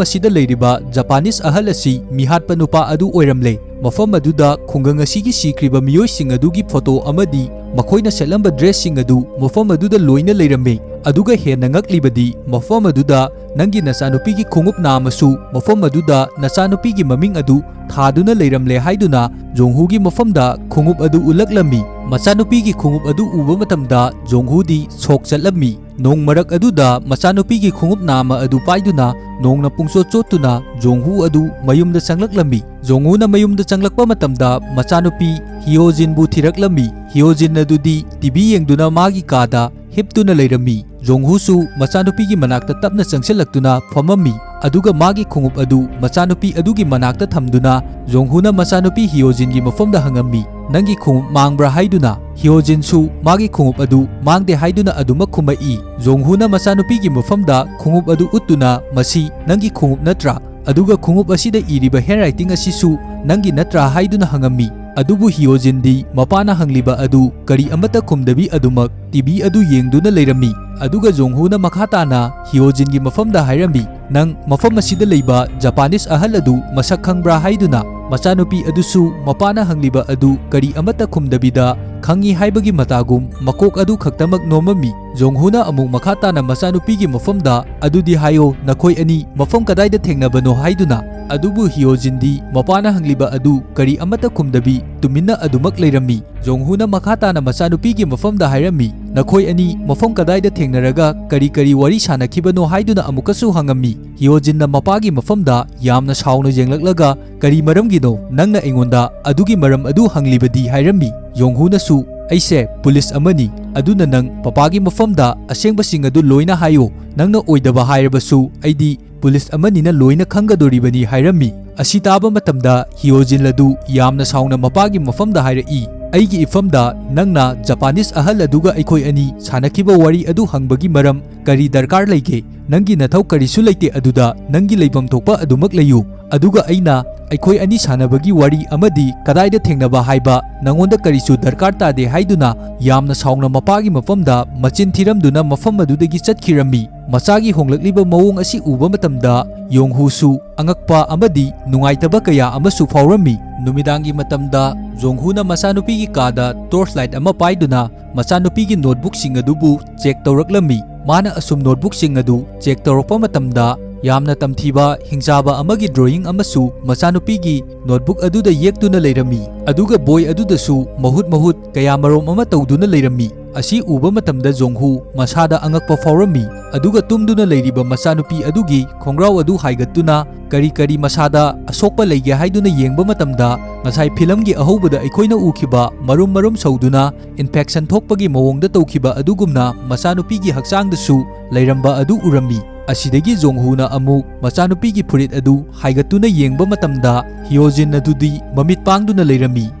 ꯑꯁꯤꯗ ꯂꯩꯔꯤꯕ ꯖꯄꯥꯅꯤꯁ ꯑꯍꯜ ꯑꯁꯤ ꯃꯤꯍꯥꯠꯄ ꯅꯨꯄꯥ ꯑꯗꯨ ꯑꯣꯏꯔꯝꯂꯦ꯫ ꯃꯐꯝ ꯑꯗꯨꯗ ꯈꯨꯡꯒꯪ ꯑꯁꯤꯒꯤ ꯁꯤꯈ꯭ꯔꯤꯕ ꯃꯤꯑꯣꯏꯁꯤꯡ ꯑꯗꯨꯒꯤ ꯐꯣꯇꯣ ꯑꯃꯗꯤ ꯃꯈꯣꯏꯅ ꯁꯦꯠꯂꯝꯕ ꯗ꯭ꯔꯦꯁꯁꯤꯡ ꯑꯗꯨ ꯃꯐꯝ ꯑꯗꯨꯗ ꯂꯣꯏꯅ ꯂꯩꯔꯝꯃꯤ꯫ ꯑꯗꯨꯒ ꯍꯦꯟꯅ ꯉꯛꯂꯤꯕꯗꯤ, ꯃꯐꯝ ꯑꯗꯨꯗ ꯅꯪꯒꯤ ꯅꯆꯥꯅꯨꯄꯤꯒꯤ ꯈꯣꯡꯎꯞ ꯅꯥꯝꯃꯁꯨ ꯃꯐꯝ ꯑꯗꯨꯗ ꯅꯆꯥꯅꯨꯄꯤꯒꯤ ꯃꯃꯤꯡ ꯑꯗꯨ ꯊꯥꯗꯨꯅ ꯂꯩꯔꯝꯂꯦ" ꯍꯥꯏꯗꯨꯅ ꯖꯣꯡꯍꯨꯒꯤ ꯃꯐꯝꯗ ꯈꯣꯡꯎꯞ ꯑꯗꯨ ꯎꯠꯂꯛꯂꯝꯃꯤ꯫ ꯃꯆꯥꯅꯨꯄꯤꯒꯤ ꯈꯣꯡꯎꯞ ꯑꯗꯨ ꯎꯕ ꯃꯇꯝꯗ ꯖꯣꯡꯍꯨꯗꯤ ꯁꯣꯛ ꯆꯠꯂꯝꯃꯤ꯫ ꯅꯣꯡ ꯃꯔꯛ ꯑꯗꯨꯗ ꯃꯆꯥꯅꯨꯄꯤꯒꯤ ꯈꯣꯡꯎꯞ ꯅꯥꯝꯃ ꯑꯗꯨ ꯄꯥꯏꯗꯨꯅ ꯅꯣꯡꯅ ꯄꯨꯡꯆꯣꯠ ꯆꯣꯠꯇꯨꯅ ꯖꯣꯡꯍꯨ ꯑꯗꯨ ꯃꯌꯨꯝꯗ ꯆꯪꯂꯛꯂꯝꯃꯤ꯫ ꯖꯣꯡꯍꯨꯅ ꯃꯌꯨꯝꯗ ꯆꯪꯂꯛꯄ ꯃꯇꯝꯗ ꯃꯆꯥꯅꯨꯄꯤ ꯍꯤꯌꯣꯖꯤꯟꯕꯨ ꯊꯤꯔꯛꯂꯝꯃꯤ꯫ ꯍꯤꯌꯣꯖꯤꯟ ꯑꯗꯨꯗꯤ ꯇꯤ ꯚꯤ ꯌꯦꯡꯗꯨꯅ ꯃꯥꯒꯤ ꯀꯥꯗ ꯍꯤꯞꯇꯨꯅ ꯂꯩꯔꯝꯃꯤ꯫ ꯖꯣꯡꯍꯨꯁꯨ ꯃꯆꯥꯅꯨꯄꯤꯒꯤ ꯃꯅꯥꯛꯇ ꯇꯞꯅ ꯆꯪꯁꯤꯜꯂꯛꯇꯨꯅ ꯐꯝꯃꯝꯃꯤ, ꯑꯗꯨꯒ ꯃꯥꯒꯤ ꯈꯣꯡꯎꯞ ꯑꯗꯨ ꯃꯆꯥꯅꯨꯄꯤ ꯑꯗꯨꯒꯤ ꯃꯅꯥꯛꯇ ꯊꯝꯗꯨꯅ ꯖꯣꯡꯍꯨꯅ ꯃꯆꯥꯅꯨꯄꯤ ꯍꯤꯌꯣꯖꯤꯟꯒꯤ ꯃꯐꯝꯗ ꯍꯪꯉꯝꯃꯤ, "ꯅꯪꯒꯤ ꯈꯣꯡꯎꯞ ꯃꯥꯡꯕ꯭ꯔꯥ?" ꯍꯥꯏꯗꯨꯅ꯫ ꯍꯤꯌꯣꯖꯤꯟꯁꯨ ꯃꯥꯒꯤ ꯈꯣꯡꯎꯞ ꯑꯗꯨ ꯃꯥꯡꯗꯦ ꯍꯥꯏꯗꯨꯅ ꯑꯗꯨꯃꯛ ꯈꯨꯝꯃꯛꯏ꯫ ꯖꯣꯡꯍꯨꯅ ꯃꯆꯥꯅꯨꯄꯤꯒꯤ ꯃꯐꯝꯗ ꯈꯣꯡꯎꯞ ꯑꯗꯨ ꯎꯠꯇꯨꯅ, "ꯃꯁꯤ ꯅꯪꯒꯤ ꯈꯣꯡꯎꯞ ꯅꯠꯇ꯭ꯔꯥ? ꯑꯗꯨꯒ ꯈꯣꯡꯎꯞ ꯑꯁꯤꯗ ꯏꯔꯤꯕ handwriting ꯑꯁꯤꯁꯨ ꯅꯪꯒꯤ ꯅꯠꯇ꯭ꯔꯥ?" ꯍꯥꯏꯗꯨꯅ ꯍꯪꯉꯝꯃꯤ꯫ ꯑꯗꯨꯕꯨ ꯍꯤꯌꯣꯖꯤꯟꯗꯤ ꯃꯄꯥꯅ ꯍꯪꯂꯤꯕ ꯑꯗꯨ ꯀꯔꯤ ꯑꯃꯠꯇ ꯈꯨꯝꯗꯕꯤ ꯑꯗꯨꯃꯛ ꯇꯤ ꯚꯤ ꯑꯗꯨ ꯌꯦꯡꯗꯨꯅ ꯂꯩꯔꯝꯃꯤ꯫ ꯑꯗꯨꯒ ꯖꯣꯡꯍꯨꯅ ꯃꯈꯥ ꯇꯥꯅ ꯍꯤꯌꯣꯖꯤꯟꯒꯤ ꯃꯐꯝꯗ ꯍꯥꯏꯔꯝꯃꯤ, "ꯅꯪ ꯃꯐꯝ ꯑꯁꯤꯗ ꯂꯩꯕ ꯖꯄꯥꯅꯤꯁ ꯑꯍꯜ ꯑꯗꯨ ꯃꯁꯛ ꯈꯪꯕ꯭ꯔꯥ?" ꯍꯥꯏꯗꯨꯅ꯫ ꯃꯆꯥꯅꯨꯄꯤ ꯑꯗꯨꯁꯨ ꯃꯄꯥꯅ ꯍꯪꯂꯤꯕ ꯑꯗꯨ ꯀꯔꯤ ꯑꯃꯠꯇ ꯈꯨꯝꯗꯕꯤꯗ, ꯈꯪꯉꯤ ꯍꯥꯏꯕꯒꯤ ꯃꯇꯥꯒꯨꯝ ꯃꯀꯣꯛ ꯑꯗꯨ ꯈꯛꯇꯃꯛ ꯅꯣꯝꯃꯝꯃꯤ꯫ ꯖꯣꯡꯍꯨꯅ ꯑꯃꯨꯛ ꯃꯈꯥ ꯇꯥꯅ ꯃꯆꯥꯅꯨꯄꯤꯒꯤ ꯃꯐꯝꯗ, "ꯑꯗꯨꯗꯤ ꯍꯥꯏꯌꯣ, ꯅꯈꯣꯏ ꯑꯅꯤ ꯃꯐꯝ ꯀꯗꯥꯏꯗ ꯊꯦꯡꯅꯕꯅꯣ?" ꯍꯥꯏꯗꯨꯅ꯫ ꯑꯗꯨꯕꯨ ꯍꯤꯌꯣꯖꯤꯟꯗꯤ ꯃꯄꯥꯅ ꯍꯪꯂꯤꯕ ꯑꯗꯨ ꯀꯔꯤ ꯑꯃꯠꯇ ꯈꯨꯝꯗꯕꯤ ꯇꯨꯃꯤꯟꯅ ꯑꯗꯨꯃꯛ ꯂꯩꯔꯝꯃꯤ꯫ ꯖꯣꯡꯍꯨꯅ ꯃꯈꯥ ꯇꯥꯅ ꯃꯆꯥꯅꯨꯄꯤꯒꯤ ꯃꯐꯝꯗ ꯍꯥꯏꯔꯝꯃꯤ, "ꯅꯈꯣꯏ ꯑꯅꯤ ꯃꯐꯝ ꯀꯗꯥꯏꯗ ꯊꯦꯡꯅꯔꯒ ꯀꯔꯤ ꯀꯔꯤ ꯋꯥꯔꯤ ꯁꯥꯅꯈꯤꯕꯅꯣ?" ꯍꯥꯏꯗꯨꯅ ꯑꯃꯨꯛꯀꯁꯨ ꯍꯪꯉꯝꯃꯤ꯫ ꯍꯤꯌꯣꯖꯤꯟꯅ ꯃꯄꯥꯒꯤ ꯃꯐꯝꯗ ꯌꯥꯝꯅ ꯁꯥꯎꯅ ꯌꯦꯡꯂꯛꯂꯒ, "ꯀꯔꯤ ꯃꯔꯝꯒꯤꯅꯣ ꯅꯪꯅ ꯑꯩꯉꯣꯟꯗ ꯑꯗꯨꯒꯤ ꯃꯔꯝ ꯑꯗꯨ ꯍꯪꯂꯤꯕꯗꯤ?" ꯍꯥꯏꯔꯝꯃꯤ꯫ ꯖꯣꯡꯍꯨꯅꯁꯨ, "ꯑꯩꯁꯦ ꯄꯨꯂꯤꯁ ꯑꯃꯅꯤ, ꯑꯗꯨꯅ ꯅꯪ ꯄꯄꯥꯒꯤ ꯃꯐꯝꯗ ꯑꯁꯦꯡꯕꯁꯤꯡ ꯑꯗꯨ ꯂꯣꯏꯅ ꯍꯥꯏꯌꯨ꯫ ꯅꯪꯅ ꯑꯣꯏꯗꯕ ꯍꯥꯏꯔꯕꯁꯨ ꯑꯩꯗꯤ ꯄꯨꯂꯤꯁ ꯑꯃꯅꯤꯅ ꯂꯣꯏꯅ ꯈꯪꯒꯗꯣꯔꯤꯕꯅꯤ" ꯍꯥꯏꯔꯝꯃꯤ꯫ ꯑꯁꯤ ꯇꯥꯕ ꯃꯇꯝꯗ ꯍꯤꯌꯣꯖꯤꯟ ꯑꯗꯨ ꯌꯥꯝꯅ ꯁꯥꯎꯅ ꯃꯄꯥꯒꯤ ꯃꯐꯝꯗ ꯍꯥꯏꯔꯛꯏ, "ꯑꯩꯒꯤ ꯏꯐꯝꯗ ꯅꯪꯅ ꯖꯄꯥꯅꯤꯁ ꯑꯍꯜ ꯑꯗꯨꯒ ꯑꯩꯈꯣꯏ ꯑꯅꯤ ꯁꯥꯟꯅꯈꯤꯕ ꯋꯥꯔꯤ ꯑꯗꯨ ꯍꯪꯕꯒꯤ ꯃꯔꯝ ꯀꯔꯤ ꯗꯔꯀꯥꯔ ꯂꯩꯒꯦ? ꯅꯪꯒꯤ ꯅꯊꯧ ꯀꯔꯤꯁꯨ ꯂꯩꯇꯦ, ꯑꯗꯨꯗ ꯅꯪꯒꯤ ꯂꯩꯐꯝ ꯊꯣꯛꯄ ꯑꯗꯨꯃꯛ ꯂꯩꯌꯨ꯫ ꯑꯗꯨꯒ ꯑꯩꯅ ꯑꯩꯈꯣꯏ ꯑꯅꯤ ꯁꯥꯟꯅꯕꯒꯤ ꯋꯥꯔꯤ ꯑꯃꯗꯤ ꯀꯗꯥꯏꯗ ꯊꯦꯡꯅꯕ ꯍꯥꯏꯕ ꯅꯉꯣꯟꯗ ꯀꯔꯤꯁꯨ ꯗꯔꯀꯥꯔ ꯇꯥꯗꯦ" ꯍꯥꯏꯗꯨꯅ ꯌꯥꯝꯅ ꯁꯥꯎꯅ ꯃꯄꯥꯒꯤ ꯃꯐꯝꯗ ꯃꯆꯤꯟ ꯊꯤꯔꯝꯗꯨꯅ ꯃꯐꯝ ꯑꯗꯨꯗꯒꯤ ꯆꯠꯈꯤꯔꯝꯃꯤ꯫ ꯃꯆꯥꯒꯤ ꯍꯣꯡꯂꯛꯂꯤꯕ ꯃꯑꯣꯡ ꯑꯁꯤ ꯎꯕ ꯃꯇꯝꯗ ꯌꯣꯡꯍꯨꯁꯨ ꯑꯉꯛꯄ ꯑꯃꯗꯤ ꯅꯨꯡꯉꯥꯏꯇꯕ ꯀꯌꯥ ꯑꯃꯁꯨ ꯐꯥꯎꯔꯝꯃꯤ꯫ ꯅꯨꯃꯤꯗꯥꯡꯒꯤ ꯃꯇꯝꯗ ꯖꯣꯡꯍꯨꯅ ꯃꯆꯥꯅꯨꯄꯤꯒꯤ ꯀꯥꯗ ꯇꯣꯔꯆ ꯂꯥꯏꯠ ꯑꯃ ꯄꯥꯏꯗꯨꯅ ꯃꯆꯥꯅꯨꯄꯤꯒꯤ ꯅꯣꯠꯕꯨꯛꯁꯤꯡ ꯑꯗꯨꯕꯨ ꯆꯦꯛ ꯇꯧꯔꯛꯂꯝꯃꯤ꯫ ꯃꯥꯅ ꯑꯁꯨꯝ ꯅꯣꯠꯕꯨꯛꯁꯤꯡ ꯑꯗꯨ ꯆꯦꯛ ꯇꯧꯔꯛꯄ ꯃꯇꯝꯗ ꯌꯥꯝꯅ ꯇꯝꯊꯤꯕ ꯍꯤꯡꯆꯥꯕ ꯑꯃꯒꯤ ꯗ꯭ꯔꯣꯌꯤꯡ ꯑꯃꯁꯨ ꯃꯆꯥꯅꯨꯄꯤꯒꯤ ꯅꯣꯠꯕꯨꯛ ꯑꯗꯨꯗ ꯌꯦꯛꯇꯨꯅ ꯂꯩꯔꯝꯃꯤ꯫ ꯑꯗꯨꯒ ꯕꯣꯏ ꯑꯗꯨꯗꯁꯨ ꯃꯍꯨꯠ ꯃꯍꯨꯠ ꯀꯌꯥꯃꯔꯣꯝ ꯑꯃ ꯇꯧꯗꯨꯅ ꯂꯩꯔꯝꯃꯤ꯫ ꯑꯁꯤ ꯎꯕ ꯃꯇꯝꯗ ꯖꯣꯡꯍꯨ ꯃꯁꯥꯗ ꯑꯉꯛꯄ ꯐꯥꯎꯔꯝꯃꯤ꯫ ꯑꯗꯨꯒ ꯇꯨꯝꯗꯨꯅ ꯂꯩꯔꯤꯕ ꯃꯆꯥꯅꯨꯄꯤ ꯑꯗꯨꯒꯤ ꯈꯣꯡꯒ꯭ꯔꯥꯎ ꯑꯗꯨ ꯍꯥꯏꯒꯠꯇꯨꯅ ꯀꯔꯤ ꯀꯔꯤ ꯃꯁꯥꯗ ꯑꯁꯣꯛꯄ ꯂꯩꯒꯦ ꯍꯥꯏꯗꯨꯅ ꯌꯦꯡꯕ ꯃꯇꯝꯗ, ꯉꯁꯥꯏ ꯐꯤꯂꯝꯒꯤ ꯑꯍꯧꯕꯗ ꯑꯩꯈꯣꯏꯅ ꯎꯈꯤꯕ ꯃꯔꯨꯝ ꯃꯔꯨꯝ ꯁꯧꯗꯨꯅ ꯏꯟꯐꯦꯛꯁꯟ ꯊꯣꯛꯄꯒꯤ ꯃꯑꯣꯡꯗ ꯇꯧꯈꯤꯕ ꯑꯗꯨꯒꯨꯝꯅ ꯃꯆꯥꯅꯨꯄꯤꯒꯤ ꯍꯛꯆꯥꯡꯗꯁꯨ ꯂꯩꯔꯝꯕ ꯑꯗꯨ ꯎꯔꯝꯃꯤ꯫ ꯑꯁꯤꯗꯒꯤ ꯖꯣꯡꯍꯨꯅ ꯑꯃꯨꯛ ꯃꯆꯥꯅꯨꯄꯤꯒꯤ ꯐꯨꯔꯤꯠ ꯑꯗꯨ ꯍꯥꯏꯒꯠꯇꯨꯅ ꯌꯦꯡꯕ ꯃꯇꯝꯗ, ꯍꯤꯌꯣꯖꯤꯟ ꯑꯗꯨꯗꯤ ꯃꯃꯤꯠ ꯄꯥꯡꯗꯨꯅ ꯂꯩꯔꯝꯃꯤ꯫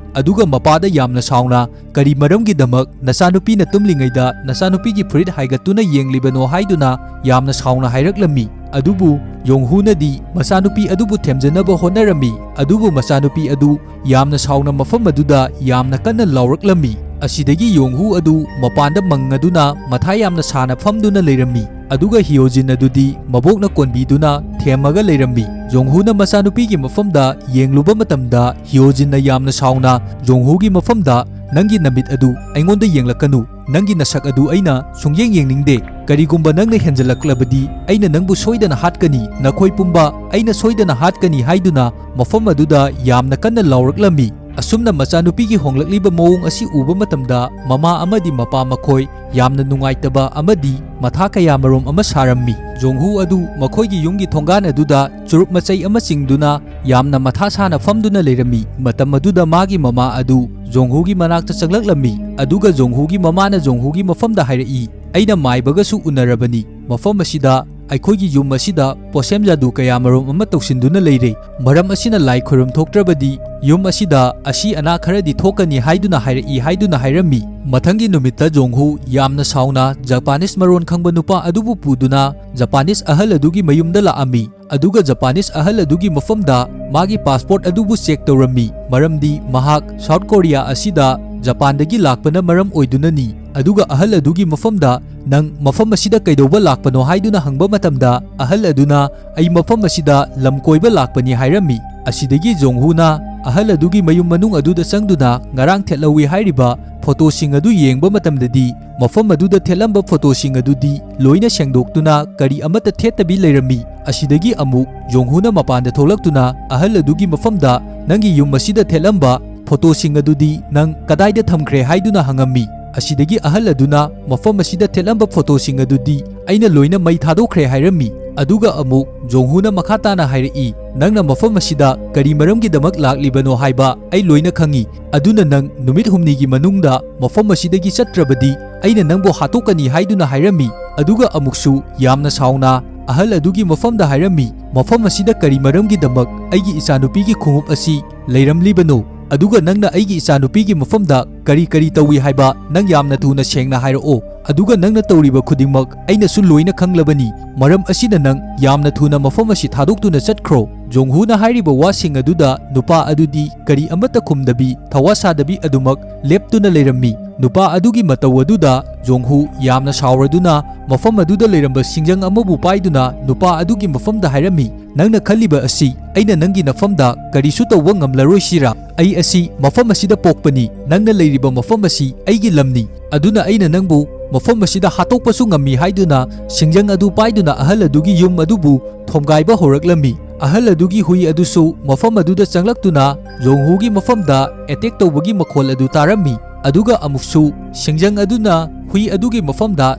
ꯑꯗꯨꯒ ꯃꯄꯥꯗ ꯌꯥꯝꯅ ꯁꯥꯎꯅ, "ꯀꯔꯤ ꯃꯔꯝꯒꯤꯗꯃꯛ ꯅꯆꯥꯅꯨꯄꯤꯅ ꯇꯨꯝꯂꯤꯉꯩꯗ ꯅꯆꯥꯅꯨꯄꯤꯒꯤ ꯐꯨꯔꯤꯠ ꯍꯥꯏꯒꯠꯇꯨꯅ ꯌꯦꯡꯂꯤꯕꯅꯣ?" ꯍꯥꯏꯗꯨꯅ ꯌꯥꯝꯅ ꯁꯥꯎꯅ ꯍꯥꯏꯔꯛꯂꯝꯃꯤ꯫ ꯑꯗꯨꯕꯨ ꯌꯣꯡꯍꯨꯅꯗꯤ ꯃꯆꯥꯅꯨꯄꯤ ꯑꯗꯨꯕꯨ ꯊꯦꯝꯖꯅꯕ ꯍꯣꯠꯅꯔꯝꯃꯤ꯫ ꯑꯗꯨꯕꯨ ꯃꯆꯥꯅꯨꯄꯤ ꯑꯗꯨ ꯌꯥꯝꯅ ꯁꯥꯎꯅ ꯃꯐꯝ ꯑꯗꯨꯗ ꯌꯥꯝꯅ ꯀꯟꯅ ꯂꯥꯎꯔꯛꯂꯝꯃꯤ꯫ ꯑꯁꯤꯗꯒꯤ ꯌꯣꯡꯍꯨ ꯑꯗꯨ ꯃꯄꯥꯟꯗ ꯃꯪꯉꯗꯨꯅ ꯃꯊꯥ ꯌꯥꯝꯅ ꯁꯥꯅ ꯐꯝꯗꯨꯅ ꯂꯩꯔꯝꯃꯤ꯫ ꯑꯗꯨꯒ ꯍꯤꯌꯣꯖꯤꯟ ꯑꯗꯨꯗꯤ ꯃꯕꯣꯛꯅ ꯀꯣꯟꯕꯤꯗꯨꯅ ꯊꯦꯝꯃꯒ ꯂꯩꯔꯝꯃꯤ꯫ ꯖꯣꯡꯍꯨꯅ ꯃꯆꯥꯅꯨꯄꯤꯒꯤ ꯃꯐꯝꯗ ꯌꯦꯡꯂꯨꯕ ꯃꯇꯝꯗ, ꯍꯤꯌꯣꯖꯤꯟꯅ ꯌꯥꯝꯅ ꯁꯥꯎꯅ ꯖꯣꯡꯍꯨꯒꯤ ꯃꯐꯝꯗ, "ꯅꯪꯒꯤ ꯅꯃꯤꯠ ꯑꯗꯨ ꯑꯩꯉꯣꯟꯗ ꯌꯦꯡꯂꯛꯀꯅꯨ꯫ ꯅꯪꯒꯤ ꯅꯁꯛ ꯑꯗꯨ ꯑꯩꯅ ꯁꯨꯡꯌꯦꯡ ꯌꯦꯡꯅꯤꯡꯗꯦ꯫ ꯀꯔꯤꯒꯨꯝꯕ ꯅꯪꯅ ꯍꯦꯟꯖꯜꯂꯛꯂꯕꯗꯤ, ꯑꯩꯅ ꯅꯪꯕꯨ ꯁꯣꯏꯗꯅ ꯍꯥꯠꯀꯅꯤ꯫ ꯅꯈꯣꯏ ꯄꯨꯝꯕ ꯑꯩꯅ ꯁꯣꯏꯗꯅ ꯍꯥꯠꯀꯅꯤ" ꯍꯥꯏꯗꯨꯅ ꯃꯐꯝ ꯑꯗꯨꯗ ꯌꯥꯝꯅ ꯀꯟꯅ ꯂꯥꯎꯔꯛꯂꯝꯃꯤ꯫ ꯑꯁꯨꯝꯅ ꯃꯆꯥꯅꯨꯄꯤꯒꯤ ꯍꯣꯡꯂꯛꯂꯤꯕ ꯃꯑꯣꯡ ꯑꯁꯤ ꯎꯕ ꯃꯇꯝꯗ, ꯃꯃꯥ ꯑꯃꯗꯤ ꯃꯄꯥ ꯃꯈꯣꯏ ꯌꯥꯝꯅ ꯅꯨꯡꯉꯥꯏꯇꯕ ꯑꯃꯗꯤ ꯃꯊꯥ ꯀꯌꯥꯃꯔꯣꯝ ꯑꯃ ꯁꯥꯔꯝꯃꯤ꯫ ꯖꯣꯡꯍꯨ ꯑꯗꯨ ꯃꯈꯣꯏꯒꯤ ꯌꯨꯝꯒꯤ ꯊꯣꯡꯒꯥꯟ ꯑꯗꯨꯗ ꯆꯨꯔꯨꯞ ꯃꯆꯩ ꯑꯃ ꯆꯤꯡꯗꯨꯅ ꯌꯥꯝꯅ ꯃꯊꯥ ꯁꯥꯅ ꯐꯝꯗꯨꯅ ꯂꯩꯔꯝꯃꯤ꯫ ꯃꯇꯝ ꯑꯗꯨꯗ ꯃꯥꯒꯤ ꯃꯃꯥ ꯑꯗꯨ ꯖꯣꯡꯍꯨꯒꯤ ꯃꯅꯥꯛꯇ ꯆꯪꯂꯛꯂꯝꯃꯤ꯫ ꯑꯗꯨꯒ ꯖꯣꯡꯍꯨꯒꯤ ꯃꯃꯥꯅ ꯖꯣꯡꯍꯨꯒꯤ ꯃꯐꯝꯗ ꯍꯥꯏꯔꯛꯏ, "ꯑꯩꯅ ꯃꯥꯏꯕꯒꯁꯨ ꯎꯅꯔꯕꯅꯤ꯫ ꯃꯐꯝ ꯑꯁꯤꯗ "ꯑꯩꯈꯣꯏꯒꯤ ꯌꯨꯝ ꯑꯁꯤꯗ ꯄꯣꯁꯦꯝ ꯖꯥꯗꯨ ꯀꯌꯥꯃꯔꯨꯝ ꯑꯃ ꯇꯧꯁꯤꯟꯗꯨꯅ ꯂꯩꯔꯦ꯫ ꯃꯔꯝ ꯑꯁꯤꯅ ꯂꯥꯏ ꯈꯣꯏꯔꯝ ꯊꯣꯛꯇ꯭ꯔꯕꯗꯤ ꯌꯨꯝ ꯑꯁꯤꯗ ꯑꯁꯤ ꯑꯅꯥ ꯈꯔꯗꯤ ꯊꯣꯛꯀꯅꯤ" ꯍꯥꯏꯗꯨꯅ ꯍꯥꯏꯔꯛꯏ ꯍꯥꯏꯗꯨꯅ ꯍꯥꯏꯔꯝꯃꯤ꯫ ꯃꯊꯪꯒꯤ ꯅꯨꯃꯤꯠꯇ ꯖꯣꯡꯍꯨ ꯌꯥꯝꯅ ꯁꯥꯎꯅ ꯖꯄꯥꯅꯤꯁ ꯃꯔꯣꯟ ꯈꯪꯕ ꯅꯨꯄꯥ ꯑꯗꯨꯕꯨ ꯄꯨꯗꯨꯅ ꯖꯄꯥꯅꯤꯁ ꯑꯍꯜ ꯑꯗꯨꯒꯤ ꯃꯌꯨꯝꯗ ꯂꯥꯛꯑꯝꯃꯤ꯫ ꯑꯗꯨꯒ ꯖꯄꯥꯅꯤꯁ ꯑꯍꯜ ꯑꯗꯨꯒꯤ ꯃꯐꯝꯗ ꯃꯥꯒꯤ ꯄꯥꯁꯄꯣꯔꯠ ꯑꯗꯨꯕꯨ ꯆꯦꯛ ꯇꯧꯔꯝꯃꯤ, ꯃꯔꯝꯗꯤ ꯃꯍꯥꯛ ꯁꯥꯎꯠ ꯀꯣꯔꯤꯌꯥ ꯑꯁꯤꯗ ꯖꯄꯥꯟꯗꯒꯤ ꯂꯥꯛꯄꯅ ꯃꯔꯝ ꯑꯣꯏꯗꯨꯅꯅꯤ꯫ ꯑꯗꯨꯒ ꯑꯍꯜ ꯑꯗꯨꯒꯤ ꯃꯐꯝꯗ, "ꯅꯪ ꯃꯐꯝ ꯑꯁꯤꯗ ꯀꯩꯗꯧꯕ ꯂꯥꯛꯄꯅꯣ?" ꯍꯥꯏꯗꯨꯅ ꯍꯪꯕ ꯃꯇꯝꯗ, ꯑꯍꯜ ꯑꯗꯨꯅ, "ꯑꯩ ꯃꯐꯝ ꯑꯁꯤꯗ ꯂꯝ ꯀꯣꯏꯕ ꯂꯥꯛꯄꯅꯤ" ꯍꯥꯏꯔꯝꯃꯤ꯫ ꯑꯁꯤꯗꯒꯤ ꯖꯣꯡꯍꯨꯅ ꯑꯍꯜ ꯑꯗꯨꯒꯤ ꯃꯌꯨꯝ ꯃꯅꯨꯡ ꯑꯗꯨꯗ ꯆꯪꯗꯨꯅ ꯉꯔꯥꯡ ꯊꯦꯠꯍꯧꯏ ꯍꯥꯏꯔꯤꯕ ꯐꯣꯇꯣꯁꯤꯡ ꯑꯗꯨ ꯌꯦꯡꯕ ꯃꯇꯝꯗꯗꯤ, ꯃꯐꯝ ꯑꯗꯨꯗ ꯊꯦꯠꯂꯝꯕ ꯐꯣꯇꯣꯁꯤꯡ ꯑꯗꯨꯗꯤ ꯂꯣꯏꯅ ꯁꯦꯡꯗꯣꯛꯇꯨꯅ ꯀꯔꯤ ꯑꯃꯠꯇ ꯊꯦꯠꯇꯕꯤ ꯂꯩꯔꯝꯃꯤ꯫ ꯑꯁꯤꯗꯒꯤ ꯑꯃꯨꯛ ꯖꯣꯡꯍꯨꯅ ꯃꯄꯥꯟꯗ ꯊꯣꯛꯂꯛꯇꯨꯅ ꯑꯍꯜ ꯑꯗꯨꯒꯤ ꯃꯐꯝꯗ, "ꯅꯪꯒꯤ ꯌꯨꯝ ꯑꯁꯤꯗ ꯊꯦꯠꯂꯝꯕ ꯐꯣꯇꯣꯁꯤꯡ ꯑꯗꯨꯗꯤ ꯅꯪ ꯀꯗꯥꯏꯗ ꯊꯝꯈ꯭ꯔꯦ?" ꯍꯥꯏꯗꯨꯅ ꯍꯪꯉꯝꯃꯤ꯫ ꯑꯁꯤꯗꯒꯤ ꯑꯍꯜ ꯑꯗꯨꯅ, "ꯃꯐꯝ ꯑꯁꯤꯗ ꯊꯦꯠꯂꯝꯕ ꯐꯣꯇꯣꯁꯤꯡ ꯑꯗꯨꯗꯤ ꯑꯩꯅ ꯂꯣꯏꯅ ꯃꯩ ꯊꯥꯗꯣꯛꯈ꯭ꯔꯦ" ꯍꯥꯏꯔꯝꯃꯤ꯫ ꯑꯗꯨꯒ ꯑꯃꯨꯛ ꯖꯣꯡꯍꯨꯅ ꯃꯈꯥ ꯇꯥꯅ ꯍꯥꯏꯔꯛꯏ, "ꯅꯪꯅ ꯃꯐꯝ ꯑꯁꯤꯗ ꯀꯔꯤ ꯃꯔꯝꯒꯤꯗꯃꯛ ꯂꯥꯛꯂꯤꯕꯅꯣ ꯍꯥꯏꯕ ꯑꯩ ꯂꯣꯏꯅ ꯈꯪꯏ꯫ ꯑꯗꯨꯅ ꯅꯪ ꯅꯨꯃꯤꯠ ꯍꯨꯝꯅꯤꯒꯤ ꯃꯅꯨꯡꯗ ꯃꯐꯝ ꯑꯁꯤꯗꯒꯤ ꯆꯠꯇ꯭ꯔꯕꯗꯤ ꯑꯩꯅ ꯅꯪꯕꯨ ꯍꯥꯠꯇꯣꯛꯀꯅꯤ" ꯍꯥꯏꯗꯨꯅ ꯍꯥꯏꯔꯝꯃꯤ꯫ ꯑꯗꯨꯒ ꯑꯃꯨꯛꯁꯨ ꯌꯥꯝꯅ ꯁꯥꯎꯅ ꯑꯍꯜ ꯑꯗꯨꯒꯤ ꯃꯐꯝꯗ ꯍꯥꯏꯔꯝꯃꯤ, "ꯃꯐꯝ ꯑꯁꯤꯗ ꯀꯔꯤ ꯃꯔꯝꯒꯤꯗꯃꯛ ꯑꯩꯒꯤ ꯏꯆꯥꯅꯨꯄꯤꯒꯤ ꯈꯣꯡꯎꯞ ꯑꯁꯤ ꯂꯩꯔꯝꯂꯤꯕꯅꯣ? ꯑꯗꯨꯒ ꯅꯪꯅ ꯑꯩꯒꯤ ꯏꯆꯥꯅꯨꯄꯤꯒꯤ ꯃꯐꯝꯗ ꯀꯔꯤ ꯀꯔꯤ ꯇꯧꯏ ꯍꯥꯏꯕ ꯅꯪ ꯌꯥꯝꯅ ꯊꯨꯅ ꯁꯦꯡꯅ ꯍꯥꯏꯔꯛꯑꯣ꯫ ꯑꯗꯨꯒ ꯅꯪꯅ ꯇꯧꯔꯤꯕ ꯈꯨꯗꯤꯡꯃꯛ ꯑꯩꯅꯁꯨ ꯂꯣꯏꯅ ꯈꯪꯂꯕꯅꯤ꯫ ꯃꯔꯝ ꯑꯁꯤꯅ ꯅꯪ ꯌꯥꯝꯅ ꯊꯨꯅ ꯃꯐꯝ ꯑꯁꯤ ꯊꯥꯗꯣꯛꯇꯨꯅ ꯆꯠꯈ꯭ꯔꯣ"꯫ ꯖꯣꯡꯍꯨꯅ ꯍꯥꯏꯔꯤꯕ ꯋꯥꯁꯤꯡ ꯑꯗꯨꯗ ꯅꯨꯄꯥ ꯑꯗꯨꯗꯤ ꯀꯔꯤ ꯑꯃꯠꯇ ꯈꯨꯝꯗꯕꯤ, ꯊꯋꯥ ꯁꯥꯗꯕꯤ ꯑꯗꯨꯃꯛ ꯂꯦꯞꯇꯨꯅ ꯂꯩꯔꯝꯃꯤ꯫ ꯅꯨꯄꯥ ꯑꯗꯨꯒꯤ ꯃꯇꯧ ꯑꯗꯨꯗ ꯖꯣꯡꯍꯨ ꯌꯥꯝꯅ ꯁꯥꯎꯔꯗꯨꯅ ꯃꯐꯝ ꯑꯗꯨꯗ ꯂꯩꯔꯝꯕ ꯁꯤꯡꯖꯪ ꯑꯃꯕꯨ ꯄꯥꯏꯗꯨꯅ ꯅꯨꯄꯥ ꯑꯗꯨꯒꯤ ꯃꯐꯝꯗ ꯍꯥꯏꯔꯝꯃꯤ, "ꯅꯪꯅ ꯈꯜꯂꯤꯕ ꯑꯁꯤ ꯑꯩꯅ ꯅꯪꯒꯤ ꯅꯐꯝꯗ ꯀꯔꯤꯁꯨ ꯇꯧꯕ ꯉꯝꯂꯔꯣꯏꯁꯤꯔꯥ? ꯑꯩ ꯑꯁꯤ ꯃꯐꯝ ꯑꯁꯤꯗ ꯄꯣꯛꯄꯅꯤ, ꯅꯪꯅ ꯂꯩꯔꯤꯕ ꯃꯐꯝ ꯑꯁꯤ ꯑꯩꯒꯤ ꯂꯝꯅꯤ, ꯑꯗꯨꯅ ꯑꯩꯅ ꯅꯪꯕꯨ ꯃꯐꯝ ꯑꯁꯤꯗ ꯍꯥꯠꯇꯣꯛꯄꯁꯨ ꯉꯝꯃꯤ" ꯍꯥꯏꯗꯨꯅ ꯁꯤꯡꯖꯪ ꯑꯗꯨ ꯄꯥꯏꯗꯨꯅ ꯑꯍꯜ ꯑꯗꯨꯒꯤ ꯌꯨꯝ ꯑꯗꯨꯕꯨ ꯊꯣꯝꯒꯥꯏꯕ ꯍꯧꯔꯛꯂꯝꯃꯤ꯫ ꯑꯍꯜ ꯑꯗꯨꯒꯤ ꯍꯨꯏ ꯑꯗꯨꯁꯨ ꯃꯐꯝ ꯑꯗꯨꯗ ꯆꯪꯂꯛꯇꯨꯅ ꯖꯣꯡꯍꯨꯒꯤ ꯃꯐꯝꯗ ꯑꯦꯇꯦꯛ ꯇꯧꯕꯒꯤ ꯃꯈꯣꯜ ꯑꯗꯨ ꯇꯥꯔꯝꯃꯤ꯫ ꯑꯗꯨꯒ ꯑꯃꯨꯛꯁꯨ ꯁꯤꯡꯖꯪ ꯑꯗꯨꯅ ꯍꯨꯏ ꯑꯗꯨꯒꯤ ꯃꯐꯝꯗ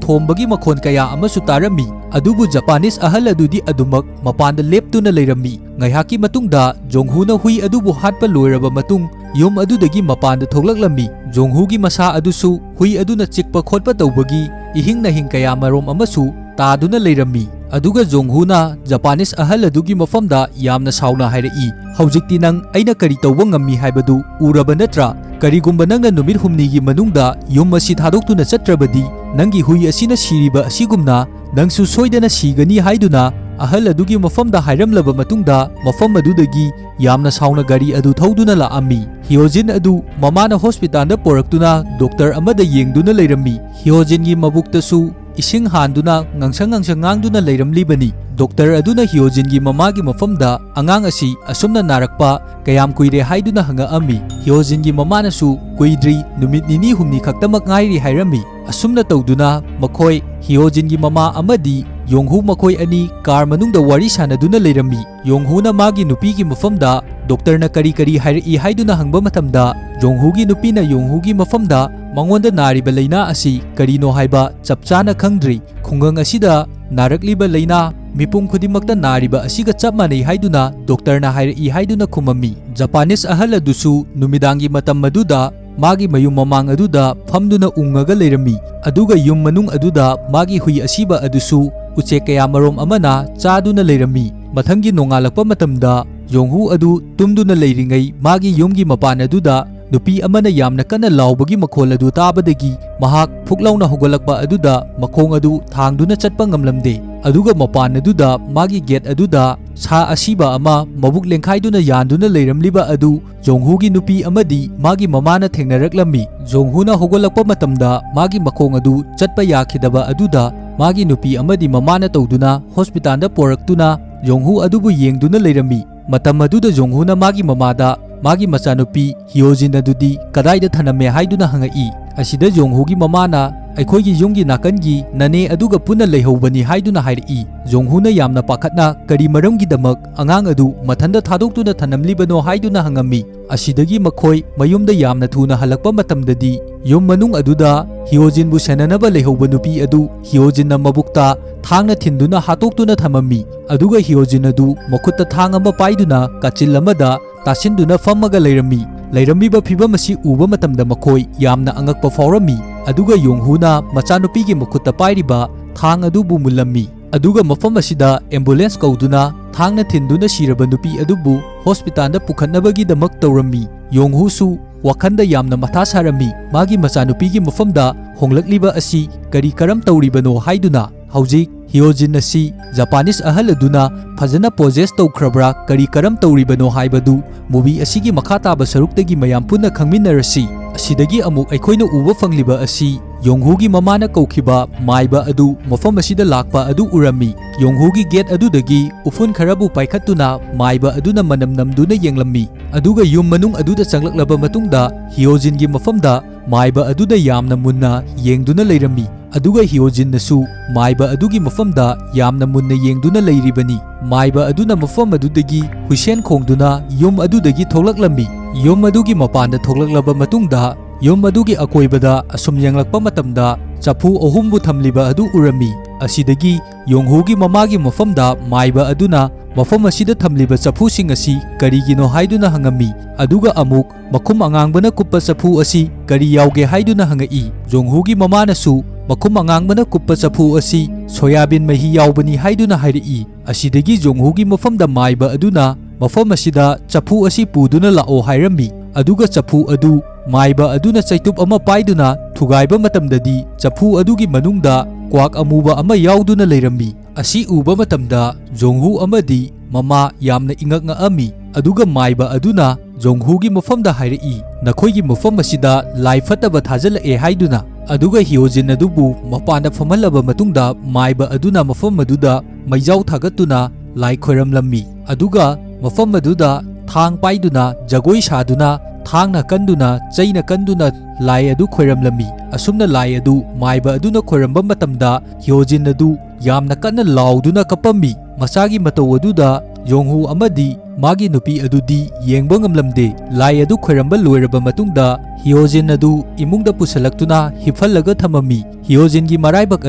ꯊꯣꯝꯕꯒꯤ ꯃꯈꯣꯜ ꯀꯌꯥ ꯑꯃꯁꯨ ꯇꯥꯔꯝꯃꯤ꯫ ꯑꯗꯨꯕꯨ ꯖꯄꯥꯅꯤꯁ ꯑꯍꯜ ꯑꯗꯨꯗꯤ ꯑꯗꯨꯃꯛ ꯃꯄꯥꯟꯗ ꯂꯦꯞꯇꯨꯅ ꯂꯩꯔꯝꯃꯤ꯫ ꯉꯥꯏꯍꯥꯛꯀꯤ ꯃꯇꯨꯡꯗ ꯖꯣꯡꯍꯨꯅ ꯍꯨꯏ ꯑꯗꯨꯕꯨ ꯍꯥꯠꯄ ꯂꯣꯏꯔꯕ ꯃꯇꯨꯡ ꯌꯨꯝ ꯑꯗꯨꯗꯒꯤ ꯃꯄꯥꯟꯗ ꯊꯣꯛꯂꯛꯂꯝꯃꯤ꯫ ꯖꯣꯡꯍꯨꯒꯤ ꯃꯁꯥ ꯑꯗꯨꯁꯨ ꯍꯨꯏ ꯑꯗꯨꯅ ꯆꯤꯛꯄ ꯈꯣꯠꯄ ꯇꯧꯕꯒꯤ ꯏꯍꯤꯡ ꯅꯥꯍꯤꯡ ꯀꯌꯥ ꯃꯔꯨꯝ ꯑꯃꯁꯨ ꯇꯥꯗꯨꯅ ꯂꯩꯔꯝꯃꯤ꯫ ꯑꯗꯨꯒ ꯖꯣꯡꯍꯨꯅ ꯖꯄꯥꯅꯤꯁ ꯑꯍꯜ ꯑꯗꯨꯒꯤ ꯃꯐꯝꯗ ꯌꯥꯝꯅ ꯁꯥꯎꯅ ꯍꯥꯏꯔꯛꯏ, "ꯍꯧꯖꯤꯛꯇꯤ ꯅꯪ ꯑꯩꯅ ꯀꯔꯤ ꯇꯧꯕ ꯉꯝꯃꯤ ꯍꯥꯏꯕꯗꯨ ꯎꯔꯕ ꯅꯠꯇ꯭ꯔꯥ? ꯀꯔꯤꯒꯨꯝꯕ ꯅꯪꯅ ꯅꯨꯃꯤꯠ ꯍꯨꯝꯅꯤꯒꯤ ꯃꯅꯨꯡꯗ ꯌꯨꯝ ꯑꯁꯤ ꯊꯥꯗꯣꯛꯇꯨꯅ ꯆꯠꯇ꯭ꯔꯕꯗꯤ, ꯅꯪꯒꯤ ꯍꯨꯏ ꯑꯁꯤꯅ ꯁꯤꯔꯤꯕ ꯑꯁꯤꯒꯨꯝꯅ ꯅꯪꯁꯨ ꯁꯣꯏꯗꯅ ꯁꯤꯒꯅꯤ" ꯍꯥꯏꯗꯨꯅ ꯑꯍꯜ ꯑꯗꯨꯒꯤ ꯃꯐꯝꯗ ꯍꯥꯏꯔꯝꯂꯕ ꯃꯇꯨꯡꯗ, ꯃꯐꯝ ꯑꯗꯨꯗꯒꯤ ꯌꯥꯝꯅ ꯁꯥꯎꯅ ꯒꯥꯔꯤ ꯑꯗꯨ ꯊꯧꯗꯨꯅ ꯂꯥꯛꯑꯝꯃꯤ꯫ ꯍꯤꯌꯣꯖꯤꯟ ꯑꯗꯨ ꯃꯃꯥꯅ ꯍꯣꯁꯄꯤꯇꯥꯜꯗ ꯄꯨꯔꯛꯇꯨꯅ ꯗꯣꯛꯇꯔ ꯑꯃꯗ ꯌꯦꯡꯗꯨꯅ ꯂꯩꯔꯝꯃꯤ꯫ ꯍꯤꯌꯣꯖꯤꯟꯒꯤ ꯃꯕꯨꯛꯇꯁꯨ ꯏꯁꯤꯡ ꯍꯥꯟꯗꯨꯅ ꯉꯥꯡꯁꯪ ꯉꯥꯡꯁꯪ ꯉꯥꯡꯗꯨꯅ ꯂꯩꯔꯝꯂꯤꯕꯅꯤ꯫ ꯗꯣꯛꯇꯔ ꯑꯗꯨꯅ ꯍꯤꯌꯣꯖꯤꯟꯒꯤ ꯃꯃꯥꯒꯤ ꯃꯐꯝꯗ ꯑꯉꯥꯡ ꯑꯁꯤ ꯑꯁꯨꯝꯅ ꯅꯥꯔꯛꯄ ꯀꯌꯥꯝ ꯀꯨꯏꯔꯦ ꯍꯥꯏꯗꯨꯅ ꯍꯪꯉꯛꯑꯝꯃꯤ꯫ ꯍꯤꯌꯣꯖꯤꯟꯒꯤ ꯃꯃꯥꯅꯁꯨ, "ꯀꯨꯏꯗ꯭ꯔꯤ, ꯅꯨꯃꯤꯠ ꯅꯤꯅꯤ ꯍꯨꯝꯅꯤ ꯈꯛꯇꯃꯛ ꯉꯥꯏꯔꯤ" ꯍꯥꯏꯔꯝꯃꯤ꯫ ꯑꯁꯨꯝꯅ ꯇꯧꯗꯨꯅ ꯃꯈꯣꯏ, ꯍꯤꯌꯣꯖꯤꯟꯒꯤ ꯃꯃꯥ ꯑꯃꯗꯤ ꯌꯣꯡꯍꯨ, ꯃꯈꯣꯏ ꯑꯅꯤ ꯀꯥꯔ ꯃꯅꯨꯡꯗ ꯋꯥꯔꯤ ꯁꯥꯟꯅꯗꯨꯅ ꯂꯩꯔꯝꯃꯤ꯫ ꯌꯣꯡꯍꯨꯅ ꯃꯥꯒꯤ ꯅꯨꯄꯤꯒꯤ ꯃꯐꯝꯗ ꯗꯣꯛꯇꯔꯅ ꯀꯔꯤ ꯀꯔꯤ ꯍꯥꯏꯔꯛꯏ ꯍꯥꯏꯗꯨꯅ ꯍꯪꯕ ꯃꯇꯝꯗ, ꯌꯣꯡꯍꯨꯒꯤ ꯅꯨꯄꯤꯅ ꯌꯣꯡꯍꯨꯒꯤ ꯃꯐꯝꯗ ꯃꯉꯣꯟꯗ ꯅꯥꯔꯤꯕ ꯂꯥꯏꯅꯥ ꯑꯁꯤ ꯀꯔꯤꯅꯣ ꯍꯥꯏꯕ ꯆꯞ ꯆꯥꯅ ꯈꯪꯗ꯭ꯔꯤ꯫ ꯈꯨꯡꯒꯪ ꯑꯁꯤꯗ ꯅꯥꯔꯛꯂꯤꯕ ꯂꯥꯏꯅꯥ ꯃꯤꯄꯨꯝ ꯈꯨꯗꯤꯡꯃꯛꯇ ꯅꯥꯔꯤꯕ ꯑꯁꯤꯒ ꯆꯞ ꯃꯥꯟꯅꯩ ꯍꯥꯏꯗꯨꯅ ꯗꯣꯛꯇꯔꯅ ꯍꯥꯏꯔꯛꯏ ꯍꯥꯏꯗꯨꯅ ꯈꯨꯝꯃꯝꯃꯤ꯫ ꯖꯄꯥꯅꯤꯁ ꯑꯍꯜ ꯑꯗꯨꯁꯨ ꯅꯨꯃꯤꯗꯥꯡꯒꯤ ꯃꯇꯝ ꯑꯗꯨꯗ ꯃꯥꯒꯤ ꯃꯌꯨꯝ ꯃꯃꯥꯡ ꯑꯗꯨꯗ ꯐꯝꯗꯨꯅ ꯎꯪꯉꯒ ꯂꯩꯔꯝꯃꯤ꯫ ꯑꯗꯨꯒ ꯌꯨꯝ ꯃꯅꯨꯡ ꯑꯗꯨꯗ ꯃꯥꯒꯤ ꯍꯨꯏ ꯑꯁꯤꯕ ꯑꯗꯨꯁꯨ ꯎꯆꯦꯛ ꯀꯌꯥ ꯃꯔꯨꯝ ꯑꯃꯅ ꯆꯥꯗꯨꯅ ꯂꯩꯔꯝꯃꯤ꯫ ꯃꯊꯪꯒꯤ ꯅꯣꯡꯉꯥꯜꯂꯛꯄ ꯃꯇꯝꯗ ꯌꯣꯡꯍꯨ ꯑꯗꯨ ꯇꯨꯝꯗꯨꯅ ꯂꯩꯔꯤꯉꯩ ꯃꯥꯒꯤ ꯌꯨꯝꯒꯤ ꯃꯄꯥꯟ ꯑꯗꯨꯗ ꯅꯨꯄꯤ ꯑꯃꯅ ꯌꯥꯝꯅ ꯀꯟꯅ ꯂꯥꯎꯕꯒꯤ ꯃꯈꯣꯜ ꯑꯗꯨ ꯇꯥꯕꯗꯒꯤ ꯃꯍꯥꯛ ꯐꯨꯛ ꯂꯥꯎꯅ ꯍꯧꯒꯠꯂꯛꯄ ꯑꯗꯨꯗ ꯃꯈꯣꯡ ꯑꯗꯨ ꯊꯥꯡꯗꯨꯅ ꯆꯠꯄ ꯉꯝꯂꯝꯗꯦ꯫ ꯑꯗꯨꯒ ꯃꯄꯥꯟ ꯑꯗꯨꯗ ꯃꯥꯒꯤ ꯒꯦꯠ ꯑꯗꯨꯗ ꯁꯥ ꯑꯁꯤꯕ ꯑꯃ ꯃꯕꯨꯛ ꯂꯦꯡꯈꯥꯏꯗꯨꯅ ꯌꯥꯟꯗꯨꯅ ꯂꯩꯔꯝꯂꯤꯕ ꯑꯗꯨ ꯖꯣꯡꯍꯨꯒꯤ ꯅꯨꯄꯤ ꯑꯃꯗꯤ ꯃꯥꯒꯤ ꯃꯃꯥꯅ ꯊꯦꯡꯅꯔꯛꯂꯝꯃꯤ꯫ ꯖꯣꯡꯍꯨꯅ ꯍꯧꯒꯠꯂꯛꯄ ꯃꯇꯝꯗ ꯃꯥꯒꯤ ꯃꯈꯣꯡ ꯑꯗꯨ ꯆꯠꯄ ꯌꯥꯈꯤꯗꯕ ꯑꯗꯨꯗ ꯃꯥꯒꯤ ꯅꯨꯄꯤ ꯑꯃꯗꯤ ꯃꯃꯥꯅ ꯇꯧꯗꯨꯅ ꯍꯣꯁꯄꯤꯇꯥꯜꯗ ꯄꯣꯔꯛꯇꯨꯅ ꯖꯣꯡꯍꯨ ꯑꯗꯨꯕꯨ ꯌꯦꯡꯗꯨꯅ ꯂꯩꯔꯝꯃꯤ꯫ ꯃꯇꯝ ꯑꯗꯨꯗ ꯖꯣꯡꯍꯨꯅ ꯃꯥꯒꯤ ꯃꯃꯥꯗ ꯃꯥꯒꯤ ꯃꯆꯥꯅꯨꯄꯤ ꯍꯤꯌꯣꯖꯤꯟ ꯑꯗꯨꯗꯤ ꯀꯗꯥꯏꯗ ꯊꯅꯝꯃꯦ ꯍꯥꯏꯗꯨꯅ ꯍꯪꯉꯛꯏ꯫ ꯑꯁꯤꯗ ꯖꯣꯡꯍꯨꯒꯤ ꯃꯃꯥꯅ ꯑꯩꯈꯣꯏꯒꯤ ꯌꯨꯝꯒꯤ ꯅꯥꯀꯟꯒꯤ ꯅꯅꯦ ꯑꯗꯨꯒ ꯄꯨꯟꯅ ꯂꯩꯍꯧꯕꯅꯤ ꯍꯥꯏꯗꯨꯅ ꯍꯥꯏꯔꯛꯏ꯫ ꯖꯣꯡꯍꯨꯅ ꯌꯥꯝꯅ ꯄꯥꯈꯠꯅ ꯀꯔꯤ ꯃꯔꯝꯒꯤꯗꯃꯛ ꯑꯉꯥꯡ ꯑꯗꯨ ꯃꯊꯟꯇ ꯊꯥꯗꯣꯛꯇꯨꯅ ꯊꯅꯝꯂꯤꯕꯅꯣ ꯍꯥꯏꯗꯨꯅ ꯍꯪꯉꯝꯃꯤ꯫ ꯑꯁꯤꯗꯒꯤ ꯃꯈꯣꯏ ꯃꯌꯨꯝꯗ ꯌꯥꯝꯅ ꯊꯨꯅ ꯍꯜꯂꯛꯄ ꯃꯇꯝꯗꯗꯤ ꯌꯨꯝ ꯃꯅꯨꯡ ꯑꯗꯨꯗ ꯍꯤꯌꯣꯖꯤꯟꯕꯨ ꯁꯦꯟꯅꯅꯕ ꯂꯩꯍꯧꯕ ꯅꯨꯄꯤ ꯑꯗꯨ ꯍꯤꯌꯣꯖꯤꯟꯅ ꯃꯕꯨꯛꯇ ꯊꯥꯡꯅ ꯊꯤꯟꯗꯨꯅ ꯍꯥꯠꯇꯣꯛꯇꯨꯅ ꯊꯝꯃꯝꯃꯤ꯫ ꯑꯗꯨꯒ ꯍꯤꯌꯣꯖꯤꯟ ꯑꯗꯨ ꯃꯈꯨꯠꯇ ꯊꯥꯡ ꯑꯃ ꯄꯥꯏꯗꯨꯅ ꯀꯥꯆꯤꯜ ꯑꯃꯗ ꯇꯥꯁꯤꯟꯗꯨꯅ ꯐꯝꯃꯒ ꯂꯩꯔꯝꯃꯤ꯫ ꯂꯩꯔꯝꯃꯤꯕ ꯐꯤꯚꯝ ꯑꯁꯤ ꯎꯕ ꯃꯇꯝꯗ ꯃꯈꯣꯏ ꯌꯥꯝꯅ ꯑꯉꯛꯄ ꯐꯥꯎꯔꯝꯃꯤ꯫ ꯑꯗꯨꯒ ꯌꯣꯡꯍꯨꯅ ꯃꯆꯥꯅꯨꯄꯤꯒꯤ ꯃꯈꯨꯠꯇ ꯄꯥꯏꯔꯤꯕ ꯊꯥꯡ ꯑꯗꯨꯕꯨ ꯃꯨꯜꯂꯝꯃꯤ꯫ ꯑꯗꯨꯒ ꯃꯐꯝ ꯑꯁꯤꯗ ambulance ꯀꯧꯗꯨꯅ ꯊꯥꯡꯅ ꯊꯤꯟꯗꯨꯅ ꯁꯤꯔꯕ ꯅꯨꯄꯤ ꯑꯗꯨꯕꯨ hospitalꯗ ꯄꯨꯈꯠꯅꯕꯒꯤꯗꯃꯛ ꯇꯧꯔꯝꯃꯤ꯫ ꯌꯣꯡꯍꯨꯁꯨ ꯋꯥꯈꯟꯗ ꯌꯥꯝꯅ ꯃꯊꯥ ꯁꯥꯔꯝꯃꯤ꯫ ꯃꯥꯒꯤ ꯃꯆꯥꯅꯨꯄꯤꯒꯤ ꯃꯐꯝꯗ ꯍꯣꯡꯂꯛꯂꯤꯕ ꯑꯁꯤ ꯀꯔꯤ ꯀꯔꯝ ꯇꯧꯔꯤꯕꯅꯣ ꯍꯥꯏꯗꯨꯅ꯫ ꯍꯧꯖꯤꯛ ꯍꯤꯌꯣꯖꯤꯟ ꯑꯁꯤ Japanese ꯑꯍꯜ ꯑꯗꯨꯅ ꯐꯖꯅ possess ꯇꯧꯈ꯭ꯔꯕ꯭ꯔꯥ, ꯀꯔꯤ ꯀꯔꯝ ꯇꯧꯔꯤꯕꯅꯣ ꯍꯥꯏꯕꯗꯨ movie ꯑꯁꯤꯒꯤ ꯃꯈꯥ ꯇꯥꯕ ꯁꯔꯨꯛꯇꯒꯤ ꯃꯌꯥꯝ ꯄꯨꯟꯅ ꯈꯪꯃꯤꯟꯅꯔꯁꯤ꯫ ꯑꯁꯤꯗꯒꯤ ꯑꯃꯨꯛ ꯑꯩꯈꯣꯏꯅ ꯎꯕ ꯐꯪꯂꯤꯕ ꯑꯁꯤ ꯌꯣꯡꯍꯨꯒꯤ ꯃꯃꯥꯅ ꯀꯧꯈꯤꯕ ꯃꯥꯏꯕ ꯑꯗꯨ ꯃꯐꯝ ꯑꯁꯤꯗ ꯂꯥꯛꯄ ꯑꯗꯨ ꯎꯔꯝꯃꯤ꯫ ꯌꯣꯡꯍꯨꯒꯤ gate ꯑꯗꯨꯗꯒꯤ ꯎꯐꯨꯟ ꯈꯔꯕꯨ ꯄꯥꯏꯈꯠꯇꯨꯅ ꯃꯥꯏꯕ ꯑꯗꯨꯅ ꯃꯅꯝ ꯅꯝꯗꯨꯅ ꯌꯦꯡꯂꯝꯃꯤ꯫ ꯑꯗꯨꯒ ꯌꯨꯝ ꯃꯅꯨꯡ ꯑꯗꯨꯗ ꯆꯪꯂꯛꯂꯕ ꯃꯇꯨꯡꯗ ꯍꯤꯌꯣꯖꯤꯟꯒꯤ ꯃꯐꯝꯗ ꯃꯥꯏꯕ ꯑꯗꯨꯗ ꯌꯥꯝꯅ ꯃꯨꯟꯅ ꯌꯦꯡꯗꯨꯅ ꯂꯩꯔꯝꯃꯤ꯫ ꯑꯗꯨꯒ ꯍꯤꯌꯣꯖꯤꯟꯅꯁꯨ ꯃꯥꯏꯕ ꯑꯗꯨꯒꯤ ꯃꯐꯝꯗ ꯌꯥꯝꯅ ꯃꯨꯟꯅ ꯌꯦꯡꯗꯨꯅ ꯂꯩꯔꯤꯕꯅꯤ꯫ ꯃꯥꯏꯕ ꯑꯗꯨꯅ ꯃꯐꯝ ꯑꯗꯨꯗꯒꯤ ꯍꯨꯏꯁꯦꯟ ꯈꯣꯡꯗꯨꯅ ꯌꯨꯝ ꯑꯗꯨꯗꯒꯤ ꯊꯣꯛꯂꯛꯂꯝꯃꯤ꯫ ꯌꯨꯝ ꯑꯗꯨꯒꯤ ꯃꯄꯥꯟꯗ ꯊꯣꯛꯂꯛꯂꯕ ꯃꯇꯨꯡꯗ ꯌꯨꯝ ꯑꯗꯨꯒꯤ ꯑꯀꯣꯏꯕꯗ ꯑꯁꯨꯝ ꯌꯦꯡꯂꯛꯄ ꯃꯇꯝꯗ ꯆꯐꯨ ꯑꯍꯨꯝꯕꯨ ꯊꯝꯂꯤꯕ ꯑꯗꯨ ꯎꯔꯝꯃꯤ꯫ ꯑꯁꯤꯗꯒꯤ ꯌꯣꯡꯍꯨꯒꯤ ꯃꯃꯥꯒꯤ ꯃꯐꯝꯗ ꯃꯥꯏꯕ ꯑꯗꯨꯅ ꯃꯐꯝ ꯑꯁꯤꯗ ꯊꯝꯂꯤꯕ ꯆꯐꯨꯁꯤꯡ ꯑꯁꯤ ꯀꯔꯤꯒꯤꯅꯣ ꯍꯥꯏꯗꯨꯅ ꯍꯪꯉꯝꯃꯤ꯫ ꯑꯗꯨꯒ ꯑꯃꯨꯛ ꯃꯈꯨꯝ ꯑꯉꯥꯡꯕꯅ ꯀꯨꯞꯄ ꯆꯐꯨ ꯑꯁꯤ ꯀꯔꯤ ꯌꯥꯎꯒꯦ ꯍꯥꯏꯗꯨꯅ ꯍꯪꯉꯛꯏ꯫ ꯖꯣꯡꯍꯨꯒꯤ ꯃꯃꯥꯅꯁꯨ ꯃꯈꯨꯝ ꯑꯉꯥꯡꯕꯅ ꯀꯨꯞꯄ ꯆꯐꯨ ꯑꯁꯤ ꯁꯣꯌꯥꯕꯤꯟ ꯃꯍꯤ ꯌꯥꯎꯕꯅꯤ ꯍꯥꯏꯗꯨꯅ ꯍꯥꯏꯔꯛꯏ꯫ ꯑꯁꯤꯗꯒꯤ ꯖꯣꯡꯍꯨꯒꯤ ꯃꯐꯝꯗ ꯃꯥꯏꯕ ꯑꯗꯨꯅ ꯃꯐꯝ ꯑꯁꯤꯗ ꯆꯐꯨ ꯑꯁꯤ ꯄꯨꯗꯨꯅ ꯂꯥꯛꯑꯣ ꯍꯥꯏꯔꯝꯃꯤ꯫ ꯑꯗꯨꯒ ꯆꯐꯨ ꯑꯗꯨ ꯃꯥꯏꯕ ꯑꯗꯨꯅ ꯆꯩꯇꯨꯞ ꯑꯃ ꯄꯥꯏꯗꯨꯅ ꯊꯨꯒꯥꯏꯕ ꯃꯇꯝꯗꯗꯤ ꯆꯐꯨ ꯑꯗꯨꯒꯤ ꯃꯅꯨꯡꯗ ꯀ꯭ꯋꯥꯛ ꯑꯃꯨꯕ ꯑꯃ ꯌꯥꯎꯗꯨꯅ ꯂꯩꯔꯝꯃꯤ꯫ ꯑꯁꯤ ꯎꯕ ꯃꯇꯝꯗ ꯖꯣꯡꯍꯨ ꯑꯃꯗꯤ ꯃꯃꯥ ꯌꯥꯝꯅ ꯏꯉꯛ ꯉꯛꯑꯝꯃꯤ꯫ ꯑꯗꯨꯒ ꯃꯥꯏꯕ ꯑꯗꯨꯅ ꯖꯣꯡꯍꯨꯒꯤ ꯃꯐꯝꯗ ꯍꯥꯏꯔꯛꯏ, "ꯅꯈꯣꯏꯒꯤ ꯃꯐꯝ ꯑꯁꯤꯗ ꯂꯥꯏ ꯐꯠꯇꯕ ꯊꯥꯖꯤꯜꯂꯛꯑꯦ" ꯍꯥꯏꯗꯨꯅ꯫ ꯑꯗꯨꯒ ꯍꯤꯌꯣꯖꯤꯟ ꯑꯗꯨꯕꯨ ꯃꯄꯥꯟꯗ ꯐꯝꯍꯜꯂꯕ ꯃꯇꯨꯡꯗ ꯃꯥꯏꯕ ꯑꯗꯨꯅ ꯃꯐꯝ ꯑꯗꯨꯗ ꯃꯩꯖꯥꯎ ꯊꯥꯒꯠꯇꯨꯅ ꯂꯥꯏ ꯈꯣꯏꯔꯝꯂꯝꯃꯤ꯫ ꯑꯗꯨꯒ ꯃꯐꯝ ꯑꯗꯨꯗ ꯊꯥꯡ ꯄꯥꯏꯗꯨꯅ ꯖꯒꯣꯏ ꯁꯥꯗꯨꯅ ꯊꯥꯡꯅ ꯀꯟꯗꯨꯅ ꯆꯩꯅ ꯀꯟꯗꯨꯅ ꯂꯥꯏ ꯑꯗꯨ ꯈꯣꯏꯔꯝꯂꯝꯃꯤ꯫ ꯑꯁꯨꯝꯅ ꯂꯥꯏ ꯑꯗꯨ ꯃꯥꯏꯕ ꯑꯗꯨꯅ ꯈꯣꯏꯔꯝꯕ ꯃꯇꯝꯗ ꯍꯤꯌꯣꯖꯤꯟ ꯑꯗꯨ ꯌꯥꯝꯅ ꯀꯟꯅ ꯂꯥꯎꯗꯨꯅ ꯀꯞꯄꯝꯃꯤ꯫ ꯃꯆꯥꯒꯤ ꯃꯇꯧ ꯑꯗꯨꯗ ꯌꯣꯡꯍꯨ ꯑꯃꯗꯤ ꯃꯥꯒꯤ ꯅꯨꯄꯤ ꯑꯗꯨꯗꯤ ꯌꯦꯡꯕ ꯉꯝꯂꯝꯗꯦ꯫ ꯂꯥꯏ ꯑꯗꯨ ꯈꯣꯏꯔꯝꯕ ꯂꯣꯏꯔꯕ ꯃꯇꯨꯡꯗ ꯍꯤꯌꯣꯖꯤꯟ ꯑꯗꯨ ꯏꯃꯨꯡꯗ ꯄꯨꯁꯜꯂꯛꯇꯨꯅ ꯍꯤꯞꯍꯜꯂꯒ ꯊꯝꯃꯝꯃꯤ꯫ ꯍꯤꯌꯣꯖꯤꯟꯒꯤ ꯃꯔꯥꯏꯕꯛ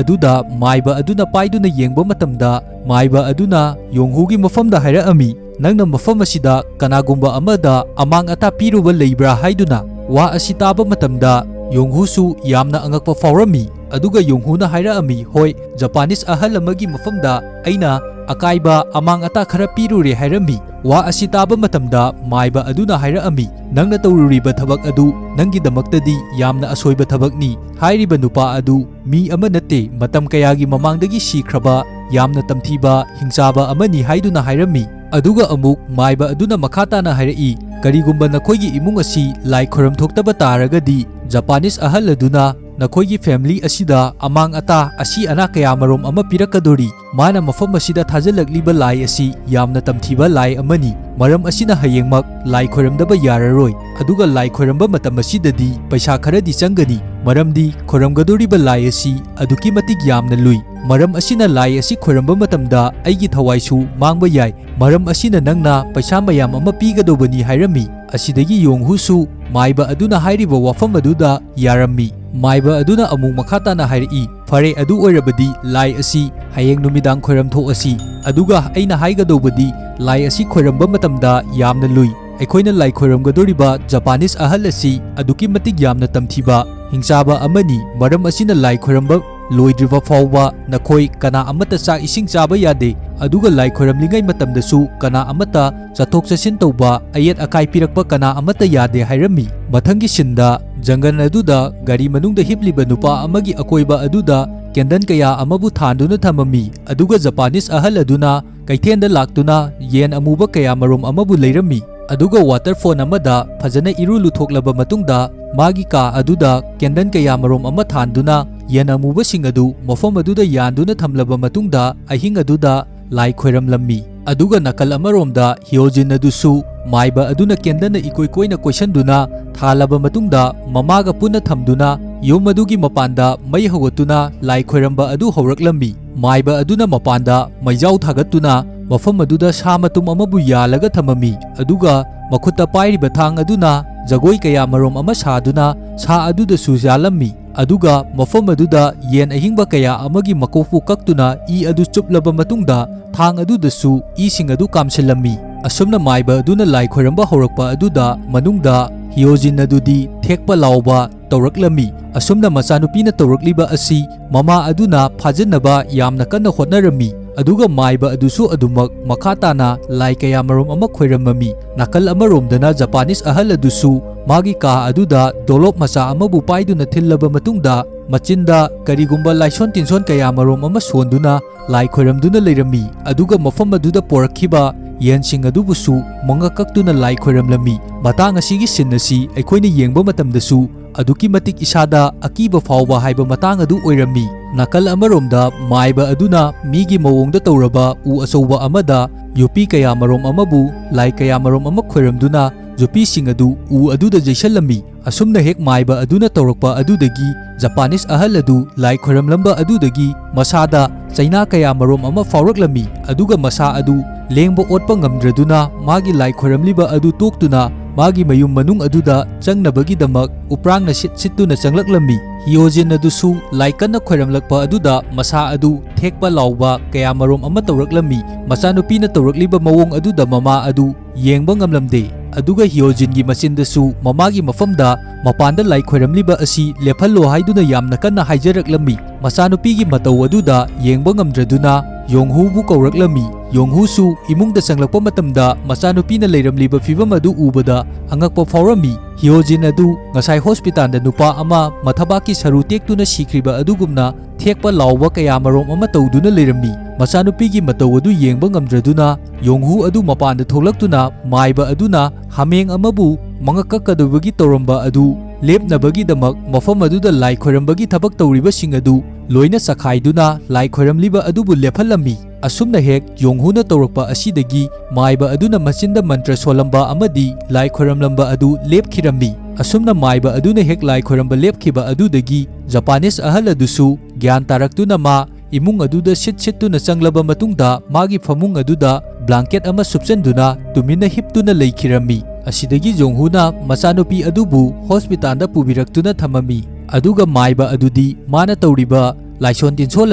ꯑꯗꯨꯗ ꯃꯥꯏꯕ ꯑꯗꯨꯅ ꯄꯥꯏꯗꯨꯅ ꯌꯦꯡꯕ ꯃꯇꯝꯗ ꯃꯥꯏꯕ ꯑꯗꯨꯅ ꯌꯣꯡꯍꯨꯒꯤ ꯃꯐꯝꯗ ꯍꯥꯏꯔꯛꯑꯝꯃꯤ, "ꯅꯪꯅ ꯃꯐꯝ ꯑꯁꯤꯗ ꯀꯅꯥꯒꯨꯝꯕ ꯑꯃꯗ ꯑꯃꯥꯡ ꯑꯇꯥ ꯄꯤꯔꯨꯕ ꯂꯩꯕ꯭ꯔꯥ?" ꯍꯥꯏꯗꯨꯅ꯫ ꯋꯥ ꯑꯁꯤ ꯇꯥꯕ ꯃꯇꯝꯗ ꯌꯣꯡꯍꯨꯁꯨ ꯌꯥꯝꯅ ꯑꯉꯛꯄ ꯐꯥꯎꯔꯝꯃꯤ꯫ ꯑꯗꯨꯒ ꯌꯣꯡꯍꯨꯅ ꯍꯥꯏꯔꯛꯑꯝꯃꯤ, "ꯍꯣꯏ, ꯖꯄꯥꯅꯤꯁ ꯑꯍꯜ ꯑꯃꯒꯤ ꯃꯐꯝꯗ ꯑꯩꯅ ꯑꯀꯥꯏꯕ ꯑꯃꯥꯡ ꯑꯇꯥ ꯈꯔ ꯄꯤꯔꯨꯔꯦ" ꯍꯥꯏꯔꯝꯃꯤ꯫ ꯋꯥ ꯑꯁꯤ ꯇꯥꯕ ꯃꯇꯝꯗ ꯃꯥꯏꯕ ꯑꯗꯨꯅ ꯍꯥꯏꯔꯛꯑꯝꯃꯤ, "ꯅꯪꯅ ꯇꯧꯔꯨꯔꯤꯕ ꯊꯕꯛ ꯑꯗꯨ ꯅꯪꯒꯤꯗꯃꯛꯇꯗꯤ ꯌꯥꯝꯅ ꯑꯁꯣꯏꯕ ꯊꯕꯛꯅꯤ꯫ ꯍꯥꯏꯔꯤꯕ ꯅꯨꯄꯥ ꯑꯗꯨ ꯃꯤ ꯑꯃ ꯅꯠꯇꯦ, ꯃꯇꯝ ꯀꯌꯥꯒꯤ ꯃꯃꯥꯡꯗꯒꯤ ꯁꯤꯈ꯭ꯔꯕ ꯌꯥꯝꯅ ꯇꯝꯊꯤꯕ ꯍꯤꯡꯆꯥꯕ ꯑꯃꯅꯤ" ꯍꯥꯏꯗꯨꯅ ꯍꯥꯏꯔꯝꯃꯤ꯫ ꯑꯗꯨꯒ ꯑꯃꯨꯛ ꯃꯥꯏꯕ ꯑꯗꯨꯅ ꯃꯈꯥ ꯇꯥꯅ ꯍꯥꯏꯔꯛꯏ, "ꯀꯔꯤꯒꯨꯝꯕ ꯅꯈꯣꯏꯒꯤ ꯏꯃꯨꯡ ꯑꯁꯤ ꯂꯥꯏ ꯈꯣꯏꯔꯝ ꯊꯣꯛꯇꯕ ꯇꯥꯔꯒꯗꯤ, ꯖꯄꯥꯅꯤꯁ ꯑꯍꯜ ꯑꯗꯨꯅ ꯅꯈꯣꯏꯒꯤ ꯐꯦꯃꯤꯂꯤ ꯑꯁꯤꯗ ꯑꯃꯥꯡ ꯑꯇꯥ, ꯑꯁꯤ ꯑꯅꯥ ꯀꯌꯥꯃꯔꯣꯝ ꯑꯃ ꯄꯤꯔꯛꯀꯗꯣꯔꯤ꯫ ꯃꯥꯅ ꯃꯐꯝ ꯑꯁꯤꯗ ꯊꯥꯖꯤꯜꯂꯛꯂꯤꯕ ꯂꯥꯏ ꯑꯁꯤ ꯌꯥꯝꯅ ꯇꯝꯊꯤꯕ ꯂꯥꯏ ꯑꯃꯅꯤ꯫ ꯃꯔꯝ ꯑꯁꯤꯅ ꯍꯌꯦꯡꯃꯛ ꯂꯥꯏ ꯈꯣꯏꯔꯝꯗꯕ ꯌꯥꯔꯔꯣꯏ꯫ ꯑꯗꯨꯒ ꯂꯥꯏ ꯈꯣꯏꯔꯝꯕ ꯃꯇꯝ ꯑꯁꯤꯗꯗꯤ ꯄꯩꯁꯥ ꯈꯔꯗꯤ ꯆꯪꯒꯅꯤ, ꯃꯔꯝꯗꯤ ꯈꯣꯏꯔꯝꯒꯗꯧꯔꯤꯕ ꯂꯥꯏ ꯑꯁꯤ ꯑꯗꯨꯛꯀꯤ ꯃꯇꯤꯛ ꯌꯥꯝꯅ ꯂꯨꯏ꯫ ꯃꯔꯝ ꯑꯁꯤꯅ ꯂꯥꯏ ꯑꯁꯤ ꯈꯣꯏꯔꯝꯕ ꯃꯇꯝꯗ ꯑꯩꯒꯤ ꯊꯋꯥꯏꯁꯨ ꯃꯥꯡꯕ ꯌꯥꯏ꯫ ꯃꯔꯝ ꯑꯁꯤꯅ ꯅꯪꯅ ꯄꯩꯁꯥ ꯃꯌꯥꯝ ꯑꯃ ꯄꯤꯒꯗꯧꯕꯅꯤ" ꯍꯥꯏꯔꯝꯃꯤ꯫ ꯑꯁꯤꯗꯒꯤ ꯌꯣꯡꯍꯨꯁꯨ ꯃꯥꯏꯕ ꯑꯗꯨꯅ ꯍꯥꯏꯔꯤꯕ ꯋꯥꯐꯝ ꯑꯗꯨꯗ ꯌꯥꯔꯝꯃꯤ꯫ ꯃꯥꯏꯕ ꯑꯗꯨꯅ ꯑꯃꯨꯛ ꯃꯈꯥ ꯇꯥꯅ ꯍꯥꯏꯔꯛꯏ, "ꯐꯔꯦ, ꯑꯗꯨ ꯑꯣꯏꯔꯕꯗꯤ ꯂꯥꯏ ꯑꯁꯤ ꯍꯌꯦꯡ ꯅꯨꯃꯤꯗꯥꯡ ꯈꯣꯏꯔꯝ ꯊꯣꯛꯑꯁꯤ꯫ ꯑꯗꯨꯒ ꯑꯩꯅ ꯍꯥꯏꯒꯗꯧꯕꯗꯤ, ꯂꯥꯏ ꯑꯁꯤ ꯈꯣꯏꯔꯝꯕ ꯃꯇꯝꯗ ꯌꯥꯝꯅ ꯂꯨꯏ꯫ ꯑꯩꯈꯣꯏꯅ ꯂꯥꯏ ꯈꯣꯏꯔꯝꯒꯗꯧꯔꯤꯕ ꯖꯄꯥꯅꯤꯁ ꯑꯍꯜ ꯑꯁꯤ ꯑꯗꯨꯛꯀꯤ ꯃꯇꯤꯛ ꯌꯥꯝꯅ ꯇꯝꯊꯤꯕ, ꯍꯤꯡꯆꯥꯕ ꯑꯃꯅꯤ꯫ ꯃꯔꯝ ꯑꯁꯤꯅ ꯂꯥꯏ ꯈꯣꯏꯔꯝꯕ ꯂꯣꯏꯗ꯭ꯔꯤꯕ ꯐꯥꯎꯕ ꯅꯈꯣꯏ ꯀꯅꯥ ꯑꯃꯠꯇ ꯆꯥꯛ ꯏꯁꯤꯡ ꯆꯥꯕ ꯌꯥꯗꯦ꯫ ꯑꯗꯨꯒ ꯂꯥꯏ ꯈꯣꯏꯔꯝꯂꯤꯉꯩ ꯃꯇꯝꯗꯁꯨ ꯀꯅꯥ ꯑꯃꯠꯇ ꯆꯠꯊꯣꯛ ꯆꯠꯁꯤꯟ ꯇꯧꯕ, ꯑꯌꯦꯠ ꯑꯀꯥꯏ ꯄꯤꯔꯛꯄ ꯀꯅꯥ ꯑꯃꯠꯇ ꯌꯥꯗꯦ" ꯍꯥꯏꯔꯝꯃꯤ꯫ ꯃꯊꯪꯒꯤ ꯁꯤꯟꯗ ꯖꯪꯒꯜ ꯑꯗꯨꯗ ꯒꯥꯔꯤ ꯃꯅꯨꯡꯗ ꯍꯤꯞꯂꯤꯕ ꯅꯨꯄꯥ ꯑꯃꯒꯤ ꯑꯀꯣꯏꯕ ꯑꯗꯨꯗ ꯀꯦꯟꯗꯜ ꯀꯌꯥ ꯑꯃꯕꯨ ꯊꯥꯟꯗꯨꯅ ꯊꯝꯃꯝꯃꯤ꯫ ꯑꯗꯨꯒ ꯖꯄꯥꯅꯤꯁ ꯑꯍꯜ ꯑꯗꯨꯅ ꯀꯩꯊꯦꯜꯗ ꯂꯥꯛꯇꯨꯅ ꯌꯦꯟ ꯑꯃꯨꯕ ꯀꯌꯥ ꯃꯔꯨꯝ ꯑꯃꯕꯨ ꯂꯩꯔꯝꯃꯤ꯫ ꯑꯗꯨꯒ ꯋꯥꯇꯔꯐꯣꯟ ꯑꯃꯗ ꯐꯖꯅ ꯏꯔꯨ ꯂꯨꯊꯣꯛꯂꯕ ꯃꯇꯨꯡꯗ, ꯃꯥꯒꯤ ꯀꯥ ꯑꯗꯨꯗ ꯀꯦꯟꯗꯜ ꯀꯌꯥ ꯃꯔꯨꯝ ꯑꯃ ꯊꯥꯟꯗꯨꯅ, ꯌꯦꯟ ꯑꯃꯨꯕꯁꯤꯡ ꯑꯗꯨ ꯃꯐꯝ ꯑꯗꯨꯗ ꯌꯥꯟꯗꯨꯅ ꯊꯝꯂꯕ ꯃꯇꯨꯡꯗ, ꯑꯍꯤꯡ ꯑꯗꯨꯗ ꯂꯥꯏ ꯈꯣꯏꯔꯝꯂꯝꯃꯤ꯫ ꯑꯗꯨꯒ ꯅꯥꯀꯜ ꯑꯃꯔꯣꯝꯗ ꯍꯤꯌꯣꯖꯤꯟ ꯑꯗꯨꯁꯨ ꯃꯥꯏꯕ ꯑꯗꯨꯅ ꯀꯦꯟꯗꯜꯅ ꯏꯀꯣꯏ ꯀꯣꯏꯅ ꯀꯣꯏꯁꯟꯗꯨꯅ ꯊꯥꯜꯂꯕ ꯃꯇꯨꯡꯗ, ꯃꯃꯥꯒ ꯄꯨꯟꯅ ꯊꯝꯗꯨꯅ ꯌꯨꯝ ꯑꯗꯨꯒꯤ ꯃꯄꯥꯟꯗ ꯃꯩ ꯍꯧꯒꯠꯇꯨꯅ ꯂꯥꯏ ꯈꯣꯏꯔꯝꯕ ꯑꯗꯨ ꯍꯧꯔꯛꯂꯝꯃꯤ꯫ ꯃꯥꯏꯕ ꯑꯗꯨꯅ ꯃꯄꯥꯟꯗ ꯃꯩꯖꯥꯎ ꯊꯥꯒꯠꯇꯨꯅ ꯃꯐꯝ ꯑꯗꯨꯗ ꯁꯥ ꯃꯇꯨꯝ ꯑꯃꯕꯨ ꯌꯥꯜꯂꯒ ꯊꯝꯃꯝꯃꯤ꯫ ꯑꯗꯨꯒ ꯃꯈꯨꯠꯇ ꯄꯥꯏꯔꯤꯕ ꯊꯥꯡ ꯑꯗꯨꯅ ꯖꯒꯣꯏ ꯀꯌꯥ ꯃꯔꯨꯝ ꯑꯃ ꯁꯥꯗꯨꯅ ꯁꯥ ꯑꯗꯨꯗꯁꯨ ꯌꯥꯜꯂꯝꯃꯤ꯫ ꯑꯗꯨꯒ ꯃꯐꯝ ꯑꯗꯨꯗ ꯌꯦꯟ ꯑꯍꯤꯡꯕ ꯀꯌꯥ ꯑꯃꯒꯤ ꯃꯀꯣꯛꯄꯨ ꯀꯛꯇꯨꯅ ꯏ ꯑꯗꯨ ꯆꯨꯞꯂꯕ ꯃꯇꯨꯡꯗ, ꯊꯥꯡ ꯑꯗꯨꯗꯁꯨ ꯏꯁꯤꯡ ꯑꯗꯨ ꯀꯥꯝꯁꯤꯜꯂꯝꯃꯤ꯫ ꯑꯁꯨꯝꯅ ꯃꯥꯏꯕ ꯑꯗꯨꯅ ꯂꯥꯏ ꯈꯣꯏꯔꯝꯕ ꯍꯧꯔꯛꯄ ꯑꯗꯨꯗ ꯃꯅꯨꯡꯗ ꯍꯤꯌꯣꯖꯤꯟ ꯑꯗꯨꯗꯤ ꯊꯦꯛꯄ ꯂꯥꯎꯕ ꯇꯧꯔꯛꯂꯝꯃꯤ꯫ ꯑꯁꯨꯝꯅ ꯃꯆꯥꯅꯨꯄꯤꯅ ꯇꯧꯔꯛꯂꯤꯕ ꯑꯁꯤ ꯃꯃꯥ ꯑꯗꯨꯅ ꯐꯥꯖꯤꯟꯅꯕ ꯌꯥꯝꯅ ꯀꯟꯅ ꯍꯣꯠꯅꯔꯝꯃꯤ, ꯑꯗꯨꯒ ꯃꯥꯏꯕ ꯑꯗꯨꯁꯨ ꯑꯗꯨꯃꯛ ꯃꯈꯥ ꯇꯥꯅ ꯂꯥꯏ ꯀꯌꯥ ꯃꯔꯨꯝ ꯑꯃ ꯈꯣꯏꯔꯝꯃꯝꯃꯤ꯫ ꯅꯥꯀꯜ ꯑꯃꯔꯣꯝꯗꯅ ꯖꯄꯥꯅꯤꯁ ꯑꯍꯜ ꯑꯗꯨꯁꯨ ꯃꯥꯒꯤ ꯀꯥ ꯑꯗꯨꯗ ꯗꯣꯂꯣꯞ ꯃꯆꯥ ꯑꯃꯕꯨ ꯄꯥꯏꯗꯨꯅ ꯊꯤꯜꯂꯕ ꯃꯇꯨꯡꯗ, ꯃꯆꯤꯟꯗ ꯀꯔꯤꯒꯨꯝꯕ ꯂꯥꯏꯁꯣꯟ ꯇꯤꯟꯁꯣꯟ ꯀꯌꯥ ꯃꯔꯨꯝ ꯑꯃ ꯁꯣꯟꯗꯨꯅ ꯂꯥꯏ ꯈꯣꯏꯔꯝꯗꯨꯅ ꯂꯩꯔꯝꯃꯤ, ꯑꯗꯨꯒ ꯃꯐꯝ ꯑꯗꯨꯗ ꯄꯣꯔꯛꯈꯤꯕ ꯌꯦꯟꯁꯤꯡ ꯑꯗꯨꯕꯨꯁꯨ ꯃꯉꯛ ꯀꯛꯇꯨꯅ ꯂꯥꯏ ꯈꯣꯏꯔꯝꯂꯝꯃꯤ꯫ ꯃꯇꯥꯡ ꯑꯁꯤꯒꯤ ꯁꯤꯟ ꯑꯁꯤ ꯑꯩꯈꯣꯏꯅ ꯌꯦꯡꯕ ꯃꯇꯝꯗꯁꯨ ꯑꯗꯨꯛꯀꯤ ꯃꯇꯤꯛ ꯏꯁꯥꯗ ꯑꯀꯤꯕ ꯐꯥꯎꯕ ꯍꯥꯏꯕ ꯃꯇꯥꯡ ꯑꯗꯨ ꯑꯣꯏꯔꯝꯃꯤ꯫ ꯅꯥꯀꯜ ꯑꯃꯔꯣꯝꯗ ꯃꯥꯏꯕ ꯑꯗꯨꯅ ꯃꯤꯒꯤ ꯃꯑꯣꯡꯗ ꯇꯧꯔꯕ ꯎ ꯑꯆꯧꯕ ꯑꯃꯗ ꯌꯣꯄꯤ ꯀꯌꯥ ꯃꯔꯨꯝ ꯑꯃꯕꯨ ꯂꯥꯏ ꯀꯌꯥ ꯃꯔꯨꯝ ꯑꯃ ꯈꯣꯏꯔꯝꯗꯨꯅ ꯌꯣꯄꯤꯁꯤꯡ ꯑꯗꯨ ꯎ ꯑꯗꯨꯗ ꯌꯩꯁꯜꯂꯝꯃꯤ꯫ ꯑꯁꯨꯝꯅ ꯍꯦꯛ ꯃꯥꯏꯕ ꯑꯗꯨꯅ ꯇꯧꯔꯛꯄ ꯑꯗꯨꯗꯒꯤ ꯖꯄꯥꯅꯤꯁ ꯑꯍꯜ ꯑꯗꯨ ꯂꯥꯏ ꯈꯣꯏꯔꯝꯂꯝꯕ ꯑꯗꯨꯗꯒꯤ ꯃꯁꯥꯗ ꯆꯩꯅꯥ ꯀꯌꯥ ꯃꯔꯨꯝ ꯑꯃ ꯐꯥꯎꯔꯛꯂꯝꯃꯤ, ꯑꯗꯨꯒ ꯃꯁꯥ ꯑꯗꯨ ꯂꯦꯡꯕ ꯑꯣꯠꯄ ꯉꯝꯗ꯭ꯔꯗꯨꯅ ꯃꯥꯒꯤ ꯂꯥꯏ ꯈꯣꯏꯔꯝꯂꯤꯕ ꯑꯗꯨ ꯇꯣꯛꯇꯨꯅ ꯃꯥꯒꯤ ꯃꯌꯨꯝ ꯃꯅꯨꯡ ꯑꯗꯨꯗ ꯆꯪꯅꯕꯒꯤꯗꯃꯛ ꯎꯄ꯭ꯔꯥꯡꯅ ꯁꯤꯠ ꯁꯤꯠꯇꯨꯅ ꯆꯪꯂꯛꯂꯝꯃꯤ꯫ ꯍꯤꯌꯣꯖꯤꯟ ꯑꯗꯨꯁꯨ ꯂꯥꯏ ꯀꯟꯅ ꯈꯣꯏꯔꯝꯂꯛꯄ ꯑꯗꯨꯗ ꯃꯁꯥ ꯑꯗꯨ ꯊꯦꯛꯄ ꯂꯥꯎꯕ ꯀꯌꯥ ꯃꯔꯨꯝ ꯑꯃ ꯇꯧꯔꯛꯂꯝꯃꯤ꯫ ꯃꯆꯥꯅꯨꯄꯤꯅ ꯇꯧꯔꯛꯂꯤꯕ ꯃꯑꯣꯡ ꯑꯗꯨꯗ ꯃꯃꯥ ꯑꯗꯨ ꯌꯦꯡꯕ ꯉꯝꯂꯝꯗꯦ꯫ ꯑꯗꯨꯒ ꯍꯤꯌꯣꯖꯤꯟꯒꯤ ꯃꯆꯤꯟꯗꯁꯨ ꯃꯃꯥꯒꯤ ꯃꯐꯝꯗ ꯃꯄꯥꯟꯗ ꯂꯥꯏ ꯈꯣꯏꯔꯝꯂꯤꯕ ꯑꯁꯤ ꯂꯦꯞꯍꯜꯂꯣ ꯍꯥꯏꯗꯨꯅ ꯌꯥꯝꯅ ꯀꯟꯅ ꯍꯥꯏꯖꯔꯛꯂꯝꯃꯤ꯫ ꯃꯆꯥꯅꯨꯄꯤꯒꯤ ꯃꯇꯧ ꯑꯗꯨꯗ ꯌꯦꯡꯕ ꯉꯝꯗ꯭ꯔꯗꯨꯅ ꯌꯣꯡꯍꯨꯕꯨ ꯀꯧꯔꯛꯂꯝꯃꯤ꯫ ꯌꯣꯡꯍꯨꯁꯨ ꯏꯃꯨꯡꯗ ꯆꯪꯂꯛꯄ ꯃꯇꯝꯗ ꯃꯆꯥꯅꯨꯄꯤꯅ ꯂꯩꯔꯝꯂꯤꯕ ꯐꯤꯚꯝ ꯑꯗꯨ ꯎꯕꯗ ꯑꯉꯛꯄ ꯐꯥꯎꯔꯝꯃꯤ꯫ ꯍꯤꯌꯣꯖꯤꯟ ꯑꯗꯨ ꯉꯁꯥꯏ ꯍꯣꯁꯄꯤꯇꯥꯜꯗ ꯅꯨꯄꯥ ꯑꯃ ꯃꯊꯕꯥꯛꯀꯤ ꯁꯔꯨ ꯇꯦꯛꯇꯨꯅ ꯁꯤꯈ꯭ꯔꯤꯕ ꯑꯗꯨꯒꯨꯝꯅ ꯊꯦꯛꯄ ꯂꯥꯎꯕ ꯀꯌꯥ ꯃꯔꯨꯝ ꯑꯃ ꯇꯧꯗꯨꯅ ꯂꯩꯔꯝꯃꯤ꯫ ꯃꯆꯥꯅꯨꯄꯤꯒꯤ ꯃꯇꯧ ꯑꯗꯨ ꯌꯦꯡꯕ ꯉꯝꯗ꯭ꯔꯗꯨꯅ ꯌꯣꯡꯍꯨ ꯑꯗꯨ ꯃꯄꯥꯟꯗ ꯊꯣꯛꯂꯛꯇꯨꯅ ꯃꯥꯏꯕ ꯑꯗꯨꯅ ꯍꯥꯃꯦꯡ ꯑꯃꯕꯨ ꯃꯉꯛ ꯀꯛꯀꯗꯕꯒꯤ ꯇꯧꯔꯝꯕ ꯑꯗꯨ ꯂꯦꯞꯅꯕꯒꯤꯗꯃꯛ ꯃꯐꯝ ꯑꯗꯨꯗ ꯂꯥꯏ ꯈꯣꯏꯔꯝꯕꯒꯤ ꯊꯕꯛ ꯇꯧꯔꯤꯕꯁꯤꯡ ꯑꯗꯨ ꯂꯣꯏꯅ ꯆꯈꯥꯏꯗꯨꯅ ꯂꯥꯏ ꯈꯣꯏꯔꯝꯂꯤꯕ ꯑꯗꯨꯕꯨ ꯂꯦꯞꯍꯜꯂꯝꯃꯤ꯫ ꯑꯁꯨꯝꯅ ꯍꯦꯛ ꯌꯣꯡꯍꯨꯅ ꯇꯧꯔꯛꯄ ꯑꯁꯤꯗꯒꯤ ꯃꯥꯏꯕ ꯑꯗꯨꯅ ꯃꯆꯤꯟꯗ ꯃꯟꯇ꯭ꯔ ꯁꯣꯜꯂꯝꯕ ꯑꯃꯗꯤ ꯂꯥꯏ ꯈꯣꯏꯔꯝꯂꯝꯕ ꯑꯗꯨ ꯂꯦꯞꯈꯤꯔꯝꯃꯤ꯫ ꯑꯁꯨꯝꯅ ꯃꯥꯏꯕ ꯑꯗꯨꯅ ꯍꯦꯛ ꯂꯥꯏ ꯈꯣꯏꯔꯝꯕ ꯂꯦꯞꯈꯤꯕ ꯑꯗꯨꯗꯒꯤ ꯖꯄꯥꯅꯤꯁ ꯑꯍꯜ ꯑꯗꯨꯁꯨ ꯒ꯭ꯌꯥꯟ ꯇꯥꯔꯛꯇꯨꯅ ꯃꯥ ꯏꯃꯨꯡ ꯑꯗꯨꯗ ꯁꯤꯠ ꯁꯤꯠꯇꯨꯅ ꯆꯪꯂꯕ ꯃꯇꯨꯡꯗ ꯃꯥꯒꯤ ꯐꯃꯨꯡ ꯑꯗꯨꯗ ꯕ꯭ꯂꯥꯡꯀꯦꯠ ꯑꯃ ꯁꯨꯞꯆꯟꯗꯨꯅ ꯇꯨꯃꯤꯟꯅ ꯍꯤꯞꯇꯨꯅ ꯂꯩꯈꯤꯔꯝꯃꯤ꯫ ꯑꯁꯤꯗꯒꯤ ꯌꯣꯡꯍꯨꯅ ꯃꯆꯥꯅꯨꯄꯤ ꯑꯗꯨꯕꯨ ꯍꯣꯁꯄꯤꯇꯥꯜꯗ ꯄꯨꯕꯤꯔꯛꯇꯨꯅ ꯊꯝꯃꯝꯃꯤ꯫ ꯑꯗꯨꯒ ꯃꯥꯏꯕ ꯑꯗꯨꯗꯤ ꯃꯥꯅ ꯇꯧꯔꯤꯕ ꯂꯥꯏꯁꯣꯟ ꯇꯤꯟꯁꯣꯜ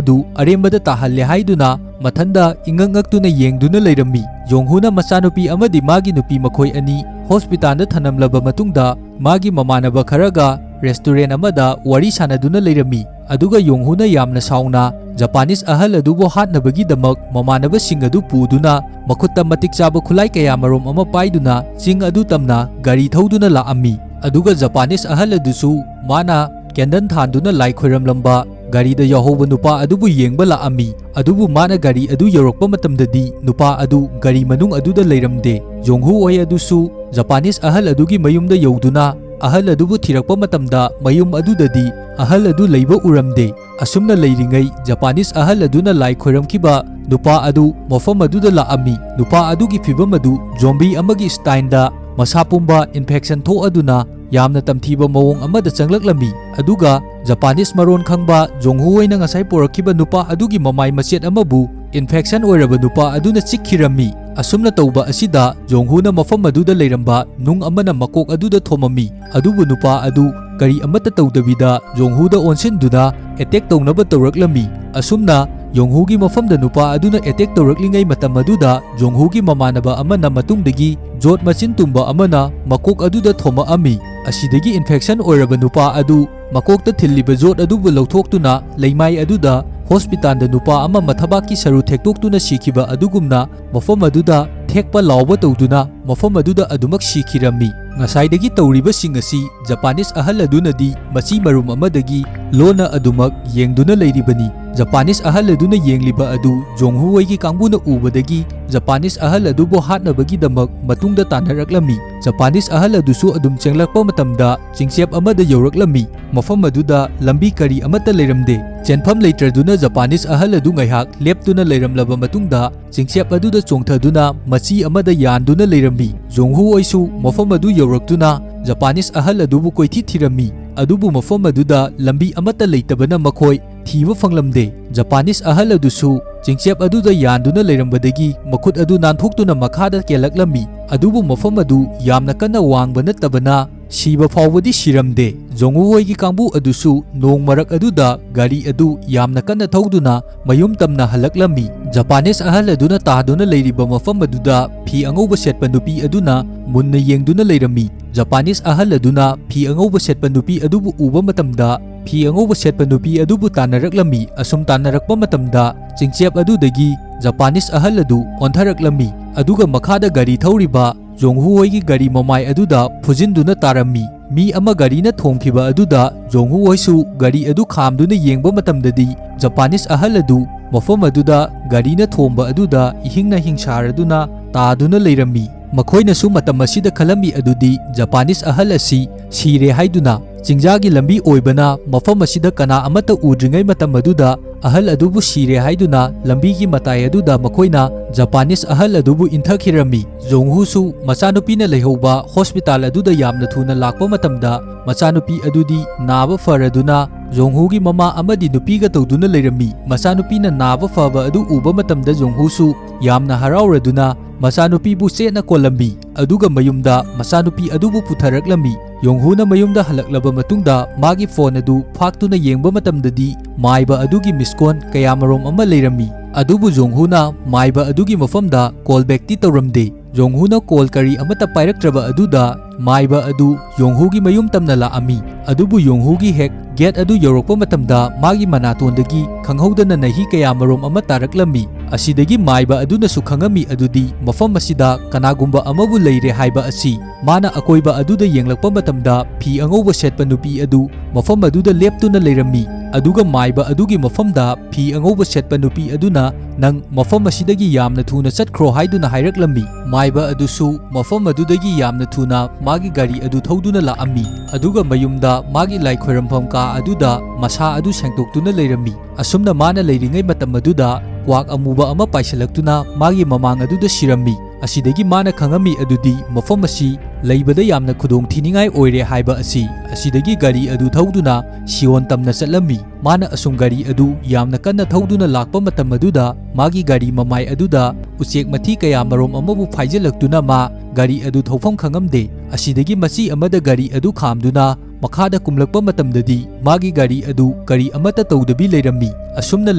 ꯑꯗꯨ ꯑꯔꯦꯝꯕꯗ ꯇꯥꯍꯜꯂꯦ ꯍꯥꯏꯗꯨꯅ ꯃꯊꯟꯗ ꯏꯉꯛ ꯉꯛꯇꯨꯅ ꯌꯦꯡꯗꯨꯅ ꯂꯩꯔꯝꯃꯤ꯫ ꯌꯣꯡꯍꯨꯅ ꯃꯆꯥꯅꯨꯄꯤ ꯑꯃꯗꯤ ꯃꯥꯒꯤ ꯅꯨꯄꯤ ꯃꯈꯣꯏ ꯑꯅꯤ ꯍꯣꯁꯄꯤꯇꯥꯜꯗ ꯊꯅꯝꯂꯕ ꯃꯇꯨꯡꯗ ꯃꯥꯒꯤ ꯃꯃꯥꯟꯅꯕ ꯈꯔꯒ ꯔꯦꯁꯇꯨꯔꯦꯟ ꯑꯃꯗ ꯋꯥꯔꯤ ꯁꯥꯟꯅꯗꯨꯅ ꯂꯩꯔꯝꯃꯤ꯫ ꯑꯗꯨꯒ ꯌꯣꯡꯍꯨꯅ ꯌꯥꯝꯅ ꯁꯥꯎꯅ ꯖꯄꯥꯅꯤꯁ ꯑꯍꯜ ꯑꯗꯨꯕꯨ ꯍꯥꯠꯅꯕꯒꯤꯗꯃꯛ ꯃꯃꯥꯟꯅꯕꯁꯤꯡ ꯑꯗꯨ ꯄꯨꯗꯨꯅ ꯃꯈꯨꯠꯇ ꯃꯇꯤꯛ ꯆꯥꯕ ꯈꯨꯠꯂꯥꯏ ꯀꯌꯥ ꯃꯔꯨꯝ ꯑꯃ ꯄꯥꯏꯗꯨꯅ ꯆꯤꯡ ꯑꯗꯨ ꯇꯝꯅ ꯒꯥꯔꯤ ꯊꯧꯗꯨꯅ ꯂꯥꯛꯑꯝꯃꯤ꯫ ꯑꯗꯨꯒ ꯖꯄꯥꯅꯤꯁ ꯑꯍꯜ ꯑꯗꯨꯁꯨ ꯃꯥꯅ ꯀꯦꯟꯗꯜ ꯊꯥꯟꯗꯨꯅ ꯂꯥꯏ ꯈꯣꯏꯔꯝꯂꯝꯕ ꯒꯥꯔꯤꯗ ꯌꯥꯎꯍꯧꯕ ꯅꯨꯄꯥ ꯑꯗꯨꯕꯨ ꯌꯦꯡꯕ ꯂꯥꯛꯑꯝꯃꯤ꯫ ꯑꯗꯨꯕꯨ ꯃꯥꯅ ꯒꯥꯔꯤ ꯑꯗꯨ ꯌꯧꯔꯛꯄ ꯃꯇꯝꯗꯗꯤ ꯅꯨꯄꯥ ꯑꯗꯨ ꯒꯥꯔꯤ ꯃꯅꯨꯡ ꯑꯗꯨꯗ ꯂꯩꯔꯝꯗꯦ꯫ ꯌꯣꯡꯍꯨ ꯍꯣꯏ ꯑꯗꯨꯁꯨ ꯖꯄꯥꯅꯤꯁ ꯑꯍꯜ ꯑꯗꯨꯒꯤ ꯃꯌꯨꯝꯗ ꯌꯧꯗꯨꯅ ꯑꯍꯜ ꯑꯗꯨꯕꯨ ꯊꯤꯔꯛꯄ ꯃꯇꯝꯗ ꯃꯌꯨꯝ ꯑꯗꯨꯗꯗꯤ ꯑꯍꯜ ꯑꯗꯨ ꯂꯩꯕ ꯎꯔꯝꯗꯦ꯫ ꯑꯁꯨꯝꯅ ꯂꯩꯔꯤꯉꯩ ꯖꯄꯥꯅꯤꯁ ꯑꯍꯜ ꯑꯗꯨꯅ ꯂꯥꯏ ꯈꯣꯏꯔꯝꯈꯤꯕ ꯅꯨꯄꯥ ꯑꯗꯨ ꯃꯐꯝ ꯑꯗꯨꯗ ꯂꯥꯛꯑꯝꯃꯤ꯫ ꯅꯨꯄꯥ ꯑꯗꯨꯒꯤ ꯐꯤꯕꯝ ꯑꯗꯨ ꯖꯣꯝꯕꯤ ꯑꯃꯒꯤ ꯁ꯭ꯇꯥꯏꯜꯗ ꯃꯁꯥ ꯄꯨꯝꯕ ꯏꯟꯐꯦꯛꯁꯟ ꯊꯣꯛꯑꯗꯨꯅ ꯌꯥꯝꯅ ꯇꯝꯊꯤꯕ ꯃꯑꯣꯡ ꯑꯃꯗ ꯆꯪꯂꯛꯂꯝꯃꯤ꯫ ꯑꯗꯨꯒ ꯖꯄꯥꯅꯤꯁ ꯃꯔꯣꯟ ꯈꯪꯕ ꯖꯣꯡꯍꯨ ꯍꯣꯏꯅ ꯉꯁꯥꯏ ꯄꯨꯔꯛꯈꯤꯕ ꯅꯨꯄꯥ ꯑꯗꯨꯒꯤ ꯃꯃꯥꯏ ꯃꯆꯦꯠ ꯑꯃꯕꯨ ꯏꯟꯐꯦꯛꯁꯟ ꯑꯣꯏꯔꯕ ꯅꯨꯄꯥ ꯑꯗꯨꯅ ꯆꯤꯛꯈꯤꯔꯝꯃꯤ꯫ ꯑꯁꯨꯝꯅ ꯇꯧꯕ ꯑꯁꯤꯗ ꯖꯣꯡꯍꯨꯅ ꯃꯐꯝ ꯑꯗꯨꯗ ꯂꯩꯔꯝꯕ ꯅꯨꯡ ꯑꯃꯅ ꯃꯀꯣꯛ ꯑꯗꯨꯗ ꯊꯣꯝꯃꯝꯃꯤ꯫ ꯑꯗꯨꯕꯨ ꯅꯨꯄꯥ ꯑꯗꯨ ꯀꯔꯤ ꯑꯃꯠꯇ ꯇꯧꯗꯕꯤꯗ ꯖꯣꯡꯍꯨꯗ ꯑꯣꯟꯁꯤꯟꯗꯨꯅ ꯑꯦꯇꯦꯛ ꯇꯧꯅꯕ ꯇꯧꯔꯛꯂꯝꯃꯤ꯫ ꯑꯁꯨꯝꯅ ꯌꯣꯡꯍꯨꯒꯤ ꯃꯐꯝꯗ ꯅꯨꯄꯥ ꯑꯗꯨꯅ ꯑꯦꯇꯦꯛ ꯇꯧꯔꯛꯂꯤꯉꯩ ꯃꯇꯝ ꯑꯗꯨꯗ ꯖꯣꯡꯍꯨꯒꯤ ꯃꯃꯥꯟꯅꯕ ꯑꯃꯅ ꯃꯇꯨꯡꯗꯒꯤ ꯖꯣꯠ ꯃꯆꯤꯟ ꯇꯨꯝꯕ ꯑꯃꯅ ꯃꯀꯣꯛ ꯑꯗꯨꯗ ꯊꯣꯝꯃꯛꯑꯝꯃꯤ꯫ ꯑꯁꯤꯗꯒꯤ ꯏꯟꯐꯦꯛꯁꯟ ꯑꯣꯏꯔꯕ ꯅꯨꯄꯥ ꯑꯗꯨ ꯃꯀꯣꯛꯇ ꯊꯤꯜꯂꯤꯕ ꯖꯣꯠ ꯑꯗꯨꯕꯨ ꯂꯧꯊꯣꯛꯇꯨꯅ ꯂꯩꯃꯥꯏ ꯑꯗꯨꯗ ꯍꯣꯁꯄꯤꯇꯥꯜꯗ ꯅꯨꯄꯥ ꯑꯃ ꯃꯊꯕꯥꯛꯀꯤ ꯁꯔꯨ ꯊꯦꯛꯇꯣꯛꯇꯨꯅ ꯁꯤꯈꯤꯕ ꯑꯗꯨꯒꯨꯝꯅ ꯃꯐꯝ ꯑꯗꯨꯗ ꯊꯦꯛꯄ ꯂꯥꯎꯕ ꯇꯧꯗꯨꯅ ꯃꯐꯝ ꯑꯗꯨꯗ ꯑꯗꯨꯃꯛ ꯁꯤꯈꯤꯔꯝꯃꯤ꯫ ꯉꯁꯥꯏꯗꯒꯤ ꯇꯧꯔꯤꯕꯁꯤꯡ ꯑꯁꯤ ꯖꯄꯥꯅꯤꯁ ꯑꯍꯜ ꯑꯗꯨꯅꯗꯤ ꯃꯆꯤ ꯃꯔꯨꯝ ꯑꯃꯗꯒꯤ ꯂꯣꯟꯅ ꯑꯗꯨꯃꯛ ꯌꯦꯡꯗꯨꯅ ꯂꯩꯔꯤꯕꯅꯤ꯫ ꯖꯄꯥꯅꯤꯁ ꯑꯍꯜ ꯑꯗꯨꯅ ꯌꯦꯡꯂꯤꯕ ꯑꯗꯨ ꯖꯣꯡꯍꯨ ꯍꯣꯏꯒꯤ ꯀꯥꯡꯕꯨꯅ ꯎꯕꯗꯒꯤ ꯖꯄꯥꯅꯤꯁ ꯑꯍꯜ ꯑꯗꯨꯕꯨ ꯍꯥꯠꯅꯕꯒꯤꯗꯃꯛ ꯃꯇꯨꯡꯗ ꯇꯥꯟꯅꯔꯛꯂꯝꯃꯤ꯫ ꯖꯄꯥꯅꯤꯁ ꯑꯍꯜ ꯑꯗꯨꯁꯨ ꯑꯗꯨꯝ ꯆꯦꯟꯂꯛꯄ ꯃꯇꯝꯗ ꯆꯤꯡꯆꯦꯞ ꯑꯃꯗ ꯌꯧꯔꯛꯂꯝꯃꯤ꯫ ꯃꯐꯝ ꯑꯗꯨꯗ ꯂꯝꯕꯤ ꯀꯔꯤ ꯑꯃꯠꯇ ꯂꯩꯔꯝꯗꯦ꯫ ꯆꯦꯟꯐꯝ ꯂꯩꯇ꯭ꯔꯗꯨꯅ ꯖꯄꯥꯅꯤꯁ ꯑꯍꯜ ꯑꯗꯨ ꯉꯥꯏꯍꯥꯛ ꯂꯦꯞꯇꯨꯅ ꯂꯩꯔꯝꯂꯕ ꯃꯇꯨꯡꯗ ꯆꯤꯡꯆꯦꯞ ꯑꯗꯨꯗ ꯆꯣꯡꯊꯗꯨꯅ ꯃꯆꯤ ꯑꯃꯗ ꯌꯥꯟꯗꯨꯅ ꯂꯩꯔꯝꯃꯤ꯫ ꯖꯣꯡꯍꯨ ꯍꯣꯏꯁꯨ ꯃꯐꯝ ꯑꯗꯨ ꯌꯧꯔꯛꯇꯨꯅ ꯖꯄꯥꯅꯤꯁ ꯑꯍꯜ ꯑꯗꯨꯕꯨ ꯀꯣꯏꯊꯤ ꯊꯤꯔꯝꯃꯤ꯫ ꯑꯗꯨꯕꯨ ꯃꯐꯝ ꯑꯗꯨꯗ ꯂꯝꯕꯤ ꯑꯃꯠꯇ ꯂꯩꯇꯕꯅ ꯃꯈꯣꯏ ꯊꯤꯕ ꯐꯪꯂꯝꯗꯦ꯫ ꯖꯄꯥꯅꯤꯁ ꯑꯍꯜ ꯑꯗꯨꯁꯨ ꯆꯤꯡꯆꯦꯞ ꯑꯗꯨꯗ ꯌꯥꯟꯗꯨꯅ ꯂꯩꯔꯝꯕꯗꯒꯤ ꯃꯈꯨꯠ ꯑꯗꯨ ꯅꯥꯟꯊꯣꯛꯇꯨꯅ ꯃꯈꯥꯗ ꯀꯦꯜꯂꯛꯂꯝꯃꯤ꯫ ꯑꯗꯨꯕꯨ ꯃꯐꯝ ꯑꯗꯨ ꯌꯥꯝꯅ ꯀꯟꯅ ꯋꯥꯡꯕ ꯅꯠꯇꯕꯅ ꯁꯤꯕ ꯐꯥꯎꯕꯗꯤ ꯁꯤꯔꯝꯗꯦ꯫ ꯖꯣꯡꯍꯨ ꯍꯣꯏꯒꯤ ꯀꯥꯡꯕꯨ ꯑꯗꯨꯁꯨ ꯅꯣꯡ ꯃꯔꯛ ꯑꯗꯨꯗ ꯒꯥꯔꯤ ꯑꯗꯨ ꯌꯥꯝꯅ ꯀꯟꯅ ꯊꯧꯗꯨꯅ ꯃꯌꯨꯝ ꯇꯝꯅ ꯍꯜꯂꯛꯂꯝꯃꯤ꯫ ꯖꯄꯥꯅꯤꯁ ꯑꯍꯜ ꯑꯗꯨꯅ ꯇꯥꯗꯨꯅ ꯂꯩꯔꯤꯕ ꯃꯐꯝ ꯑꯗꯨꯗ ꯐꯤ ꯑꯉꯧꯕ ꯁꯦꯠꯄ ꯅꯨꯄꯤ ꯑꯗꯨꯅ ꯃꯨꯟꯅ ꯌꯦꯡꯗꯨꯅ ꯂꯩꯔꯝꯃꯤ꯫ ꯖꯄꯥꯅꯤꯁ ꯑꯍꯜ ꯑꯗꯨꯅ ꯐꯤ ꯑꯉꯧꯕ ꯁꯦꯠꯄ ꯅꯨꯄꯤ ꯑꯗꯨꯕꯨ ꯎꯕ ꯃꯇꯝꯗ, ꯐꯤ ꯑꯉꯧꯕ ꯁꯦꯠꯄ ꯅꯨꯄꯤ ꯑꯗꯨꯕꯨ ꯇꯥꯟꯅꯔꯛꯂꯝꯃꯤ꯫ ꯑꯁꯨꯝ ꯇꯥꯟꯅꯔꯛꯄ ꯃꯇꯝꯗ, ꯆꯤꯡꯆꯦꯞ ꯑꯗꯨꯗꯒꯤ ꯖꯄꯥꯅꯤꯁ ꯑꯍꯜ ꯑꯗꯨ ꯑꯣꯟꯊꯔꯛꯂꯝꯃꯤ, ꯑꯗꯨꯒ ꯃꯈꯥꯗ ꯒꯥꯔꯤ ꯊꯧꯔꯤꯕ ꯖꯣꯡꯍꯨ ꯍꯣꯏꯒꯤ ꯒꯥꯔꯤ ꯃꯃꯥꯏ ꯑꯗꯨꯗ ꯐꯨꯖꯤꯟꯗꯨꯅ ꯇꯥꯔꯝꯃꯤ꯫ ꯃꯤ ꯑꯃ ꯒꯥꯔꯤꯅ ꯊꯣꯝꯈꯤꯕ ꯑꯗꯨꯗ ꯖꯣꯡꯍꯨ ꯍꯣꯏꯁꯨ ꯒꯥꯔꯤ ꯑꯗꯨ ꯈꯥꯝꯗꯨꯅ ꯌꯦꯡꯕ ꯃꯇꯝꯗꯗꯤ, ꯖꯄꯥꯅꯤꯁ ꯑꯍꯜ ꯑꯗꯨ ꯃꯐꯝ ꯑꯗꯨꯗ ꯒꯥꯔꯤꯅ ꯊꯣꯝꯕ ꯑꯗꯨꯗ ꯏꯍꯤꯡꯅ ꯍꯤꯡꯁꯥꯔꯗꯨꯅ ꯇꯥꯗꯨꯅ ꯂꯩꯔꯝꯃꯤ꯫ ꯃꯈꯣꯏꯅꯁꯨ ꯃꯇꯝ ꯑꯁꯤꯗ ꯈꯜꯂꯝꯃꯤ ꯑꯗꯨꯗꯤ ꯖꯄꯥꯅꯤꯁ ꯑꯍꯜ ꯑꯁꯤ ꯁꯤꯔꯦ ꯍꯥꯏꯗꯨꯅ꯫ ꯆꯤꯡꯖꯥꯒꯤ ꯂꯝꯕꯤ ꯑꯣꯏꯕꯅ ꯃꯐꯝ ꯑꯁꯤꯗ ꯀꯅꯥ ꯑꯃꯠꯇ ꯎꯗ꯭ꯔꯤꯉꯩ ꯃꯇꯝ ꯑꯗꯨꯗ ꯑꯍꯜ ꯑꯗꯨꯕꯨ ꯁꯤꯔꯦ ꯍꯥꯏꯗꯨꯅ ꯂꯝꯕꯤꯒꯤ ꯃꯇꯥꯏ ꯑꯗꯨꯗ ꯃꯈꯣꯏꯅ ꯖꯄꯥꯅꯤꯁ ꯑꯍꯜ ꯑꯗꯨꯕꯨ ꯏꯟꯊꯈꯤꯔꯝꯃꯤ꯫ ꯖꯣꯡꯍꯨꯁꯨ ꯃꯆꯥꯅꯨꯄꯤꯅ ꯂꯩꯍꯧꯕ ꯍꯣꯁꯄꯤꯇꯥꯜ ꯑꯗꯨꯗ ꯌꯥꯝꯅ ꯊꯨꯅ ꯂꯥꯛꯄ ꯃꯇꯝꯗ, ꯃꯆꯥꯅꯨꯄꯤ ꯑꯗꯨꯗꯤ ꯅꯥꯕ ꯐꯔꯗꯨꯅ ꯖꯣꯡꯍꯨꯒꯤ ꯃꯃꯥ ꯑꯃꯗꯤ ꯅꯨꯄꯤꯒ ꯇꯧꯗꯨꯅ ꯂꯩꯔꯝꯃꯤ꯫ ꯃꯆꯥꯅꯨꯄꯤꯅ ꯅꯥꯕ ꯐꯕ ꯑꯗꯨ ꯎꯕ ꯃꯇꯝꯗ ꯖꯣꯡꯍꯨꯁꯨ ꯌꯥꯝꯅ ꯍꯔꯥꯎꯔꯗꯨꯅ ꯃꯆꯥꯅꯨꯄꯤꯕꯨ ꯆꯦꯠꯅ ꯀꯣꯜꯂꯝꯃꯤ, ꯑꯗꯨꯒ ꯃꯌꯨꯝꯗ ꯃꯆꯥꯅꯨꯄꯤ ꯑꯗꯨꯕꯨ ꯄꯨꯊꯔꯛꯂꯝꯃꯤ꯫ ꯌꯣꯡꯍꯨꯅ ꯃꯌꯨꯝꯗ ꯍꯜꯂꯛꯂꯕ ꯃꯇꯨꯡꯗ ꯃꯥꯒꯤ ꯐꯣꯟ ꯑꯗꯨ ꯐꯥꯛꯇꯨꯅ ꯌꯦꯡꯕ ꯃꯇꯝꯗꯗꯤ, ꯃꯥꯏꯕ ꯑꯗꯨꯒꯤ ꯃꯤꯁꯀꯣꯟ ꯀꯌꯥꯃꯔꯣꯝ ꯑꯃ ꯂꯩꯔꯝꯃꯤ꯫ ꯑꯗꯨꯕꯨ ꯌꯣꯡꯍꯨꯅ ꯃꯥꯏꯕ ꯑꯗꯨꯒꯤ ꯃꯐꯝꯗ ꯀꯣꯜ ꯕꯦꯛꯇꯤ ꯇꯧꯔꯝꯗꯦ꯫ ꯌꯣꯡꯍꯨꯅ ꯀꯣꯜ ꯀꯔꯤ ꯑꯃꯠꯇ ꯄꯥꯏꯔꯛꯇ꯭ꯔꯕ ꯑꯗꯨꯗ, ꯃꯥꯏꯕ ꯑꯗꯨ ꯌꯣꯡꯍꯨꯒꯤ ꯃꯌꯨꯝ ꯇꯝꯅ ꯂꯥꯛꯑꯝꯃꯤ꯫ ꯑꯗꯨꯕꯨ ꯌꯣꯡꯍꯨꯒꯤ ꯍꯦꯛ ꯒꯦꯠ ꯑꯗꯨ ꯌꯧꯔꯛꯄ ꯃꯇꯝꯗ, ꯃꯥꯒꯤ ꯃꯅꯥꯇꯣꯟꯗꯒꯤ ꯈꯪꯍꯧꯗꯅ ꯅꯍꯤ ꯀꯌꯥꯃꯔꯣꯝ ꯑꯃ ꯇꯥꯔꯛꯂꯝꯃꯤ꯫ ꯑꯁꯤꯗꯒꯤ ꯃꯥꯏꯕ ꯑꯗꯨꯅꯁꯨ ꯈꯪꯉꯝꯃꯤ ꯑꯗꯨꯗꯤ ꯃꯐꯝ ꯑꯁꯤꯗ ꯀꯅꯥꯒꯨꯝꯕ ꯑꯃꯕꯨ ꯂꯩꯔꯦ ꯍꯥꯏꯕ ꯑꯁꯤ꯫ ꯃꯥꯅ ꯑꯀꯣꯏꯕ ꯑꯗꯨꯗ ꯌꯦꯡꯂꯛꯄ ꯃꯇꯝꯗ, ꯐꯤ ꯑꯉꯧꯕ ꯁꯦꯠꯄ ꯅꯨꯄꯤ ꯑꯗꯨ ꯃꯐꯝ ꯑꯗꯨꯗ ꯂꯦꯞꯇꯨꯅ ꯂꯩꯔꯝꯃꯤ, ꯑꯗꯨꯒ ꯃꯥꯏꯕ ꯑꯗꯨꯒꯤ ꯃꯐꯝꯗ ꯐꯤ ꯑꯉꯧꯕ ꯁꯦꯠꯄ ꯅꯨꯄꯤ ꯑꯗꯨꯅ, "ꯅꯪ ꯃꯐꯝ ꯑꯁꯤꯗꯒꯤ ꯌꯥꯝꯅ ꯊꯨꯅ ꯆꯠꯈ꯭ꯔꯣ" ꯍꯥꯏꯗꯨꯅ ꯍꯥꯏꯔꯛꯂꯝꯃꯤ꯫ ꯃꯥꯏꯕ ꯑꯗꯨꯁꯨ ꯃꯐꯝ ꯑꯗꯨꯗꯒꯤ ꯌꯥꯝꯅ ꯊꯨꯅ ꯃꯥꯒꯤ ꯒꯥꯔꯤ ꯑꯗꯨ ꯊꯧꯗꯨꯅ ꯂꯥꯛꯑꯝꯃꯤ, ꯑꯗꯨꯒ ꯃꯌꯨꯝꯗ ꯃꯥꯒꯤ ꯂꯥꯏ ꯈꯣꯏꯔꯝꯐꯝ ꯀꯥ ꯑꯗꯨꯗ ꯃꯁꯥ ꯑꯗꯨ ꯁꯦꯡꯗꯣꯛꯇꯨꯅ ꯂꯩꯔꯝꯃꯤ꯫ ꯑꯁꯨꯝꯅ ꯃꯥꯅ ꯂꯩꯔꯤꯉꯩ ꯃꯇꯝ ꯑꯗꯨꯗ ꯀ꯭ꯋꯥꯛ ꯑꯃꯨꯕ ꯑꯃ ꯄꯥꯏꯁꯤꯜꯂꯛꯇꯨꯅ ꯃꯥꯒꯤ ꯃꯃꯥꯡ ꯑꯗꯨꯗ ꯁꯤꯔꯝꯃꯤ꯫ ꯑꯁꯤꯗꯒꯤ ꯃꯥꯅ ꯈꯪꯉꯝꯃꯤ ꯑꯗꯨꯗꯤ ꯃꯐꯝ ꯑꯁꯤ ꯂꯩꯕꯗ ꯌꯥꯝꯅ ꯈꯨꯗꯣꯡ ꯊꯤꯅꯤꯡꯉꯥꯏ ꯑꯣꯏꯔꯦ ꯍꯥꯏꯕ ꯑꯁꯤ꯫ ꯑꯁꯤꯗꯒꯤ ꯒꯥꯔꯤ ꯑꯗꯨ ꯊꯧꯗꯨꯅ ꯁꯤꯌꯣꯟ ꯇꯝꯅ ꯆꯠꯂꯝꯃꯤ꯫ ꯃꯥꯅ ꯑꯁꯨꯝ ꯒꯥꯔꯤ ꯑꯗꯨ ꯌꯥꯝꯅ ꯀꯟꯅ ꯊꯧꯗꯨꯅ ꯂꯥꯛꯄ ꯃꯇꯝ ꯑꯗꯨꯗ ꯃꯥꯒꯤ ꯒꯥꯔꯤ ꯃꯃꯥꯏ ꯑꯗꯨꯗ ꯎꯆꯦꯛ ꯃꯊꯤ ꯀꯌꯥ ꯃꯔꯨꯝ ꯑꯃꯕꯨ ꯐꯥꯏꯖꯤꯜꯂꯛꯇꯨꯅ ꯃꯥ ꯒꯥꯔꯤ ꯑꯗꯨ ꯊꯧꯐꯝ ꯈꯪꯉꯝꯗꯦ꯫ ꯑꯁꯤꯗꯒꯤ ꯃꯆꯤ ꯑꯃꯗ ꯒꯥꯔꯤ ꯑꯗꯨ ꯈꯥꯝꯗꯨꯅ ꯃꯈꯥꯗ ꯀꯨꯝꯂꯛꯄ ꯃꯇꯝꯗꯗꯤ ꯃꯥꯒꯤ ꯒꯥꯔꯤ ꯑꯗꯨ ꯀꯔꯤ ꯑꯃꯠꯇ ꯇꯧꯗꯕꯤ ꯂꯩꯔꯝꯃꯤ꯫ ꯑꯁꯨꯝꯅ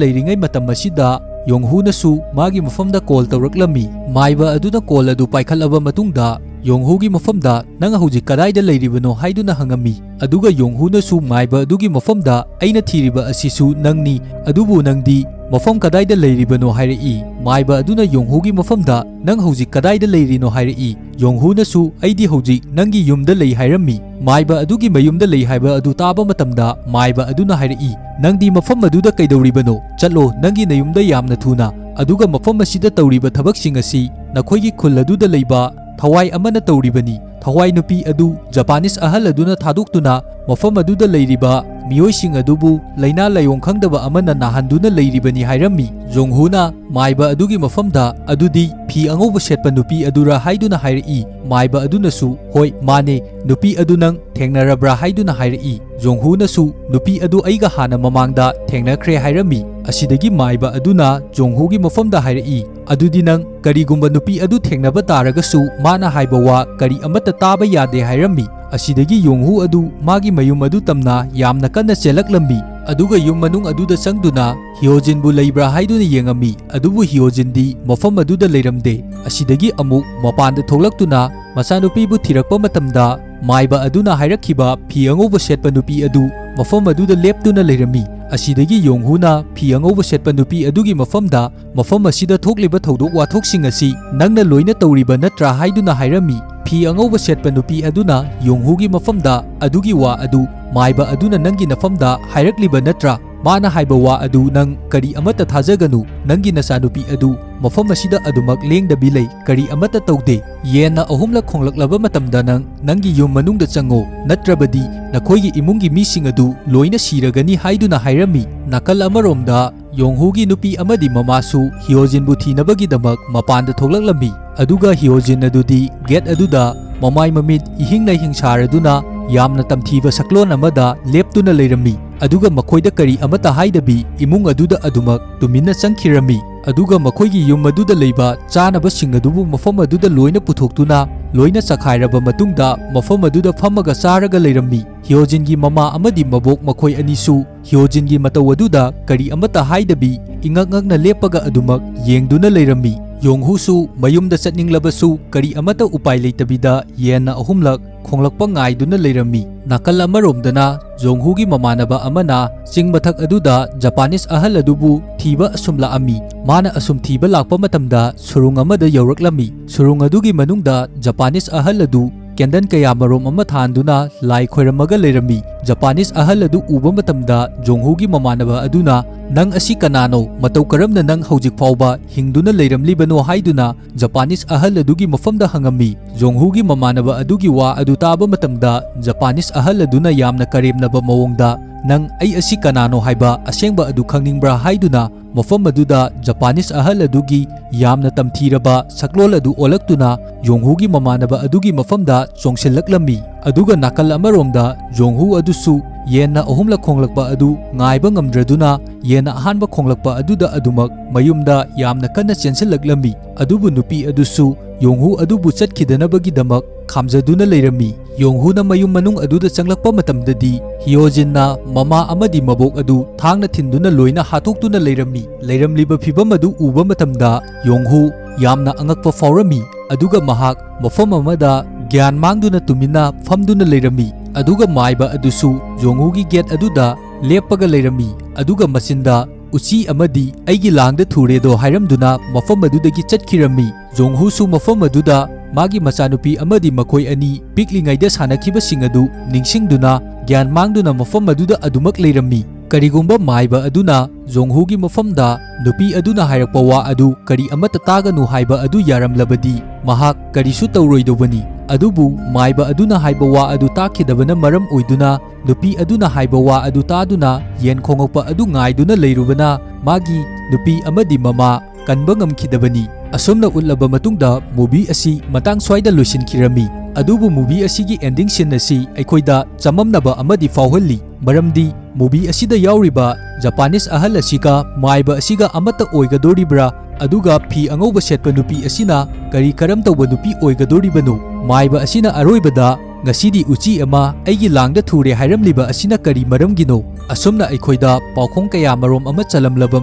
ꯂꯩꯔꯤꯉꯩ ꯃꯇꯝ ꯑꯁꯤꯗ ꯌꯣꯡꯍꯨꯅꯁꯨ ꯃꯥꯒꯤ ꯃꯐꯝꯗ ꯀꯣꯜ ꯇꯧꯔꯛꯂꯝꯃꯤ꯫ ꯃꯥꯏꯕ ꯑꯗꯨꯅ ꯀꯣꯜ ꯑꯗꯨ ꯄꯥꯏꯈꯠꯂꯕ ꯃꯇꯨꯡꯗ ꯌꯣꯡꯍꯨꯒꯤ ꯃꯐꯝꯗ "ꯅꯪ ꯍꯧꯖꯤꯛ ꯀꯗꯥꯏꯗ ꯂꯩꯔꯤꯕꯅꯣ?" ꯍꯥꯏꯗꯨꯅ ꯍꯪꯉꯝꯃꯤ꯫ ꯑꯗꯨꯒ ꯌꯣꯡꯍꯨꯅꯁꯨ ꯃꯥꯏꯕ ꯑꯗꯨꯒꯤ ꯃꯐꯝꯗ "ꯑꯩꯅ ꯊꯤꯔꯤꯕ ꯑꯁꯤꯁꯨ ꯅꯪꯅꯤ, ꯑꯗꯨꯕꯨ ꯅꯪꯗꯤ ꯃꯐꯝ ꯀꯗꯥꯏꯗ ꯂꯩꯔꯤꯕꯅꯣ?" ꯍꯥꯏꯔꯛꯏ꯫ ꯃꯥꯏꯕ ꯑꯗꯨꯅ ꯌꯣꯡꯍꯨꯒꯤ ꯃꯐꯝꯗ "ꯅꯪ ꯍꯧꯖꯤꯛ ꯀꯗꯥꯏꯗ ꯂꯩꯔꯤꯅꯣ?" ꯍꯥꯏꯔꯛꯏ꯫ ꯌꯣꯡꯍꯨꯅꯁꯨ "ꯑꯩꯗꯤ ꯍꯧꯖꯤꯛ ꯅꯪꯒꯤ ꯌꯨꯝꯗ ꯂꯩ" ꯍꯥꯏꯔꯝꯃꯤ꯫ ꯃꯥꯏꯕ ꯑꯗꯨꯒꯤ ꯃꯌꯨꯝꯗ ꯂꯩ ꯍꯥꯏꯕ ꯑꯗꯨ ꯇꯥꯕ ꯃꯇꯝꯗ ꯃꯥꯏꯕ ꯑꯗꯨꯅ ꯍꯥꯏꯔꯛꯏ, "ꯅꯪꯗꯤ ꯃꯐꯝ ꯑꯗꯨꯗ ꯀꯩꯗꯧꯔꯤꯕꯅꯣ? ꯆꯠꯂꯣ, ꯅꯪꯒꯤ ꯅꯌꯨꯝꯗ ꯌꯥꯝꯅ ꯊꯨꯅ, ꯑꯗꯨꯒ ꯃꯐꯝ ꯑꯁꯤꯗ ꯇꯧꯔꯤꯕ ꯊꯕꯛꯁꯤꯡ ꯑꯁꯤ ꯅꯈꯣꯏꯒꯤ ꯈꯨꯜ ꯑꯗꯨꯗ ꯂꯩꯕ ꯊꯋꯥꯏ ꯑꯃꯅ ꯇꯧꯔꯤꯕꯅꯤ꯫ ꯊꯋꯥꯏ ꯅꯨꯄꯤ ꯑꯗꯨ ꯖꯄꯥꯅꯤꯁ ꯑꯍꯜ ꯑꯗꯨꯅ ꯊꯥꯗꯣꯛꯇꯨꯅ ꯃꯐꯝ ꯑꯗꯨꯗ ꯂꯩꯔꯤꯕ ꯃꯤꯑꯣꯏꯁꯤꯡ ꯑꯗꯨꯕꯨ ꯂꯥꯏꯅꯥ ꯂꯥꯏꯑꯣꯡ ꯈꯪꯗꯕ ꯑꯃꯅ ꯅꯥꯍꯟꯗꯨꯅ ꯂꯩꯔꯤꯕꯅꯤ" ꯍꯥꯏꯔꯝꯃꯤ꯫ ꯌꯣꯡꯍꯨꯅ ꯃꯥꯏꯕ ꯑꯗꯨꯒꯤ ꯃꯐꯝꯗ "ꯑꯗꯨꯗꯤ ꯐꯤ ꯑꯉꯧꯕ ꯁꯦꯠꯄ ꯅꯨꯄꯤ ꯑꯗꯨꯔꯥ?" ꯍꯥꯏꯗꯨꯅ ꯍꯥꯏꯔꯛꯏ꯫ ꯃꯥꯏꯕ ꯑꯗꯨꯅꯁꯨ "ꯍꯣꯏ, ꯃꯥꯅꯦ, ꯅꯨꯄꯤ ꯑꯗꯨ ꯅꯪ ꯊꯦꯡꯅꯔꯕ꯭ꯔꯥ?" ꯍꯥꯏꯗꯨꯅ ꯍꯥꯏꯔꯛꯏ꯫ ꯌꯣꯡꯍꯨꯅꯁꯨ "ꯅꯨꯄꯤ ꯑꯗꯨ ꯑꯩꯒ ꯍꯥꯟꯅ ꯃꯃꯥꯡꯗ ꯊꯦꯡꯅꯈ꯭ꯔꯦ" ꯍꯥꯏꯔꯝꯃꯤ꯫ ꯑꯁꯤꯗꯒꯤ ꯃꯥꯏꯕ ꯑꯗꯨꯅ ꯌꯣꯡꯍꯨꯒꯤ ꯃꯐꯝꯗ ꯍꯥꯏꯔꯛꯏ, "ꯑꯗꯨꯗꯤ ꯅꯪ ꯀꯔꯤꯒꯨꯝꯕ ꯅꯨꯄꯤ ꯑꯗꯨ ꯊꯦꯡꯅꯕ ꯇꯥꯔꯒꯁꯨ ꯃꯥꯅ ꯍꯥꯏꯕ ꯋꯥ ꯀꯔꯤ ꯑꯃꯠꯇ ꯇꯥꯕ ꯌꯥꯗꯦ" ꯍꯥꯏꯔꯝꯃꯤ꯫ ꯑꯁꯤꯗꯒꯤ ꯌꯣꯡꯍꯨ ꯑꯗꯨ ꯃꯥꯒꯤ ꯃꯌꯨꯝ ꯑꯗꯨ ꯇꯝꯅ ꯌꯥꯝꯅ ꯀꯟꯅ ꯆꯦꯜꯂꯛꯂꯝꯃꯤ꯫ ꯑꯗꯨꯒ ꯌꯨꯝ ꯃꯅꯨꯡ ꯑꯗꯨꯗ ꯆꯪꯗꯨꯅ ꯍꯤꯌꯣꯖꯤꯟꯕꯨ ꯂꯩꯕ꯭ꯔꯥ ꯍꯥꯏꯗꯨꯅ ꯌꯦꯡꯉꯝꯃꯤ, ꯑꯗꯨꯕꯨ ꯍꯤꯌꯣꯖꯤꯟꯗꯤ ꯃꯐꯝ ꯑꯗꯨꯗ ꯂꯩꯔꯝꯗꯦ꯫ ꯑꯁꯤꯗꯒꯤ ꯑꯃꯨꯛ ꯃꯄꯥꯟꯗ ꯊꯣꯛꯂꯛꯇꯨꯅ ꯃꯆꯥꯅꯨꯄꯤꯕꯨ ꯊꯤꯔꯛꯄ ꯃꯇꯝꯗ ꯃꯥꯏꯕ ꯑꯗꯨꯅ ꯍꯥꯏꯔꯛꯈꯤꯕ ꯐꯤ ꯑꯉꯧꯕ ꯁꯦꯠꯄ ꯅꯨꯄꯤ ꯑꯗꯨ ꯃꯐꯝ ꯑꯗꯨꯗ ꯂꯦꯞꯇꯨꯅ ꯂꯩꯔꯝꯃꯤ꯫ ꯑꯁꯤꯗꯒꯤ ꯌꯣꯡꯍꯨꯅ ꯐꯤ ꯑꯉꯧꯕ ꯁꯦꯠꯄ ꯅꯨꯄꯤ ꯑꯗꯨꯒꯤ ꯃꯐꯝꯗ "ꯃꯐꯝ ꯑꯁꯤꯗ ꯊꯣꯛꯂꯤꯕ ꯊꯧꯗꯣꯛ ꯋꯥꯊꯣꯛꯁꯤꯡ ꯑꯁꯤ ꯅꯪꯅ ꯂꯣꯏꯅ ꯇꯧꯔꯤꯕ ꯅꯠꯇ꯭ꯔꯥ?" ꯍꯥꯏꯗꯨꯅ ꯍꯥꯏꯔꯝꯃꯤ꯫ ꯐꯤ ꯑꯉꯧꯕ ꯁꯦꯠꯄ ꯅꯨꯄꯤ ꯑꯗꯨꯅ ꯌꯣꯡꯍꯨꯒꯤ ꯃꯐꯝꯗ "ꯑꯗꯨꯒꯤ ꯋꯥ ꯑꯗꯨ ꯃꯥꯏꯕ ꯑꯗꯨꯅ ꯅꯪꯒꯤ ꯅꯐꯝꯗ ꯍꯥꯏꯔꯛꯂꯤꯕ ꯅꯠꯇ꯭ꯔꯥ? ꯃꯥꯅ ꯍꯥꯏꯕ ꯋꯥ ꯑꯗꯨ ꯅꯪ ꯀꯔꯤ ꯑꯃꯠꯇ ꯊꯥꯖꯒꯅꯨ꯫ ꯅꯪꯒꯤ ꯅꯆꯥꯅꯨꯄꯤ ꯑꯗꯨ ꯃꯐꯝ ꯑꯁꯤꯗ ꯑꯗꯨꯃꯛ ꯂꯦꯡꯗꯕꯤ ꯂꯩ, ꯀꯔꯤ ꯑꯃꯠꯇ ꯇꯧꯗꯦ꯫ ꯌꯦꯟꯅ ꯑꯍꯨꯝꯂꯛ ꯈꯣꯡꯂꯛꯂꯕ ꯃꯇꯝꯗ ꯅꯪ ꯅꯪꯒꯤ ꯌꯨꯝ ꯃꯅꯨꯡꯗ ꯆꯪꯉꯣ, ꯅꯠꯇ꯭ꯔꯕꯗꯤ ꯅꯈꯣꯏꯒꯤ ꯏꯃꯨꯡꯒꯤ ꯃꯤꯁꯤꯡ ꯑꯗꯨ ꯂꯣꯏꯅ ꯁꯤꯔꯒꯅꯤ ꯍꯥꯏꯗꯨꯅ ꯍꯥꯏꯔꯝꯃꯤ꯫ ꯅꯥꯀꯜ ꯑꯃꯔꯣꯝꯗ ꯌꯣꯡꯍꯨꯒꯤ ꯅꯨꯄꯤ ꯑꯃꯗꯤ ꯃꯃꯥꯁꯨ ꯍꯤꯌꯣꯖꯤꯟꯕꯨ ꯊꯤꯅꯕꯒꯤꯗꯃꯛ ꯃꯄꯥꯟꯗ ꯊꯣꯛꯂꯛꯂꯝꯃꯤ꯫ ꯑꯗꯨꯒ ꯍꯤꯌꯣꯖꯤꯟ ꯑꯗꯨꯗꯤ ꯒꯦꯠ ꯑꯗꯨꯗ ꯃꯃꯥꯏ ꯃꯃꯤꯠ ꯏꯍꯤꯡ ꯅꯩꯍꯤꯡ ꯁꯥꯔꯗꯨꯅ ꯌꯥꯝꯅ ꯇꯝꯊꯤꯕ ꯁꯛꯂꯣꯟ ꯑꯃꯗ ꯂꯦꯞꯇꯨꯅ ꯂꯩꯔꯝꯃꯤ꯫ ꯑꯗꯨꯒ ꯃꯈꯣꯏꯗ ꯀꯔꯤ ꯑꯃꯠꯇ ꯍꯥꯏꯗꯕꯤ ꯏꯃꯨꯡ ꯑꯗꯨꯗ ꯑꯗꯨꯃꯛ ꯇꯨꯃꯤꯟꯅ ꯆꯪꯈꯤꯔꯝꯃꯤ꯫ ꯑꯗꯨꯒ ꯃꯈꯣꯏꯒꯤ ꯌꯨꯝ ꯑꯗꯨꯗ ꯂꯩꯕ ꯆꯥꯅꯕꯁꯤꯡ ꯑꯗꯨꯕꯨ ꯃꯐꯝ ꯑꯗꯨꯗ ꯂꯣꯏꯅ ꯄꯨꯊꯣꯛꯇꯨꯅ ꯂꯣꯏꯅ ꯆꯈꯥꯏꯔꯕ ꯃꯇꯨꯡꯗ ꯃꯐꯝ ꯑꯗꯨꯗ ꯐꯝꯃꯒ ꯆꯥꯔꯒ ꯂꯩꯔꯝꯃꯤ꯫ ꯍꯤꯌꯣꯖꯤꯟꯒꯤ ꯃꯃꯥ ꯑꯃꯗꯤ ꯃꯕꯣꯛ ꯃꯈꯣꯏ ꯑꯅꯤꯁꯨ ꯍꯤꯌꯣꯖꯤꯟꯒꯤ ꯃꯇꯧ ꯑꯗꯨꯗ ꯀꯔꯤ ꯑꯃꯠꯇ ꯍꯥꯏꯗꯕꯤ ꯏꯉꯛ ꯉꯛꯅ ꯂꯦꯞꯄꯒ ꯑꯗꯨꯃꯛ ꯌꯦꯡꯗꯨꯅ ꯂꯩꯔꯝꯃꯤ꯫ ꯌꯣꯡꯍꯨꯁꯨ ꯃꯌꯨꯝꯗ ꯆꯠꯅꯤꯡꯂꯕꯁꯨ ꯀꯔꯤ ꯑꯃꯠꯇ ꯎꯄꯥꯏ ꯂꯩꯇꯕꯤꯗ ꯌꯦꯟꯅ ꯑꯍꯨꯝꯂꯛ ꯈꯣꯡꯂꯛꯄ ꯉꯥꯏꯗꯨꯅ ꯂꯩꯔꯝꯃꯤ꯫ ꯅꯥꯀꯜ ꯑꯃꯔꯣꯝꯗꯅ ꯖꯣꯡꯍꯨꯒꯤ ꯃꯃꯥꯟꯅꯕ ꯑꯃꯅ ꯆꯤꯡ ꯃꯊꯛ ꯑꯗꯨꯗ ꯖꯄꯥꯅꯤꯁ ꯑꯍꯜ ꯑꯗꯨꯕꯨ ꯊꯤꯕ ꯑꯁꯨꯝ ꯂꯥꯛꯑꯝꯃꯤ꯫ ꯃꯥꯅ ꯑꯁꯨꯝ ꯊꯤꯕ ꯂꯥꯛꯄ ꯃꯇꯝꯗ ꯁꯨꯔꯨꯡ ꯑꯃꯗ ꯌꯧꯔꯛꯂꯝꯃꯤ꯫ ꯁꯨꯔꯨꯡ ꯑꯗꯨꯒꯤ ꯃꯅꯨꯡꯗ ꯖꯄꯥꯅꯤꯁ ꯑꯍꯜ ꯑꯗꯨ ꯀꯦꯟꯗꯜ ꯀꯌꯥ ꯃꯔꯣꯝ ꯑꯃ ꯊꯥꯟꯗꯨꯅ ꯂꯥꯏ ꯈꯣꯏꯔꯝꯃꯒ ꯂꯩꯔꯝꯃꯤ꯫ ꯖꯄꯥꯅꯤꯁ ꯑꯍꯜ ꯑꯗꯨ ꯎꯕ ꯃꯇꯝꯗ ꯖꯣꯡꯍꯨꯒꯤ ꯃꯃꯥꯟꯅꯕ ꯑꯗꯨꯅ, "ꯅꯪ ꯑꯁꯤ ꯀꯅꯥꯅꯣ? ꯃꯇꯧ ꯀꯔꯝꯅ ꯅꯪ ꯍꯧꯖꯤꯛ ꯐꯥꯎꯕ ꯍꯤꯡꯗꯨꯅ ꯂꯩꯔꯝꯂꯤꯕꯅꯣ?" ꯍꯥꯏꯗꯨꯅ ꯖꯄꯥꯅꯤꯁ ꯑꯍꯜ ꯑꯗꯨꯒꯤ ꯃꯐꯝꯗ ꯍꯪꯉꯝꯃꯤ꯫ ꯖꯣꯡꯍꯨꯒꯤ ꯃꯃꯥꯟꯅꯕ ꯑꯗꯨꯒꯤ ꯋꯥ ꯑꯗꯨ ꯇꯥꯕ ꯃꯇꯝꯗ ꯖꯄꯥꯅꯤꯁ ꯑꯍꯜ ꯑꯗꯨꯅ ꯌꯥꯝꯅ ꯀꯔꯦꯝꯅꯕ ꯃꯑꯣꯡꯗ, "ꯅꯪ ꯑꯩ ꯑꯁꯤ ꯀꯅꯥꯅꯣ ꯍꯥꯏꯕ ꯑꯁꯦꯡꯕ ꯑꯗꯨ ꯈꯪꯅꯤꯡꯕ꯭ꯔꯥ?" ꯍꯥꯏꯗꯨꯅ ꯃꯐꯝ ꯑꯗꯨꯗ ꯖꯄꯥꯅꯤꯁ ꯑꯍꯜ ꯑꯗꯨꯒꯤ ꯌꯥꯝꯅ ꯇꯝꯊꯤꯔꯕ ꯁꯛꯂꯣꯜ ꯑꯗꯨ ꯑꯣꯜꯂꯛꯇꯨꯅ ꯌꯣꯡꯍꯨꯒꯤ ꯃꯃꯥꯟꯅꯕ ꯑꯗꯨꯒꯤ ꯃꯐꯝꯗ ꯆꯣꯡꯁꯤꯜꯂꯛꯂꯝꯃꯤ꯫ ꯑꯗꯨꯒ ꯅꯥꯀꯜ ꯑꯃꯔꯣꯝꯗ ꯌꯣꯡꯍꯨ ꯑꯗꯨꯁꯨ ꯌꯦꯟꯅ ꯑꯍꯨꯝꯂꯛ ꯈꯣꯡꯂꯛꯄ ꯑꯗꯨ ꯉꯥꯏꯕ ꯉꯝꯗ꯭ꯔꯗꯨꯅ ꯌꯦꯟꯅ ꯑꯍꯥꯟꯕ ꯈꯣꯡꯂꯛꯄ ꯑꯗꯨꯗ ꯑꯗꯨꯃꯛ ꯃꯌꯨꯝꯗ ꯌꯥꯝꯅ ꯀꯟꯅ ꯆꯦꯟꯁꯤꯜꯂꯛꯂꯝꯃꯤ꯫ ꯑꯗꯨꯕꯨ ꯅꯨꯄꯤ ꯑꯗꯨꯁꯨ ꯌꯣꯡꯍꯨ ꯑꯗꯨꯕꯨ ꯆꯠꯈꯤꯗꯅꯕꯒꯤꯗꯃꯛ ꯈꯥꯝꯖꯗꯨꯅ ꯂꯩꯔꯝꯃꯤ꯫ ꯌꯣꯡꯍꯨꯅ ꯃꯌꯨꯝ ꯃꯅꯨꯡ ꯑꯗꯨꯗ ꯆꯪꯂꯛꯄ ꯃꯇꯝꯗꯗꯤ ꯍꯤꯌꯣꯖꯤꯟꯅ ꯃꯃꯥ ꯑꯃꯗꯤ ꯃꯕꯣꯛ ꯑꯗꯨ ꯊꯥꯡꯅ ꯊꯤꯟꯗꯨꯅ ꯂꯣꯏꯅ ꯍꯥꯠꯇꯣꯛꯇꯨꯅ ꯂꯩꯔꯝꯃꯤ꯫ ꯂꯩꯔꯝꯂꯤꯕ ꯐꯤꯚꯝ ꯑꯗꯨ ꯎꯕ ꯃꯇꯝꯗ ꯌꯣꯡꯍꯨ ꯌꯥꯝꯅ ꯑꯉꯛꯄ ꯐꯥꯎꯔꯝꯃꯤ꯫ ꯑꯗꯨꯒ ꯃꯍꯥꯛ ꯃꯐꯝ ꯑꯃꯗ ꯒ꯭ꯌꯥꯟ ꯃꯥꯡꯗꯨꯅ ꯇꯨꯃꯤꯟꯅ ꯐꯝꯗꯨꯅ ꯂꯩꯔꯝꯃꯤ꯫ ꯑꯗꯨꯒ ꯃꯥꯏꯕ ꯑꯗꯨꯁꯨ ꯌꯣꯡꯍꯨꯒꯤ ꯒꯦꯠ ꯑꯗꯨꯗ ꯂꯦꯞꯄꯒ ꯂꯩꯔꯝꯃꯤ꯫ ꯑꯗꯨꯒ ꯃꯆꯤꯟꯗ, "ꯎꯆꯤ ꯑꯃꯗꯤ ꯑꯩꯒꯤ ꯂꯥꯡꯗ ꯊꯨꯔꯦꯗꯣ" ꯍꯥꯏꯔꯝꯗꯨꯅ ꯃꯐꯝ ꯑꯗꯨꯗꯒꯤ ꯆꯠꯈꯤꯔꯝꯃꯤ꯫ ꯖꯣꯡꯍꯨꯁꯨ ꯃꯐꯝ ꯑꯗꯨꯗ ꯃꯥꯒꯤ ꯃꯆꯥꯅꯨꯄꯤ ꯑꯃꯗꯤ ꯃꯈꯣꯏ ꯑꯅꯤ ꯄꯤꯛꯂꯤꯉꯩꯗ ꯁꯥꯟꯅꯈꯤꯕꯁꯤꯡ ꯑꯗꯨ ꯅꯤꯡꯁꯤꯡꯗꯨꯅ ꯒ꯭ꯌꯥꯟ ꯃꯥꯡꯗꯨꯅ ꯃꯐꯝ ꯑꯗꯨꯗ ꯑꯗꯨꯃꯛ ꯂꯩꯔꯝꯃꯤ꯫ ꯀꯔꯤꯒꯨꯝꯕ ꯃꯥꯏꯕ ꯑꯗꯨꯅ ꯖꯣꯡꯍꯨꯒꯤ ꯃꯐꯝꯗ ꯅꯨꯄꯤ ꯑꯗꯨꯅ ꯍꯥꯏꯔꯛꯄ ꯋꯥ ꯑꯗꯨ ꯀꯔꯤ ꯑꯃꯠꯇ ꯇꯥꯒꯅꯨ ꯍꯥꯏꯕ ꯑꯗꯨ ꯌꯥꯔꯝꯂꯕꯗꯤ, ꯃꯍꯥꯛ ꯀꯔꯤꯁꯨ ꯇꯧꯔꯣꯏꯗꯧꯕꯅꯤ꯫ ꯑꯗꯨꯕꯨ ꯃꯥꯏꯕ ꯑꯗꯨꯅ ꯍꯥꯏꯕ ꯋꯥ ꯑꯗꯨ ꯇꯥꯈꯤꯗꯕꯅ ꯃꯔꯝ ꯑꯣꯏꯗꯨꯅ, ꯅꯨꯄꯤ ꯑꯗꯨꯅ ꯍꯥꯏꯕ ꯋꯥ ꯑꯗꯨ ꯇꯥꯗꯨꯅ ꯌꯦꯟ ꯈꯣꯡꯉꯛꯄ ꯑꯗꯨ ꯉꯥꯏꯗꯨꯅ ꯂꯩꯔꯨꯕꯅ ꯃꯥꯒꯤ ꯅꯨꯄꯤ ꯑꯃꯗꯤ ꯃꯃꯥ ꯀꯟꯕ ꯉꯝꯈꯤꯗꯕꯅꯤ꯫ ꯑꯁꯨꯝꯅ ꯎꯠꯂꯕ ꯃꯇꯨꯡꯗ movie ꯑꯁꯤ ꯃꯇꯥꯡ ꯁ꯭ꯋꯥꯏꯗ ꯂꯣꯏꯁꯤꯟꯈꯤꯔꯝꯃꯤ꯫ ꯑꯗꯨꯕꯨ movie ꯑꯁꯤꯒꯤ ending scene ꯑꯁꯤ ꯑꯩꯈꯣꯏꯗ ꯆꯃꯝꯅꯕ ꯑꯃꯗꯤ ꯐꯥꯎꯍꯜꯂꯤ, ꯃꯔꯝꯗꯤ movie ꯑꯁꯤꯗ ꯌꯥꯎꯔꯤꯕ Japanese ꯑꯍꯜ ꯑꯁꯤꯒ ꯃꯥꯏꯕ ꯑꯁꯤꯒ ꯑꯃꯠꯇ ꯑꯣꯏꯒꯗꯣꯔꯤꯕ꯭ꯔꯥ? ꯑꯗꯨꯒ ꯐꯤ ꯑꯉꯧꯕ ꯁꯦꯠꯄ ꯅꯨꯄꯤ ꯑꯁꯤꯅ ꯀꯔꯤ ꯀꯔꯝ ꯇꯧꯕ ꯅꯨꯄꯤ ꯑꯣꯏꯒꯗꯣꯔꯤꯕꯅꯣ? ꯃꯥꯏꯕ ꯑꯁꯤꯅ ꯑꯔꯣꯏꯕꯗ "ꯉꯁꯤꯗꯤ ꯎꯆꯤ ꯑꯃ ꯑꯩꯒꯤ ꯂꯥꯡꯗ ꯊꯨꯔꯦ" ꯍꯥꯏꯔꯝꯂꯤꯕ ꯑꯁꯤꯅ ꯀꯔꯤ ꯃꯔꯝꯒꯤꯅꯣ? ꯑꯁꯨꯝꯅ ꯑꯩꯈꯣꯏꯗ ꯄꯥꯎꯈꯣꯡ ꯀꯌꯥ ꯃꯔꯣꯝ ꯑꯃ ꯆꯜꯂꯝꯂꯕ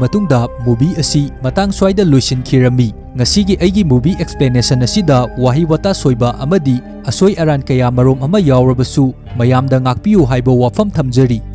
ꯃꯇꯨꯡꯗ movie ꯑꯁꯤ ꯃꯇꯥꯡ ꯁ꯭ꯋꯥꯏꯗ ꯂꯣꯏꯁꯤꯟꯈꯤꯔꯝꯃꯤ꯫ ꯉꯁꯤꯒꯤ ꯑꯩꯒꯤ movie explanation ꯑꯁꯤꯗ ꯋꯥꯍꯩ ꯋꯥꯇꯥ ꯁꯣꯏꯕ ꯑꯃꯗꯤ ꯑꯁꯣꯏ ꯑꯔꯥꯟ ꯀꯌꯥ ꯃꯔꯣꯝ ꯑꯃ ꯌꯥꯎꯔꯕꯁꯨ ꯃꯌꯥꯝꯗ ꯉꯥꯛꯄꯤꯌꯨ ꯍꯥꯏꯕ ꯋꯥꯐꯝ ꯊꯝꯖꯔꯤ꯫